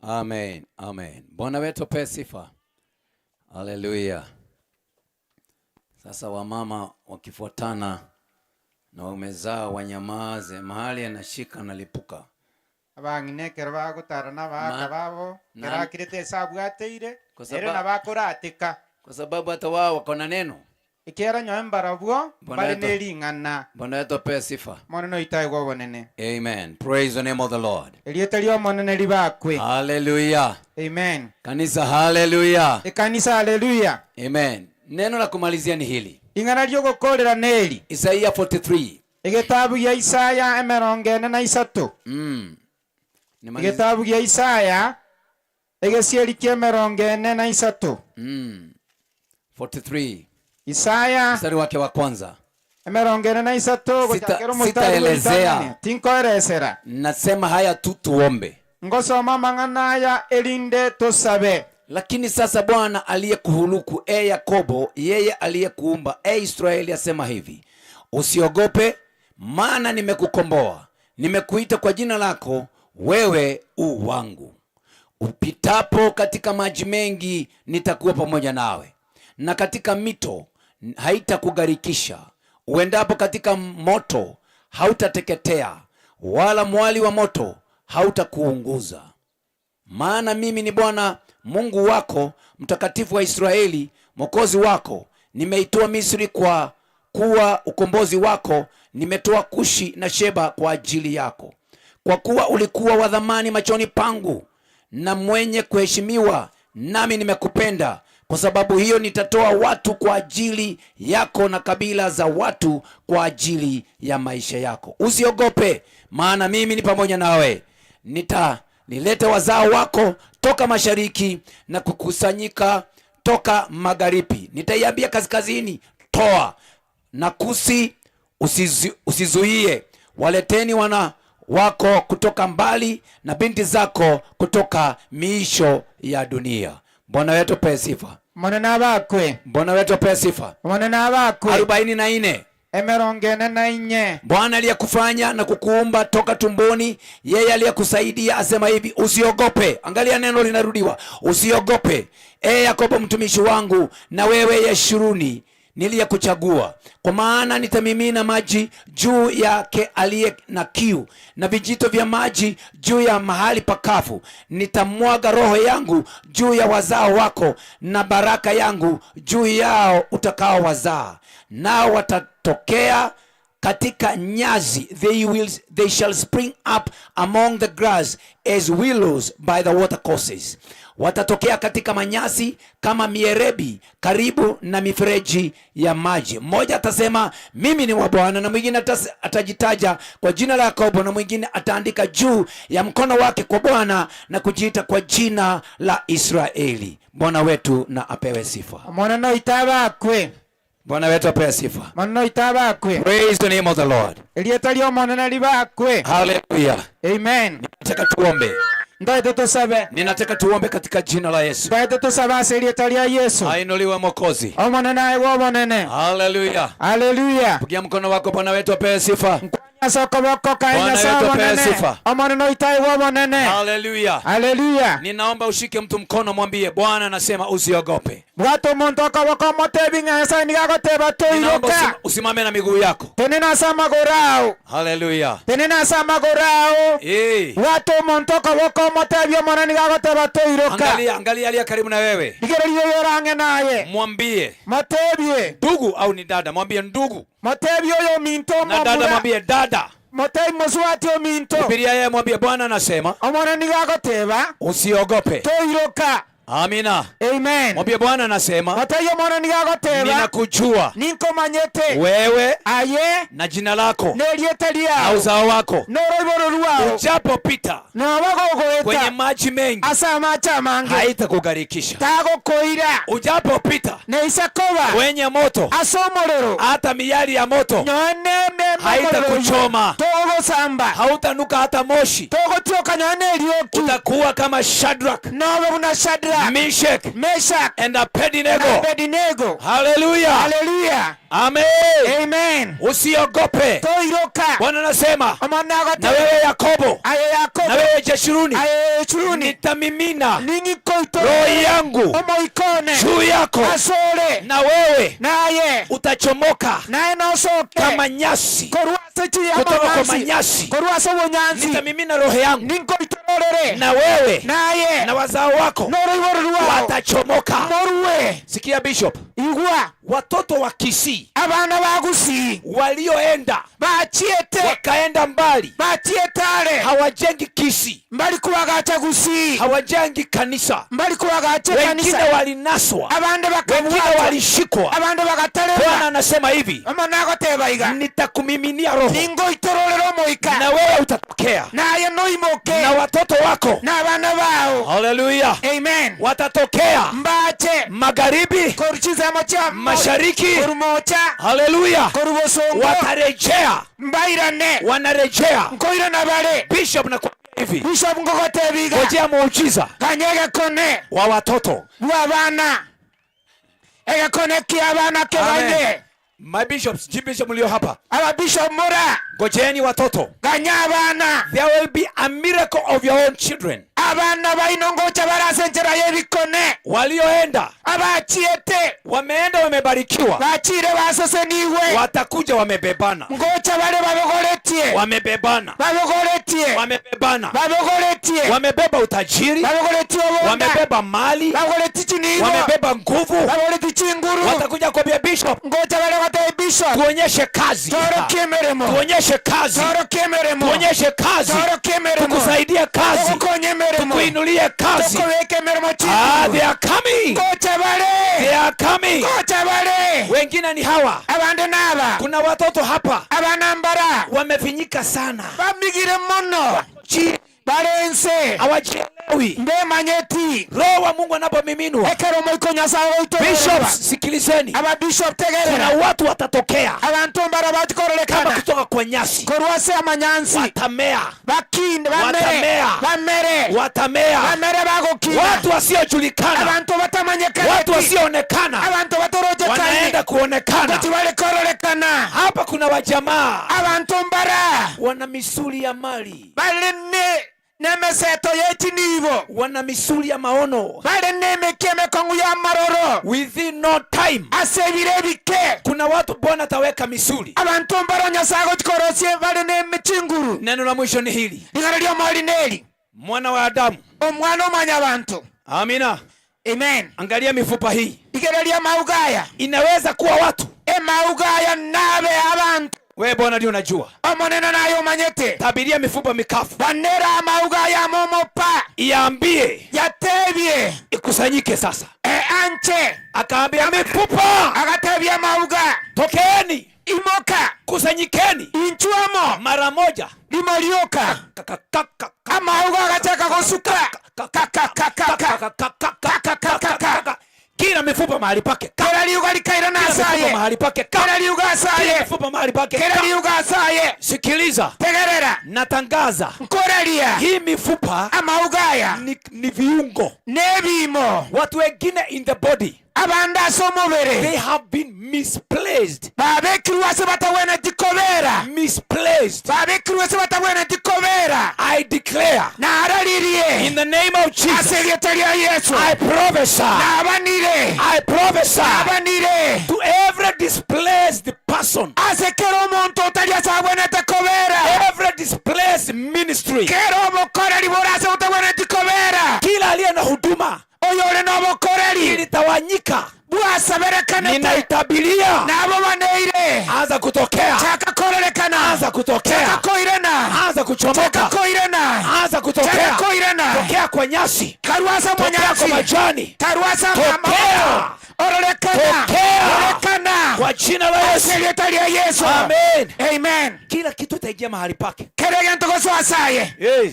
Amen. Amen. Bwana wetu apewe sifa. Haleluya. Sasa wamama wakifuatana na waume zao wanyamaze, mahali anashika analipuka. Abang'inekero bagotara n'abaka babo kerakirete esabwateire Kwa ere nabakoratika kwa sababu hata wao wako na neno ikera nyoe mbarabwo Bwana bari wetu- nering'ana. Bwana wetu apewe sifa. Monene oitaigwa obonene. Amen. Praise the name of the Lord. Erieta ria omonene ribakwe. Hallelujah. Amen. Kanisa hallelujah. Ekanisa hallelujah. Amen. Neno la kumalizia ni hili. Ing'ana riogokorera neri. Isaiah 43. Egetabu gia Isaya emerongo ene na isato. Egetabu gia Isaya egesieri kia emerongo ene na isato. 43. Isaya mstari wake wa kwanza. Emerongo ene na isato gochakera omostari Sitaelezea. Tinkoeresera. Nasema haya tu tuombe. Ngosoma mang'ana aya erinde tosabe. Lakini sasa Bwana aliyekuhuluku, e Yakobo, yeye aliyekuumba, e Israeli, asema hivi: usiogope, maana nimekukomboa, nimekuita kwa jina lako, wewe u wangu. Upitapo katika maji mengi, nitakuwa pamoja nawe, na katika mito haitakugharikisha. Uendapo katika moto, hautateketea, wala mwali wa moto hautakuunguza. Maana mimi ni Bwana Mungu wako, mtakatifu wa Israeli, mwokozi wako. Nimeitoa Misri kwa kuwa ukombozi wako, nimetoa Kushi na Sheba kwa ajili yako. Kwa kuwa ulikuwa wa thamani machoni pangu na mwenye kuheshimiwa, nami nimekupenda. Kwa sababu hiyo nitatoa watu kwa ajili yako na kabila za watu kwa ajili ya maisha yako. Usiogope, maana mimi ni pamoja nawe. Nitalileta wazao wako toka mashariki na kukusanyika toka magharibi. Nitaiambia kaskazini, toa, na kusi, usizuie. Waleteni wana wako kutoka mbali na binti zako kutoka miisho ya dunia. Bwana wetu apewe sifa. Monene abakwe. Bwana wetu apewe sifa. Monene abakwe. 44. Emerongo ene na inye. Bwana aliyekufanya na kukuumba toka tumboni, yeye aliyekusaidia asema hivi, usiogope. Angalia neno linarudiwa, usiogope, e Yakobo mtumishi wangu, na wewe Yeshuruni niliyekuchagua. Kwa maana nitamimina maji juu yake aliye na kiu, na vijito vya maji juu ya mahali pakavu. Nitamwaga roho yangu juu ya wazao wako, na baraka yangu juu yao utakao wazaa. Nao watatokea katika nyazi, they shall spring up among the grass as willows by the water courses. Watatokea katika manyasi kama mierebi karibu na mifereji ya maji. Mmoja atasema mimi ni wa Bwana, na mwingine atajitaja kwa jina la Yakobo, na mwingine ataandika juu ya mkono wake kwa Bwana na kujiita kwa jina la Israeli. Bwana wetu na apewe sifa. Mwana itabakwe. Bwana wetu apewe sifa. Mwana itabakwe. Praise the name of the Lord. Elieta lyo mwana libakwe. Hallelujah. Amen. Nataka tuombe. Ndaite tusabe. Ninataka tuombe katika jina la Yesu. Ndaite tusabe ase elieta lya Yesu. Ainuliwe Mwokozi. Omwana naye wobonene. Hallelujah. Hallelujah. Pigia mkono wako, Bwana wetu apewe sifa. Sokoboko kaenya Bwana wetu apewe sobonene. sifa. Omwana noitai wobonene. Hallelujah. Hallelujah. Ninaomba ushike mtu mkono, mwambie Bwana anasema usiogope. Bwata omuntu okoboko omotebi ng'a Nyasaye nigo agoteba Ninaomba toiroka. usimame na miguu yako. Tenena ase amagoro ao. Hallelujah. Tenena ase amagoro ao. Bwata omuntu okoboko omotebi omwana nigo agoteba toiroka. Angalia, angalia aliye karibu na wewe. Rigereria oyorange naye. Mwambie. Motebie. Ndugu au ni dada, mwambie ndugu. Motebie oyo minto Na dada omomura. mwambie dada. Motei moswati ominto. Hubiria yeye, mwambie Bwana anasema Omwana nigagoteba usiogope. Toiroka. Amina. Amen. Mwambie Bwana anasema Motei omwana nigagoteba ninakujua ninkomanyete wewe aye na jina lako neriete na riao uzao wako, noroboro rwao ujapopita noba kwenye gogoeta maji mengi ase amache amange haitakugarikisha. tagokoira Ujapopita neisa koba kwenye moto, ase omorero hata miali ya moto nyone haitakuchoma, togosamba hautanuka hata moshi. togotioka nyone erioki Utakuwa kama Shadrach, nobe buna Shadrach, Meshach Meshach and Abednego. Abednego. Haleluya. Haleluya. Amen. Amen. Usiogope. Toiroka. Bwana anasema Omwana na agoteba wewe Yakobo, aye Yakobo na wewe Jeshuruni, aye Yeshuruni nitamimina ningikoito roho yangu omoikone juu yako, asore na wewe naye utachomoka naye nosoke kama nyasi korwa ase kutoka kwa chiamanyansi manyasi. korwa ase obonyansi Nitamimina roho yangu, ninkoitororere na wewe naye na wazao wako noroiboro rwao watachomoka. morue Sikia Bishop, igwa watoto wa Kisii abana bagusii walioenda bachiete wakaenda mbali, bachiete are hawajengi Kisii, mbali kuwagacha gusii hawajengi kanisa. mbali kuwagacha Wengine kanisa walinaswa, abande wengine bakabwatwa walishikwa. abande Bwana bagatarerwa anasema hivi, omwana agoteba iga nitakumiminia roho ningoitororera omoika na wewe utatokea naye noimoke na watoto wako. n'abana bao. Haleluya, Amen. watatokea Mbache magharibi, koruchizamo chia mashariki. korumocha Haleluya, korubosongo watarejea, mbairane wanarejea. nkoirana bare Bishop, nakwambia hivi, Bishop ngogotebiga ngojea muujiza kanyegekone wa watoto. bwa bana egekone kia abana keganye Amen. My bishops, chief bishop mlio hapa, aba bishop mura ngojeni watoto. ganya abana There will be a miracle of your own children. abana baino ngocha barase enchera y'ebikone Walioenda abachiete wameenda, wamebarikiwa, bachire baseseniwe watakuja wamebebana, ngocha bare babogoretie wamebebana, babogoretie wamebebana, babogoretie wamebeba utajiri, babogoretie obonda wamebeba mali, babogoretie chinigo wamebeba nguvu. babogoretie chinguru Watakuja kuambia bishop, ngocha bare gote bishop tuonyeshe kazi, torokie emeremo tuonyeshe kazi, torokie emeremo tuonyeshe kazi, torokie emeremo tukusaidie kazi, tugukonye emeremo tukuinulie kazi. tukubeke emeremo Ah, chinguru they are coming, ngocha bare they are coming. ngocha bare Wengine ni hawa, abande naba kuna watoto hapa abana mbara wamefinyika sana, bamigire mono Chi- barense hawajielewi. mbemanyeti Roho wa Mungu anapomiminwa, ekero moiko nyasaye oitororerwa bishops, sikilizeni, aba bishop kuna tegerera watu watatokea abantu mbara kama bachikororekana kutoka kwa nyasi, korwa ase amanyansi watamea, bakinde bamere Watamea. bamere watamea, bamere bagokina watu wasiojulikana, abantu watu batamanyekaneti wasioonekana abantu batorojekani wanaenda kuonekana. koti balikororekana Hapa kuna wajamaa abantu mbara wana misuli ya mali, bali ne nemeseto yechinibo wana misuli ya maono. bali nemeki emekongu ya maroro Within no time, ase ebiro ebike kuna watu Bwana ataweka misuli. abantu mbara nyasaye gochikorosie bali nemechinguru Neno la mwisho ni hili, ligana lyomoli neri mwana wa Adamu. omwana omanya abantu Amina. Amen. Angalia mifupa hii, Ligana lya maugaya inaweza kuwa watu. emaugaya nabe abantu Wewe Bwana ndio unajua. omonene naye omanyete Tabiria mifupa mikafu, banera amaugaya momopa iambie yatebie ikusanyike sasa. Anche Akaambia mifupa, akatebia mauga tokeeni, imoka kusanyikeni inchuamo mara moja. limolioka amauga agachaka gosuka kakakakakakakakakakaka Kila mifupa mahali pake, kera liuga likaira kila mifupa nasaye mahali pake, kera liuga kila asaye mifupa mahali pake. kera liuga asaye Sikiliza, tegerera natangaza nkoreria hii mifupa amaugaya ni viungo. nebimo Watu wengine in the body abandi ase omobere they have been misplaced, babekirwe ase batawene dikobera misplaced. babekirwe ase batawene dikobera I declare nararirie in the name of Jesus, ase erieta ria Yesu I prophesy, nabanire I prophesy nabanire to every displaced person, ase kera omonto otari ase abwenete kobera every displaced ministry, kera obokoreri bore ase otabweneti kobera kila aliye na huduma oyo ore na obokoreri ilitawanyika, bwasaberekanete ninaitabiria nabo baneire anza kutokea, chaka kororekana anza kutokea, chaka koiranana kuchomoka. Chaka koirana. Anza kutokea. Chaka koirana. Tokea kwa nyasi. Karuasa Tokea kwa mwanyasi. majani. Karuasa Tokea. Orolekana. Tokea. Orolekana. Kwa jina la Yesu. Ase lya Yesu. Amen. Amen. Kila kitu itaingia mahali pake. Kere gento gosoasaye. Hey.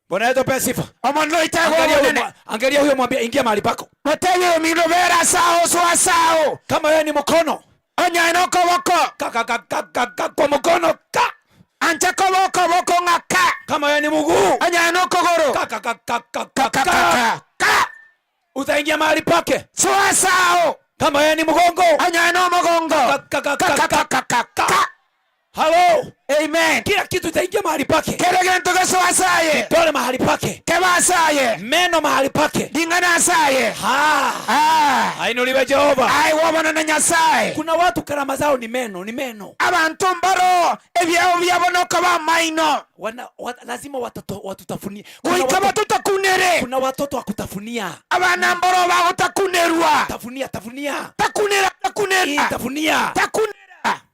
Bwana yetu apewe sifa. Omono itagwo Angalia huyo munene. angalia huyo mwambie ingia mahali pako. Mutege mino bera sao soa sao. Kama wewe ni mkono. Onya no koboko. Ka ka ka ka ka, ka kwa mkono ka. Anja koboko boko ngaka. Kama wewe ni mguu. Onya no kogoro. Ka ka ka ka ka ka, ka, ka, ka. ka. Utaingia mahali pake. Soa sao. Kama wewe ni mgongo. Onya no mgongo. Ka ka ka Ka, ka ka, ka ka, ka, ka. Hello. Amen. Kila kitu itaingia mahali pake. Kere gento gesoasaye. Kidole mahali pake. Kebasaye. Meno mahali pake. Dingana asaye. Ha. Ah. Ainuliwe Jehova. Ai wabona na Nyasaye. Kuna watu karama zao ni meno, ni meno. Abantu mbaro ebyao byabonoka ba maino. Wana, lazima watoto watutafunie. Goika batutakunere. Kuna watoto wa kutafunia. Abana mbaro bagutakunerwa. Tafunia, tafunia. Takunera, takunera. Hii, tafunia. Takunera.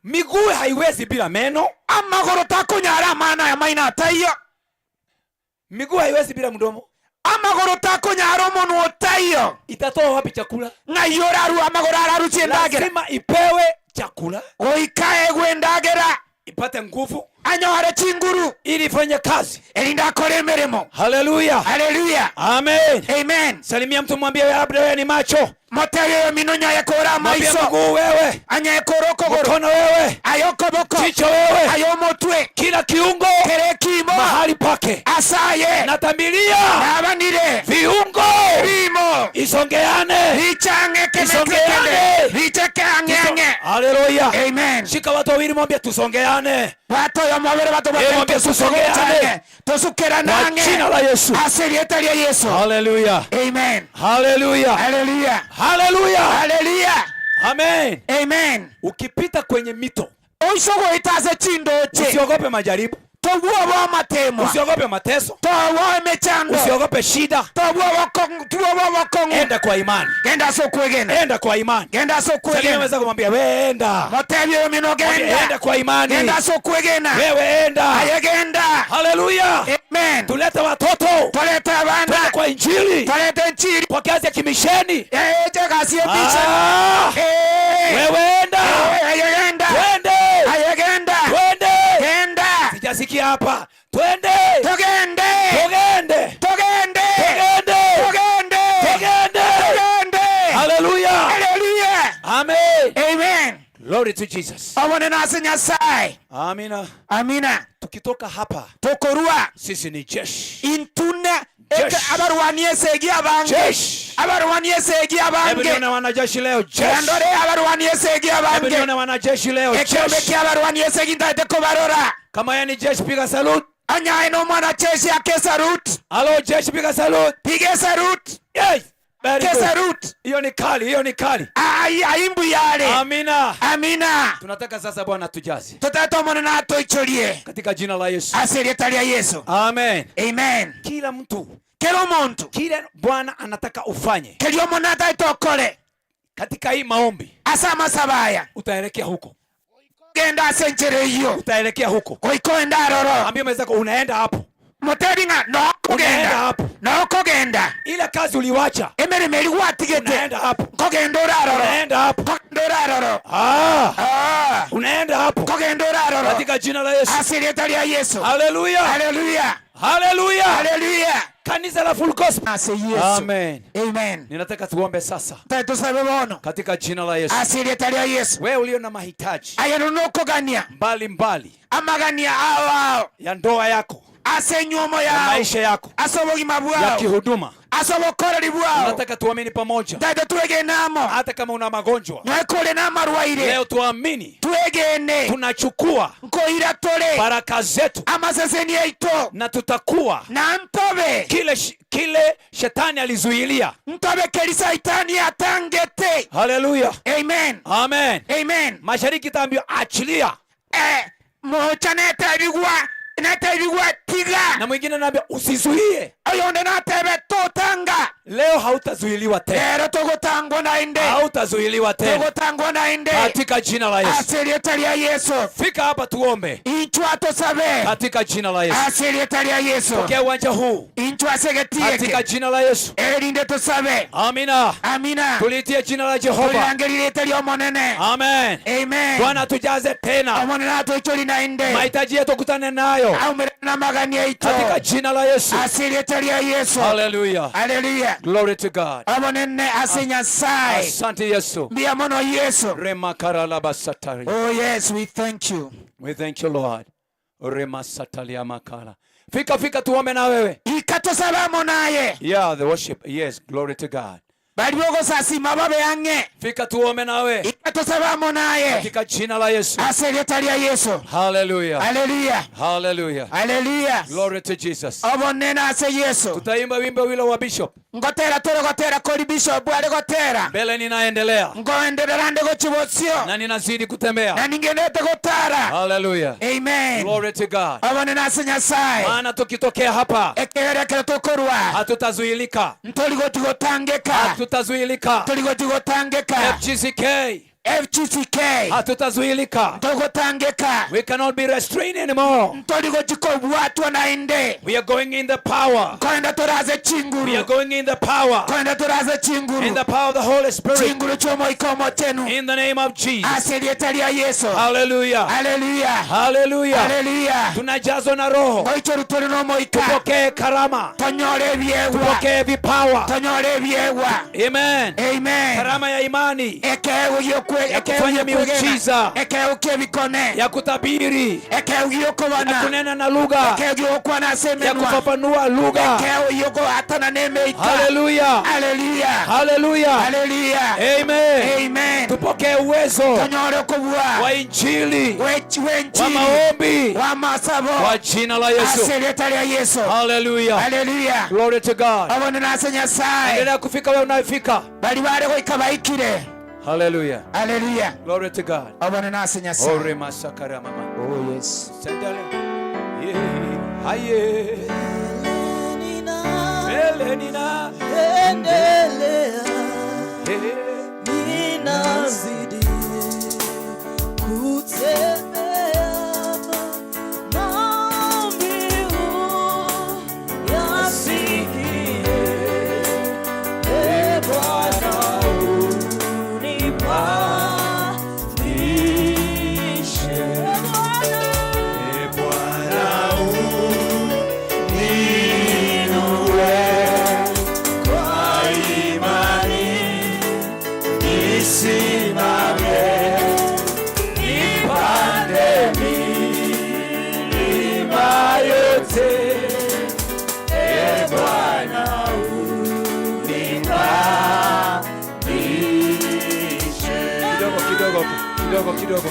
Miguu haiwezi bila meno. Amagoro takunyara maana ya maina ataiyo. Miguu haiwezi bila mdomo. Amagoro takunyara omonwa otaiyo. Itatoa wapi chakula? Ng'ai oraru amagoro ararutie endagera. Lazima ipewe chakula. Goika egwe endagera. Ipate nguvu. Anyohare chinguru. Ili ifanye kazi. Erinda akore emirimo. Haleluya. Haleluya. Amen. Amen. Salimia mtu mwambie wewe labda wewe ni macho. Moteyo mino nyaye kora Mwambie maiso. mguu wewe. Anyaye kora okogoro. Mkono wewe. Ayoko boko. Jicho wewe. Ayo motwe. Kila kiungo. Kere kimo. Mahali pake. Asaye. Natamilia. Nabanire. Viungo. Bimo. Isongeane. Vichange kene Isongeane. kene. Vicheke ange ange. Haleluya. Amen. Shika watu wawili mwambie tusongeane. Watu yo mwabere watu Eh, mwambie tusongeane. Tusukera Kwa nange. jina la Yesu. Asili ya Yesu. Haleluya. Amen. Haleluya. Haleluya. Haleluya. Haleluya. Amen. Amen. Ukipita kwenye mito, Oisogoitaze chindoche. Usiogope majaribu. Tobwoba amatemo. Usiogope mateso. Tobwoba emechando. Usiogope shida. Tobwoba obokong'u. Enda kwa imani. Genda ase okwegena. Enda kwa imani. Genda ase okwegena. Salimia mwenzako mwambie, we enda. Motebie oyo mino Mwambie, genda. enda kwa imani. Genda ase okwegena. Wewe enda. Aye genda. Haleluya. Amen. Tulete watoto. Tulete abana. Twende kwa injili. Tulete injili. Kwa kazi ya kimisheni. Eh, kazi ya misheni. Ah. Eh. Wewe enda. Eh, aye genda. Twende. Aye genda. Twende. Genda. Sijasikia hapa. Twende. Tugende. Tugende. Tugende. Tugende. Tugende. Tugende. Tugende. Haleluya. Haleluya. Amen. Amen. Glory to Jesus. Obone nase Nyasaye. Amina. Amina. Tukitoka hapa tokorua sisi ni jeshi. Intune Jeshi. abarwani esegi abange. Jeshi. Abarwani esegi Hebu abange. nione wanajeshi leo. Jeshi. Ndore abarwani esegi Hebu abange. nione wanajeshi leo. Ekyombe Jeshi. kia abarwani esegi ndaite kubarora. Kama yeye ni jeshi piga salute. Anyaye no mwana jeshi ake salute. Halo jeshi piga salute. Piga salute. Yes. Very Ke good. salute. Hiyo ni kali, hiyo ni kali. Ai aimbu yale. Amina. Amina. Tunataka sasa Bwana tujaze. Tutatomona na atoicholie. Katika jina la Yesu. Asili ya Yesu. Amen. Amen. Kila mtu. Kila mtu. Kile Bwana anataka ufanye. Kile mwana ataitokole. Katika hii maombi. Asama sabaya. Utaelekea huko. Genda asenchere hiyo. Utaelekea huko. Koiko roro. Ambia mwenzako unaenda hapo. Moteringa no Unaenda kugenda. hapo. No kugenda. Ile kazi uliwacha. Emirimo eri gwatigete. Unaenda hapo. Kogenda oraroro. Unaenda hapo. Kogenda oraroro. Ah. Ah. Unaenda hapo. Kogenda oraroro. Katika jina la Yesu. Asili ya Yesu. Haleluya. Haleluya. Haleluya. Haleluya. Kanisa la Full Gospel. Ase Yesu. Amen. Amen. Ninataka tuombe sasa. Tusabe bono. Katika jina la Yesu. Asili ya Yesu. Wewe ulio na mahitaji Ayenunukogania. mbali mbali Amagania ao ao. ya ndoa yako, Ase nyuomo ya yao. maisha yako, Ase obogima ya bwao. kihuduma, Ase obokoreri bwao. Nataka tuamini pamoja. Ndaite twegenamo. Hata kama una magonjwa. Nwekore n'amarwaire. Leo tuamini. Twegene. Tunachukua Nkoira tore. baraka zetu Amaseseni yaito. na tutakuwa Na ntobe. kile shetani alizuilia. Ntobe keri saitani atangete. Haleluya. Amen. Amen. Amen. Mashariki taambiwa achilia. Mocha netabigwa. Netabigwa tiga. Na mwingine anaambia usizuie. Oyonde natebe totanga. Leo hautazuiliwa tena. Lero tugutangwa na inde. Hautazuiliwa tena. Tugutangwa na inde. Katika jina la Yesu. Ase rieta ria Yesu. Fika hapa tuombe. Inchwa tusabe. Katika jina la Yesu. Ase rieta ria Yesu. Tokea uwanja huu. Inchwa segetieke. Katika jina la Yesu. Erinde tusabe. Amina. Amina. Tulitie jina la Jehova. Tuliangelie rieta ria Omonene. Amen. Amen. Bwana tujaze tena. Omonene atuichori na inde. Mahitaji yetu kutane nayo. Aumire na magani yetu. Katika jina la Yesu. Ase rieta ria Yesu. Hallelujah. Hallelujah. Glory to God. Omonene ase Nyasaye. Asante Yesu. Mbia mono Yesu. Remakaralabasatari. Oh yes, we thank you. We thank you Lord. Remasatalia makala. Fika fika tuombe na wewe. Ikatusabamo naye. Yeah, the worship. Yes, glory to God. Bali bogosasima babe ange. Fika tuombe nawe. Ikatusabamo naye. Katika jina la Yesu. Ase rieta ria Yesu. Hallelujah. Hallelujah. Hallelujah. Hallelujah. Glory to Jesus. Obonene ase Yesu. Tutaimba wimbo wilo wa bishop. Ngotera torogotera kori bishop ari gotera. Mbele ninaendelea. Ngoendelera ndi gochibosio. Na ninazidi kutembea. Na ningendete gotara. Hallelujah. Amen. Glory to God. Obonene ase Nyasaye. Maana tukitokea hapa ekerekere tukorwa. Hatutazuilika. Ntoligotugotangeka. Hatutazuilika. Toligotugotangeka. FGCK. FGCK. Hatutazuilika. Ntogotangeka. We cannot be restrained anymore. Ntoligojikobwatwa na inde. We are going in the power. Koenda toraze chinguru. We are going in the power. Koenda toraze chinguru. In the power of the Holy Spirit. Chinguru chomoika omotenu. In the name of Jesus. Ase rieta ria Yesu. Hallelujah. Hallelujah. Hallelujah. Hallelujah. Tunajazwa na Roho. Ngoicho turi no moika. Tupokee karama. Tonyore byegwa. Tupokee vipawa. Tonyore byegwa. Amen. Amen. Karama ya imani. Ekeo ya kufanya miujiza, ya kutabiri, ya kunena na lugha, ya kufafanua lugha. Hallelujah. Hallelujah. Amen. Amen. Tupokee uwezo wa injili, wa maombi, kwa jina la Yesu. Hallelujah. Hallelujah. Glory to God. Endelea kufika wewe unayefika. Hallelujah. Hallelujah. Glory to God. Obone nase Nyasaye. Ore masakara mama. Oh yes. Sendele. Yeah. Haye. Mbele nina endelea. Ninazidi kutembea. Maombi yasikie. E Bwana unipandishe. E Bwana uninue kwa imani nisimame, nipande milima yote. E Bwana unipandishe. Kidogo kidogo kidogo kidogo.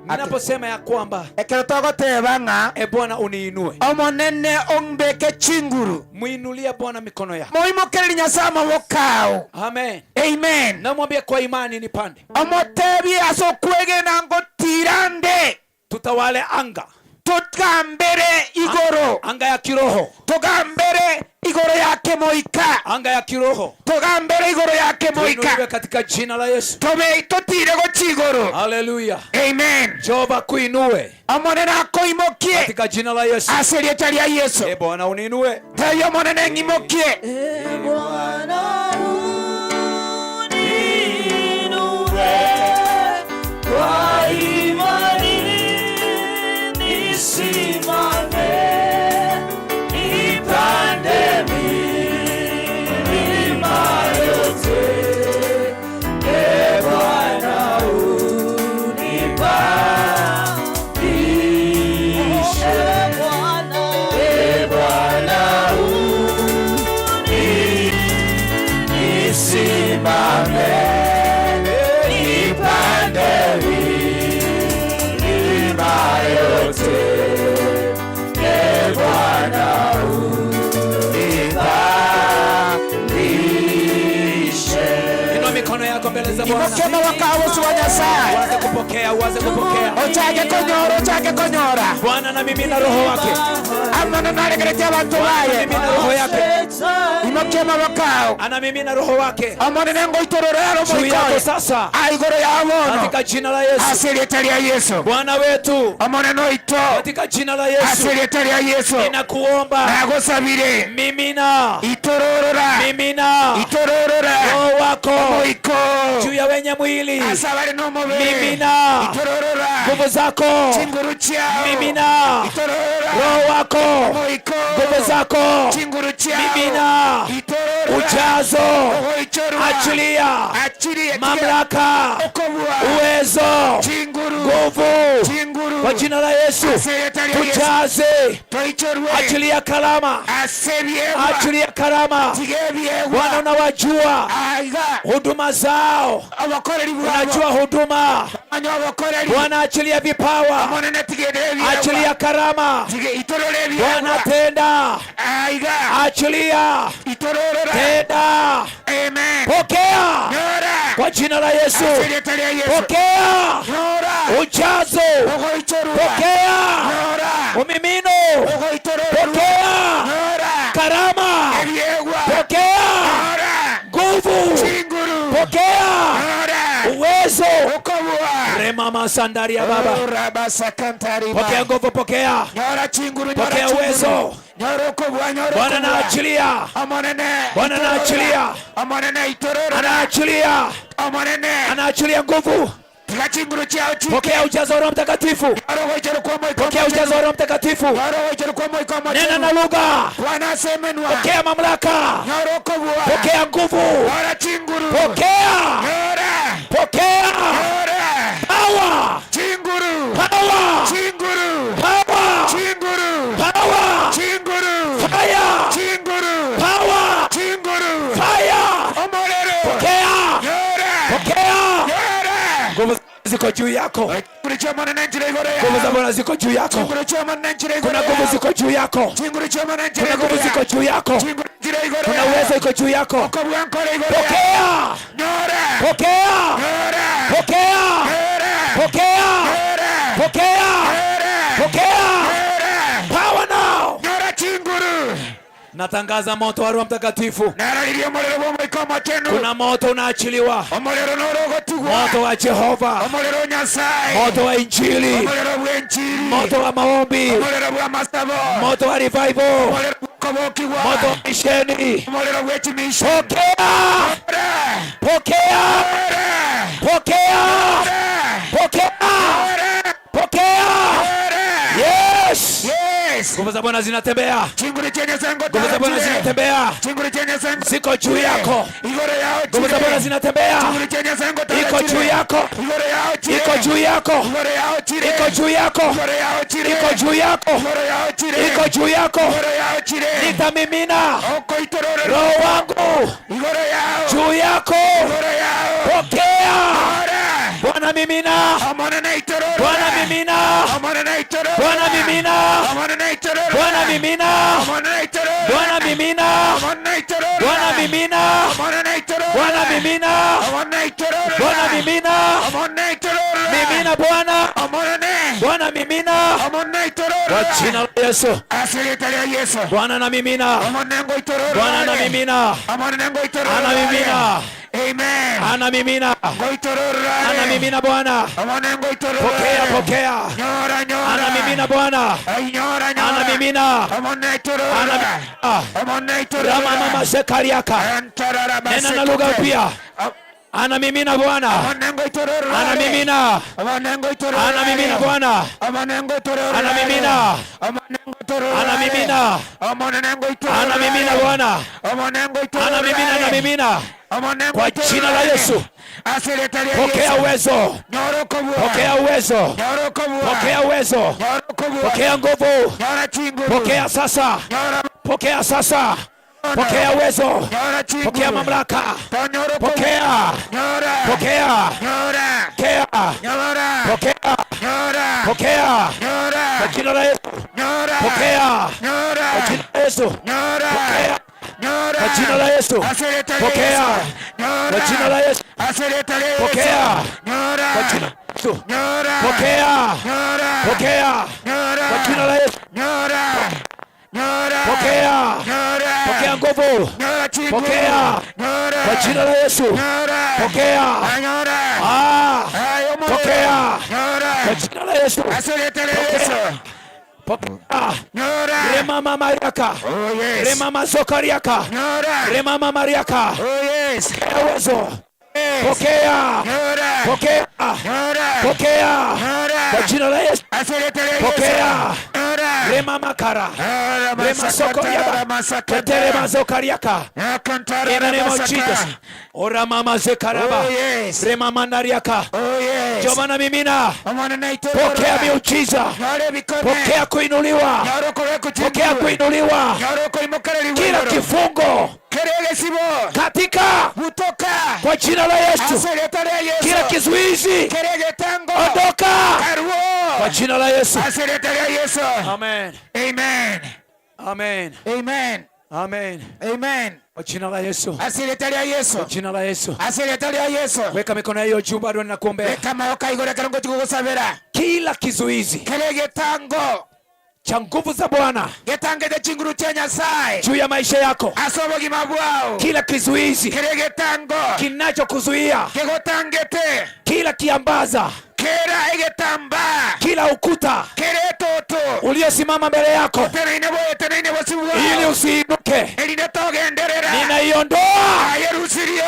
Ninaposema ya kwamba ekero togoteba ng'a e Bwana uniinue, omonene ombeke chinguru, muinulie Bwana mikono yako, moimokereri Nyasaye amaboko ao. Amen. Amen. Namwambia kwa imani nipande, omotebie ase okwegena ngotirande, tutawale anga, tugambere igoro, anga ya kiroho, tugambere igoro yake moika, anga ya kiroho, tugambere igoro yake moika, tuinuliwe katika jina la Yesu, tobe totire gochigoro. Hallelujah. Amen. Jehova kuinue, omonene akoimokie katika jina la Yesu, ase rieta ria Yesu. E Bwana uniinue, teyo omonene ng'imokie. E Bwana uninue kwa imani nisimame, nipande milima yote. E Bwana unipandishe. E Bwana unisimame, nipande milima yote. E Bwana unipandishe. Inua mikono yako mbele za Bwana. Imokema wakawo wa Nyasaye. Uanze kupokea, uanze kupokea. Ochake konyora, ochake konyora. Bwana na mimi na roho wake. Amana narekeretie abantu baye. Mimi na roho yake. Imokie maboko ao. Ana mimi na roho wake. Omonene ngoitororero Juu yako moikoyo. sasa. Aigoro ya bono. Katika jina la Yesu. Ase rieta ria Yesu. Bwana wetu. Omonene oito. Katika jina la Yesu. Ase rieta ria Yesu. Ninakuomba. Nagosabire. Mimina. Itororora. Mimina. Itororora. Roho wako. Omoiko. Juu ya wenye mwili. Ase abare n'omubiri. Mimina. Itororora. Nguvu zako. Chinguru chiao. Mimina. Itororora. Roho wako. Omoiko. Nguvu zako. Chinguru chiao. Mimina. Itororora. Ujazo. Ogoichorwa. Achilia. Achilie. Mamlaka. Okobua. Uwezo. Chinguru. Nguvu. Chinguru. Kwa jina la Yesu. Ase rieta ria Yesu. Tujaze. Toichorwe. Achilia karama. Ase biegwa. Achilia karama. Tige biegwa. Bwana unawajua Aiga. huduma zao, Obokoreri bwabo. unajua huduma. Manya obokoreri. Bwana achilia vipawa, Omonene tigende ebiegwa. achilia karama. Tige itorore ebiegwa. Bwana tenda, Aiga. achilia, Itororora. tenda, Amen. pokea Nyora. kwa jina la Yesu, Ase rieta ria Yesu. pokea Nyora. ujazo, Ogoichorwa. pokea Nyora. umimino, Ogoitororwa. pokea Nyora. karama, Ebiegwa. pokea Nyora. nguvu, Chinguru. pokea Nyora. uwezo. Okobua. Remama sandaria baba, Orabasakantariba. pokea nguvu, pokea Nyora chinguru, nyora Pokea chinguru. uwezo. Nyora okobua, nyora Bwana okobua. anaachilia, Omonene. Bwana itorora. anaachilia. Omonene itorora. Anaachilia, Omonene. anaachilia nguvu. Tiga chinguru chiao chike. Pokea ujazo wa Roho Mtakatifu, Nyora ogoichoro kwa moiko pokea ujazo wa Roho Mtakatifu. Nyora ogoichoro kwa moiko Nena na lugha, Bwana asemenwa. pokea mamlaka, Nyora okobua. pokea nguvu, Nyora chinguru. pokea, Nyora. pokea Nyora. power, Chinguru. power, Chinguru. power, Chinguru. power, Chinguru. fire, Chinguru. power, Chinguru. fire. Omorero. Pokea, Nyora. pokea. Nyora. Nguvu ziko juu yako, Chinguru cha Omonene nchire igoro yao. nguvu za Bwana ziko juu yako. Chinguru cha Omonene nchire igoro Kuna nguvu yao. ziko juu yako, Chinguru cha Omonene nchire kuna igoro nguvu ziko yao. juu yako, Chinguru nchire igoro kuna yao. uwezo iko juu yako. Okobua nkore igoro yao. Pokea, Nyora. pokea, Nyora. pokea, Nyora. pokea, Nyora. pokea, Nyora. pokea. Nyora. Power now. Nyora chinguru. Natangaza moto wa Roho Mtakatifu. Nararirie omorero bw'omoika omochenu. Kuna moto unaachiliwa, Omorero norogotugwa. moto wa Jehova, Omorero Nyasaye. moto wa Injili, Omorero bw'enchiri. moto wa maombi, Omorero bw'amasabo. moto wa revival, Omorero bw'okobokigwa. moto wa misheni. Omorero bw'echimisho. Pokea, Nyora. pokea, Nyora. pokea, Nyora. pokea, Nyora. pokea. Nyora. Yes, Yes. nguvu za Bwana zinatembea, Chinguru cha Nyasaye nguvu za Bwana ngotara. zinatembea, Chinguru cha Nyasaye ziko juu yako. Igoro yao Nguvu za Bwana zinatembea, Chinguru cha Nyasaye ngotara. iko juu yako, Igoro yao chire. iko juu yako, Igoro yao chire. iko juu yako, Igoro yao chire. iko juu yako, Igoro yao chire. iko juu yako. Igoro yao chire. Nitamimina Oko itorore. roho wangu Igoro yao. juu yako. Igoro yao. Pokea Nyora. Bwana, mimina Omonene itorore. Bwana, mimina Omonene itorore. Bwana, mimina Omonene itorore. Bwana, mimina Omonene itorore. Bwana, mimina Omonene itorore. Bwana, mimina Omonene itorore. Bwana, mimina Omonene itorore. Bwana, mimina Omonene itorore. mimina Bwana Omonene. Bwana, mimina Omonene itorore. kwa jina la Yesu. Ase rieta ria Yesu. Bwana na mimina Omonene ngoitorore. Bwana na mimina Omonene ngoitorore. anamimina Amen. anamimina Ngoitorore. anamimina Bwana. Omonene ngoitorore. Pokea, pokea. Nyora, nyora. Anamimina Bwana, Ai, nyora, nyora. anamimina, Omonene itorore. anamimina. Omonene itorore. Rama mama Zekariaka, nena na lugha pia. Anamimina Bwana, anamimina, anamimina Bwana, anamimina, anamimina, anamimina Bwana, anamimina, anamimina kwa jina la Yesu. Pokea uwezo, pokea uwezo, pokea uwezo, pokea nguvu, pokea sasa, pokea sasa, pokea uwezo, pokea mamlaka, pokea, pokea, pokea, pokea, pokea kwa jina la Yesu, pokea kwa jina la Yesu, pokea kwa jina la Yesu. Pokea. Kwa jina la Yesu. Pokea. Kwa jina la Yesu. Pokea. Pokea. Kwa jina la Yesu. Pokea. Pokea nguvu. Pokea. Kwa jina la Yesu. Pokea. Ah. Pokea. Kwa jina la Yesu. Pokea. Rema mariaka. Rema zokariaka. Rema mariaka. Pokea uwezo. Pokea. Pokea. Pokea. Kwa jina la Yesu. Pokea. Rema makara. Rema sokoriaka. Ketere zokariaka. In the name of Jesus. Ora mama zekaraba. Rema mandariaka. Jomana mimina. Pokea miujiza. Pokea kuinuliwa. Pokea kuinuliwa. Kila kifungo katika kwa jina la Yesu, kila kizuizi ondoka kwa jina la Yesu. Amen. Amen. Amen. Amen. Amen. Amen. Kwa jina la Yesu. Asiretaria Yesu. Kwa jina la Yesu. Asiretaria Yesu. Weka mikono hiyo juu bado ninakuombea. Weka maboko iguru ekero ngotugugusabera. Kila kizuizi Kere getango cha nguvu za Bwana getangete chinguru cha Nyasaye juu ya maisha yako, ase obogima bwao. Kila kizuizi Kere getango kinachokuzuia, kegotangete, kila kiambaza, kera egetambaa, kila ukuta kere etoto uliosimama mbele yako oteneine boeteneine bosibwao ili usiinuke, erinde togenderera, ninaiondoa. Ayerusirio.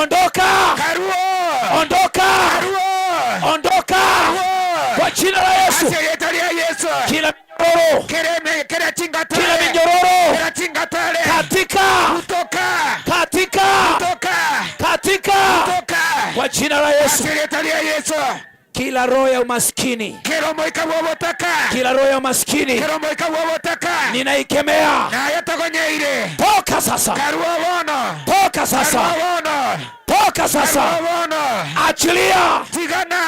Ondoka. Karuo. Ondoka. Karuo. Ondoka. Karuo. Kwa jina la Yesu. Ase reta ria Yesu. Kila minyororo, Kere kere chingatale, kila minyororo kere chingatale, katika, kutoka, katika, kutoka, katika, kutoka, kwa jina la Yesu. Ase reta ria Yesu. Kila roho ya umaskini, Kero moika wobotaka, kila roho ya umaskini, kero moika wobotaka, ninaikemea. Naye togonyeire. Toka sasa. Karuo bono. Toka sasa. Karuo bono. Toka sasa. Karuo bono. Achilia. Tigana.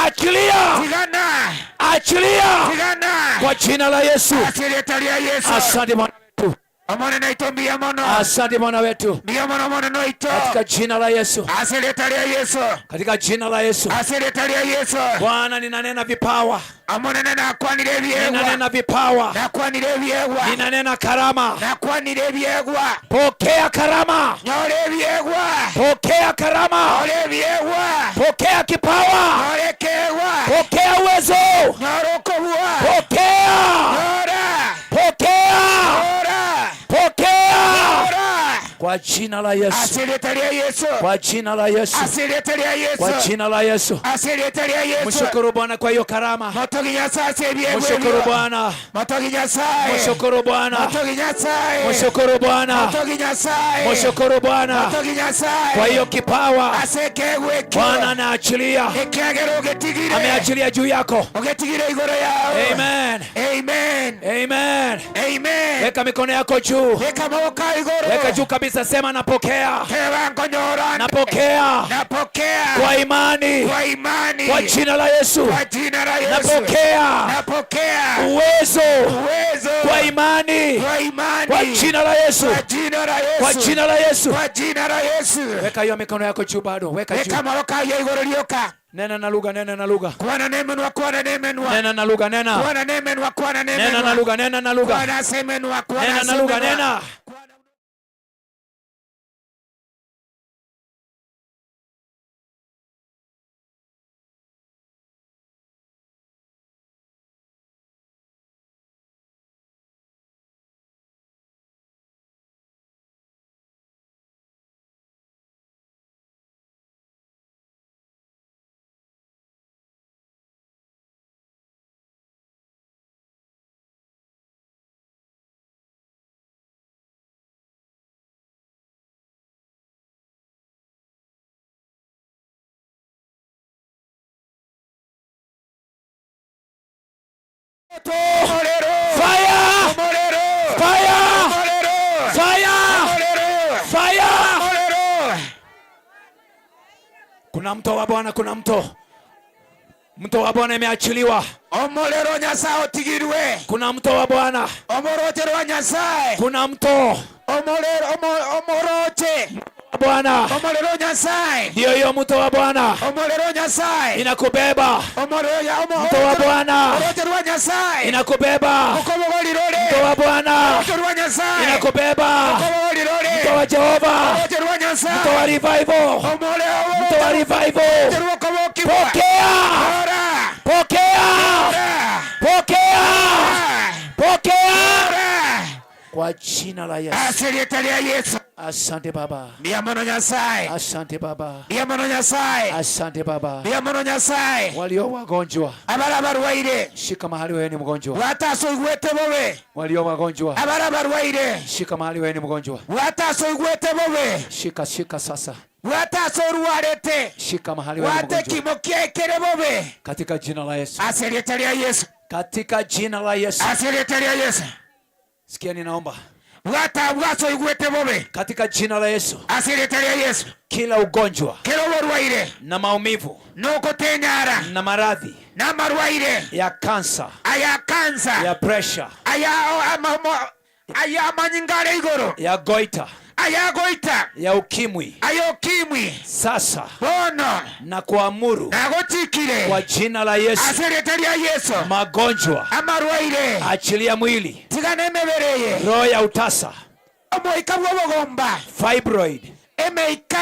Achilia. Tigana. Achilia. Tigana. Kwa jina la Yesu. Ase reta ria Yesu. Asante Bwana wetu. Omone naito mbia mono. Asante Bwana wetu. Mbia mono mono noito. Katika jina la Yesu. Ase reta ria Yesu. Katika jina la Yesu. Ase reta ria Yesu. Bwana, ninanena vipawa. Omone nakwanire ebyegwa. Ninanena vipawa. Nakwanire ebyegwa. Ninanena karama. Nakwanire ebyegwa. Pokea karama. Nyore ebyegwa. Pokea karama. Nyore ebyegwa. Pokea kipawa. Nyore kegwa. Pokea uwezo. Nyore okobua. Pokea. Nyora. Pokea. Nyora. Pokea. Nyora. Kwa jina la Yesu. Ase reta ria Yesu. Kwa jina la Yesu. Ase reta ria Yesu. Kwa jina la Yesu. Ase reta ria Yesu. Mshukuru Bwana kwa hiyo karama. Motogi Nyasaye ase ebyegwa. Mshukuru Bwana. Motogi Nyasaye. Mshukuru Bwana. Motogi Nyasaye. Mshukuru Bwana. Motogi Nyasaye. Mshukuru Bwana. Motogi Nyasaye. Kwa hiyo kipawa. Ase kegwe ekio. Bwana anaachilia. Ekiagera ogetigire. Ameachilia juu yako. Ogetigire igoro yao. Amen. Amen. Amen. Amen. Weka mikono yako juu. Weka maboko igoro. Weka juu kabisa, sema napokea. Tewa nkonyora. Napokea. Napokea. Kwa imani. Kwa imani. Kwa jina la Yesu. Kwa jina la Yesu. Napokea. Napokea. Uwezo. Uwezo. Kwa imani. Kwa imani. Kwa jina la Yesu. Kwa jina la Yesu. Kwa jina la Yesu. Kwa jina la Yesu. Weka hiyo mikono yako juu bado. Weka juu. Weka maboko yako igoro rioka. Nena na lugha, nena na lugha. Kwana nemenwa, kwana nemenwa. Nena na lugha, nena. Kwana nemenwa, kwana nemenwa. Nena na lugha, nena na lugha. Kwana semenwa, kwana Nena na lugha, semenwa. nena. Fire! Fire! Fire! Fire! Kuna mto wa Bwana, kuna mto. Mto wa Bwana imeachiliwa. Omorero Nyasaye otigirwe. Kuna mto wa Bwana. Omorotero wa Nyasaye. Kuna mto. Omorero omoroche Bwana. Omorero Nyasaye. Ndio hiyo mto wa Bwana. Omorero Nyasaye. Inakubeba. Omorero ya Mto wa Bwana. Oroche rwa Nyasaye. Inakubeba. Okobogorirore. Mto wa Bwana. Oroche rwa Nyasaye. Inakubeba. Okobogorirore. Mto wa Jehova. Oroche rwa Nyasaye. Mto wa revival. Omorero Mto wa revival. Oroche rwa kobokigwa. Pokea. Ora. Pokea. Ora. Pokea. Pokea. Ora. Kwa jina la Yesu. Ase rieta ria Yesu. Asante Baba. Mbuya Nyasaye. Asante Baba. Mbuya Nyasaye. Asante Baba. Mbuya Nyasaye. Walio wagonjwa. Abara barwaire. Shika mahali wewe ni mgonjwa. Watasoigwete bobe. Walio wagonjwa. Abara barwaire. Shika mahali wewe ni mgonjwa. Watasoigwete bobe. Shika, shika sasa. Watasorwarete. Shika mahali wewe ni Wate mgonjwa. kimo kiekere bobe. Katika jina la Yesu. Ase rieta ria Yesu. Katika jina la Yesu. Ase rieta ria Yesu. Sikia ninaomba. Wata wasoigwete bobe. Katika jina la Yesu. Ase rieta ria Yesu. Kila ugonjwa Kero borwaire. na maumivu Nokotenyara. na maradhi Na marwaire. ya kansa, Aya kansa. ya pressure, Aya aya manyingare igoro. ya goita, Aya goita. ya ukimwi. Aya ukimwi. Sasa Bono. na kuamuru Nagotikire. kwa jina la Yesu, Ase rieta ria Yesu. magonjwa Amarwaire. achilia mwili, Tigana emebereye. roho ya utasa, Omoika bw'obogomba. fibroid, Emeika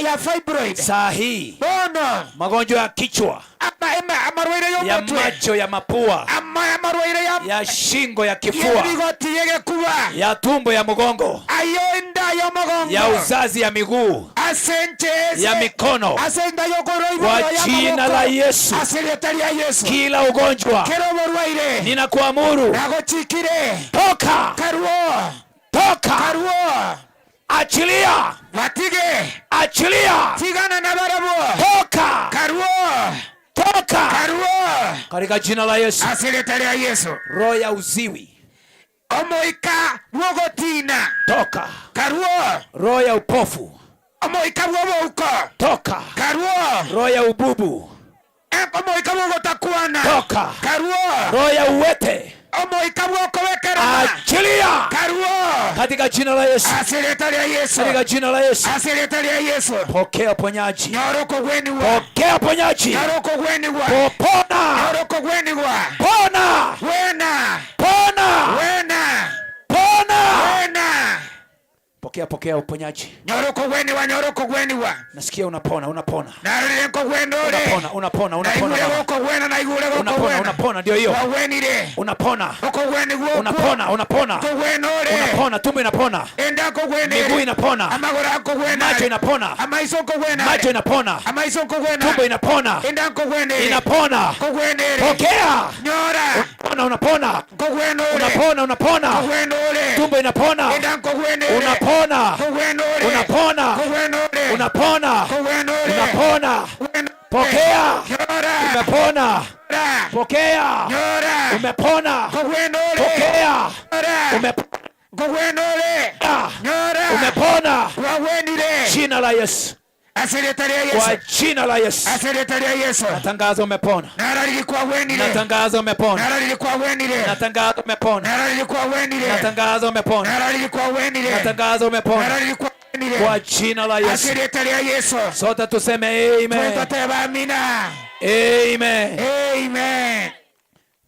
ya fibroid. saa hii Bono. magonjwa ya kichwa, Amarwaire ya y'omutwe. macho, ya mapua, Amarwaire ya shingo, ya kifua, y'ebigoti y'egekuba. ya tumbo, ya mgongo, Ayo enda y'omugongo. ya uzazi, ya miguu, Ase nche ya mikono, Ase enda y'okoroiboro kwa ya jina maboko. la Yesu. Ase rieta ria Yesu. Kila ugonjwa Kero borwaire. ninakuamuru, Nagochikire. toka, Karuo. toka, Karuo. achilia, Batige. achilia, Tigana na barabo. toka, Karuo. toka, Karuo. katika jina la Yesu. Ase rieta ria Yesu. Roho ya uziwi, Omoika bwogotina. toka. Karuo. Roho ya upofu, Omoika bwobouko. toka. Karuo. Roho ya ububu, Omoika bwogotakwana. toka. Karuo. Roho ya uwete, Omoika bwokobekerana. achilia, Karuo. katika jina la Yesu, Ase rieta ria Yesu. katika jina la Yesu. Ase rieta ria Yesu. Pokea uponyaji, Nyoroko gwenigwa. pokea uponyaji, Nyoroko gwenigwa. popona, Nyoroko gwenigwa. pona, Wena. pona, Wena. pona. Wena. Pokea, pokea uponyaji. Nyoroko gwenigwa, nyoroko gwenigwa. Nasikia unapona, unapona, Narorire nkogwena ore. unapona, unapona, unapona, Naigure mama. gokogwena, naigure Unapona, gokogwena. unapona, ndio hiyo. Wagwenire. Unapona, Okogwenigwa okwo. unapona, unapona, Nkogwena ore. unapona, tumbo inapona, Enda nkogwena miguu ere. inapona, Amagoro akogwena macho are. inapona, Amaiso nkogwena macho are. inapona, Amaiso nkogwena tumbo are. inapona, Enda nkogwena ere. inapona. Nkogwena ere. Pokea, Nyora. unapona, unapona, Nkogwena ore. unapona, unapona, Nkogwena ore. tumbo inapona, Enda nkogwena ere. unapona, Nkogwena ore. unapona, Nkogwena ore. unapona, Nkogwena ore. unapona. Pokea, Nyora. umepona. Pokea, Nyora. umepona. Nkogwena ore. Pokea, Nyora. Nkogwena ore. Nyora. umepona. Wagwenire. Jina la Yesu, Ase rieta ria kwa Yesu. jina la Yesu Ase rieta ria Yesu. natangaza umepona, Narariri kwagwenire. natangaza umepona, Narariri kwagwenire. natangaza umepona, Narariri kwagwenire. natangaza umepona, Narariri kwagwenire. natangaza umepona Narariri kwagwenire. kwa jina la Yesu. Ase rieta ria Yesu. Sote tuseme amen, Twetoteba amina. amen. Amen.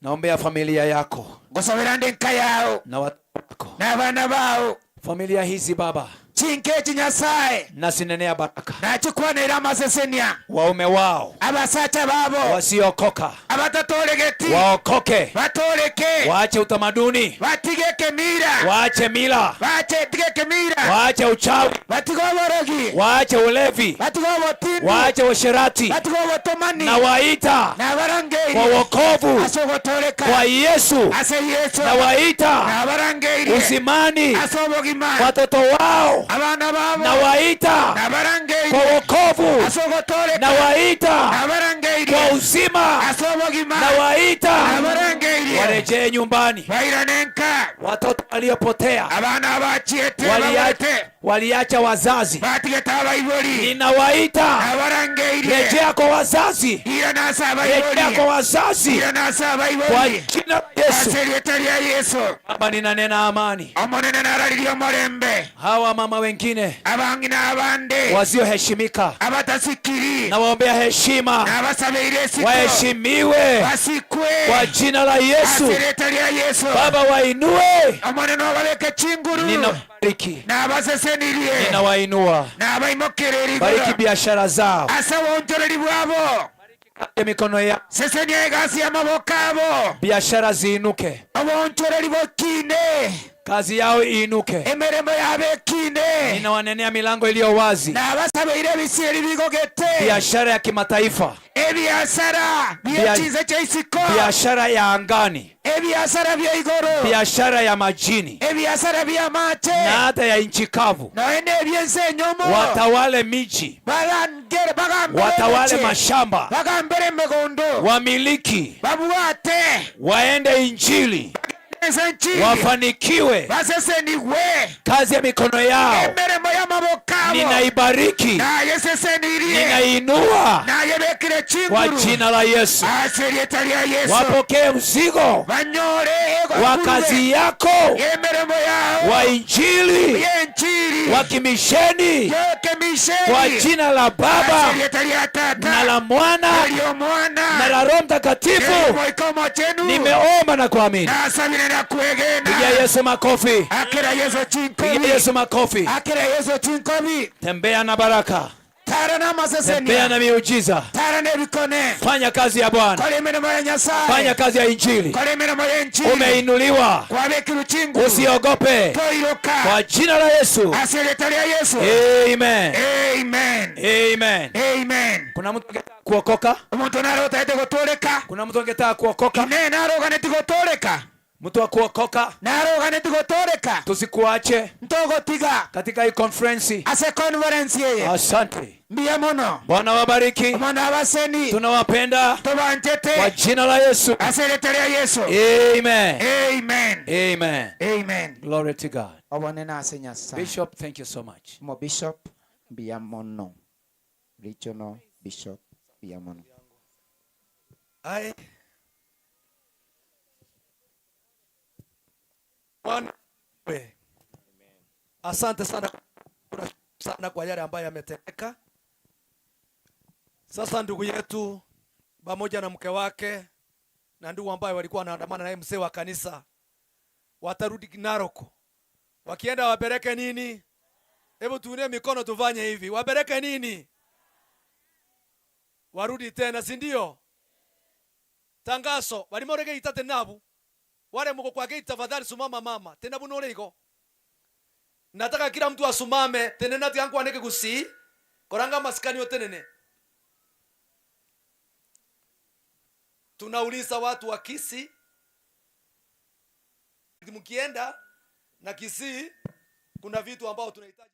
Naombea familia yako Ngosabera ndi nka yao na watu wako, n'abaana bao. familia hizi Baba, Chinkechi Nyasaye nasinenea baraka nachikwanira amasesenia waume wao abasacha babo wasiokoka abatatoregeti waokoke, batoreke waache utamaduni, batige kemira waache mila, bache tige kemira waache uchawi, batige oborogi waache ulevi, batige obotindi waache usherati, batige obotomani na waita nabarangeiri kwa wokovu ase ogotoreka kwa Yesu, ase Yesu na waita nabarangeiri uzimani ase obogima watoto wao, abaana babo na waita nabarangeiri kwa wokovu, ase ogotoreka na waita nabarangeiri kwa uzima, ase obogima na waita nabarangeiri warejee nyumbani, bairane nka watoto waliopotea abaana abachiete Walia- babarete Waliacha wazazi. Ninawaita, rejea kwa wazazi, rejea kwa wazazi kwa jina la Yesu. Baba, ninanena amani. Hawa mama wengine wasioheshimika, nawaombea heshima, waheshimiwe kwa jina la Yesu. Baba, wainue, ninabariki, ninawainua. Bariki biashara zao, mikono yao, biashara ziinuke, kazi yao iinuke. Ninawanenea milango iliyo wazi, biashara ya kimataifa, biashara ya angani, biashara ya majini, na hata ya nchi kavu. Watawale miji, watawale mashamba, wamiliki, waende injili, wafanikiwe. Kazi ya mikono yao ninaibariki, ninainua kwa jina la Yesu. Wapokee mzigo wa kazi yako, wa injili, wa kimisheni, kwa jina la Baba na la Mwana na la Roho Mtakatifu. Nimeomba na kuamini. Pigia Yesu makofi. Pigia Yesu makofi. Tembea na baraka, tembea na miujiza. Fanya kazi ya Bwana, fanya kazi ya injili. Umeinuliwa, usiogope, kwa jina la Yesu. Amen. Amen. Amen. Kuna mtu angetaka kuokoka? Kuna mtu angetaka kuokoka? Mtu wa kuokoka, tusikuache katika hii conference. Asante. Bwana wabariki. Tunawapenda kwa jina la Yesu. Amen. Amen. Amen. Glory to God. Bishop, thank you so much. Mo Bishop Biamono. Regional Bishop Biamono. Ai. Bwana, asante sana sana kwa yale ambayo yametendeka. Sasa ndugu yetu pamoja na mke wake na ndugu ambaye walikuwa wanaandamana naye, mzee wa kanisa, watarudi Narok. Wakienda wapeleke nini? Hebu tuunie mikono tufanye hivi. Wapeleke nini? Warudi tena, si ndio? Tangazo, walimorege itate nabu. Wale mko kwa gate tafadhali simama mama. Tena bunore iko. Nataka kila mtu asumame, tena nati yangu aneke kusi. Koranga maskani yote nene. Tunauliza watu wa Kisii, mkienda na Kisii kuna vitu ambao tunahitaji.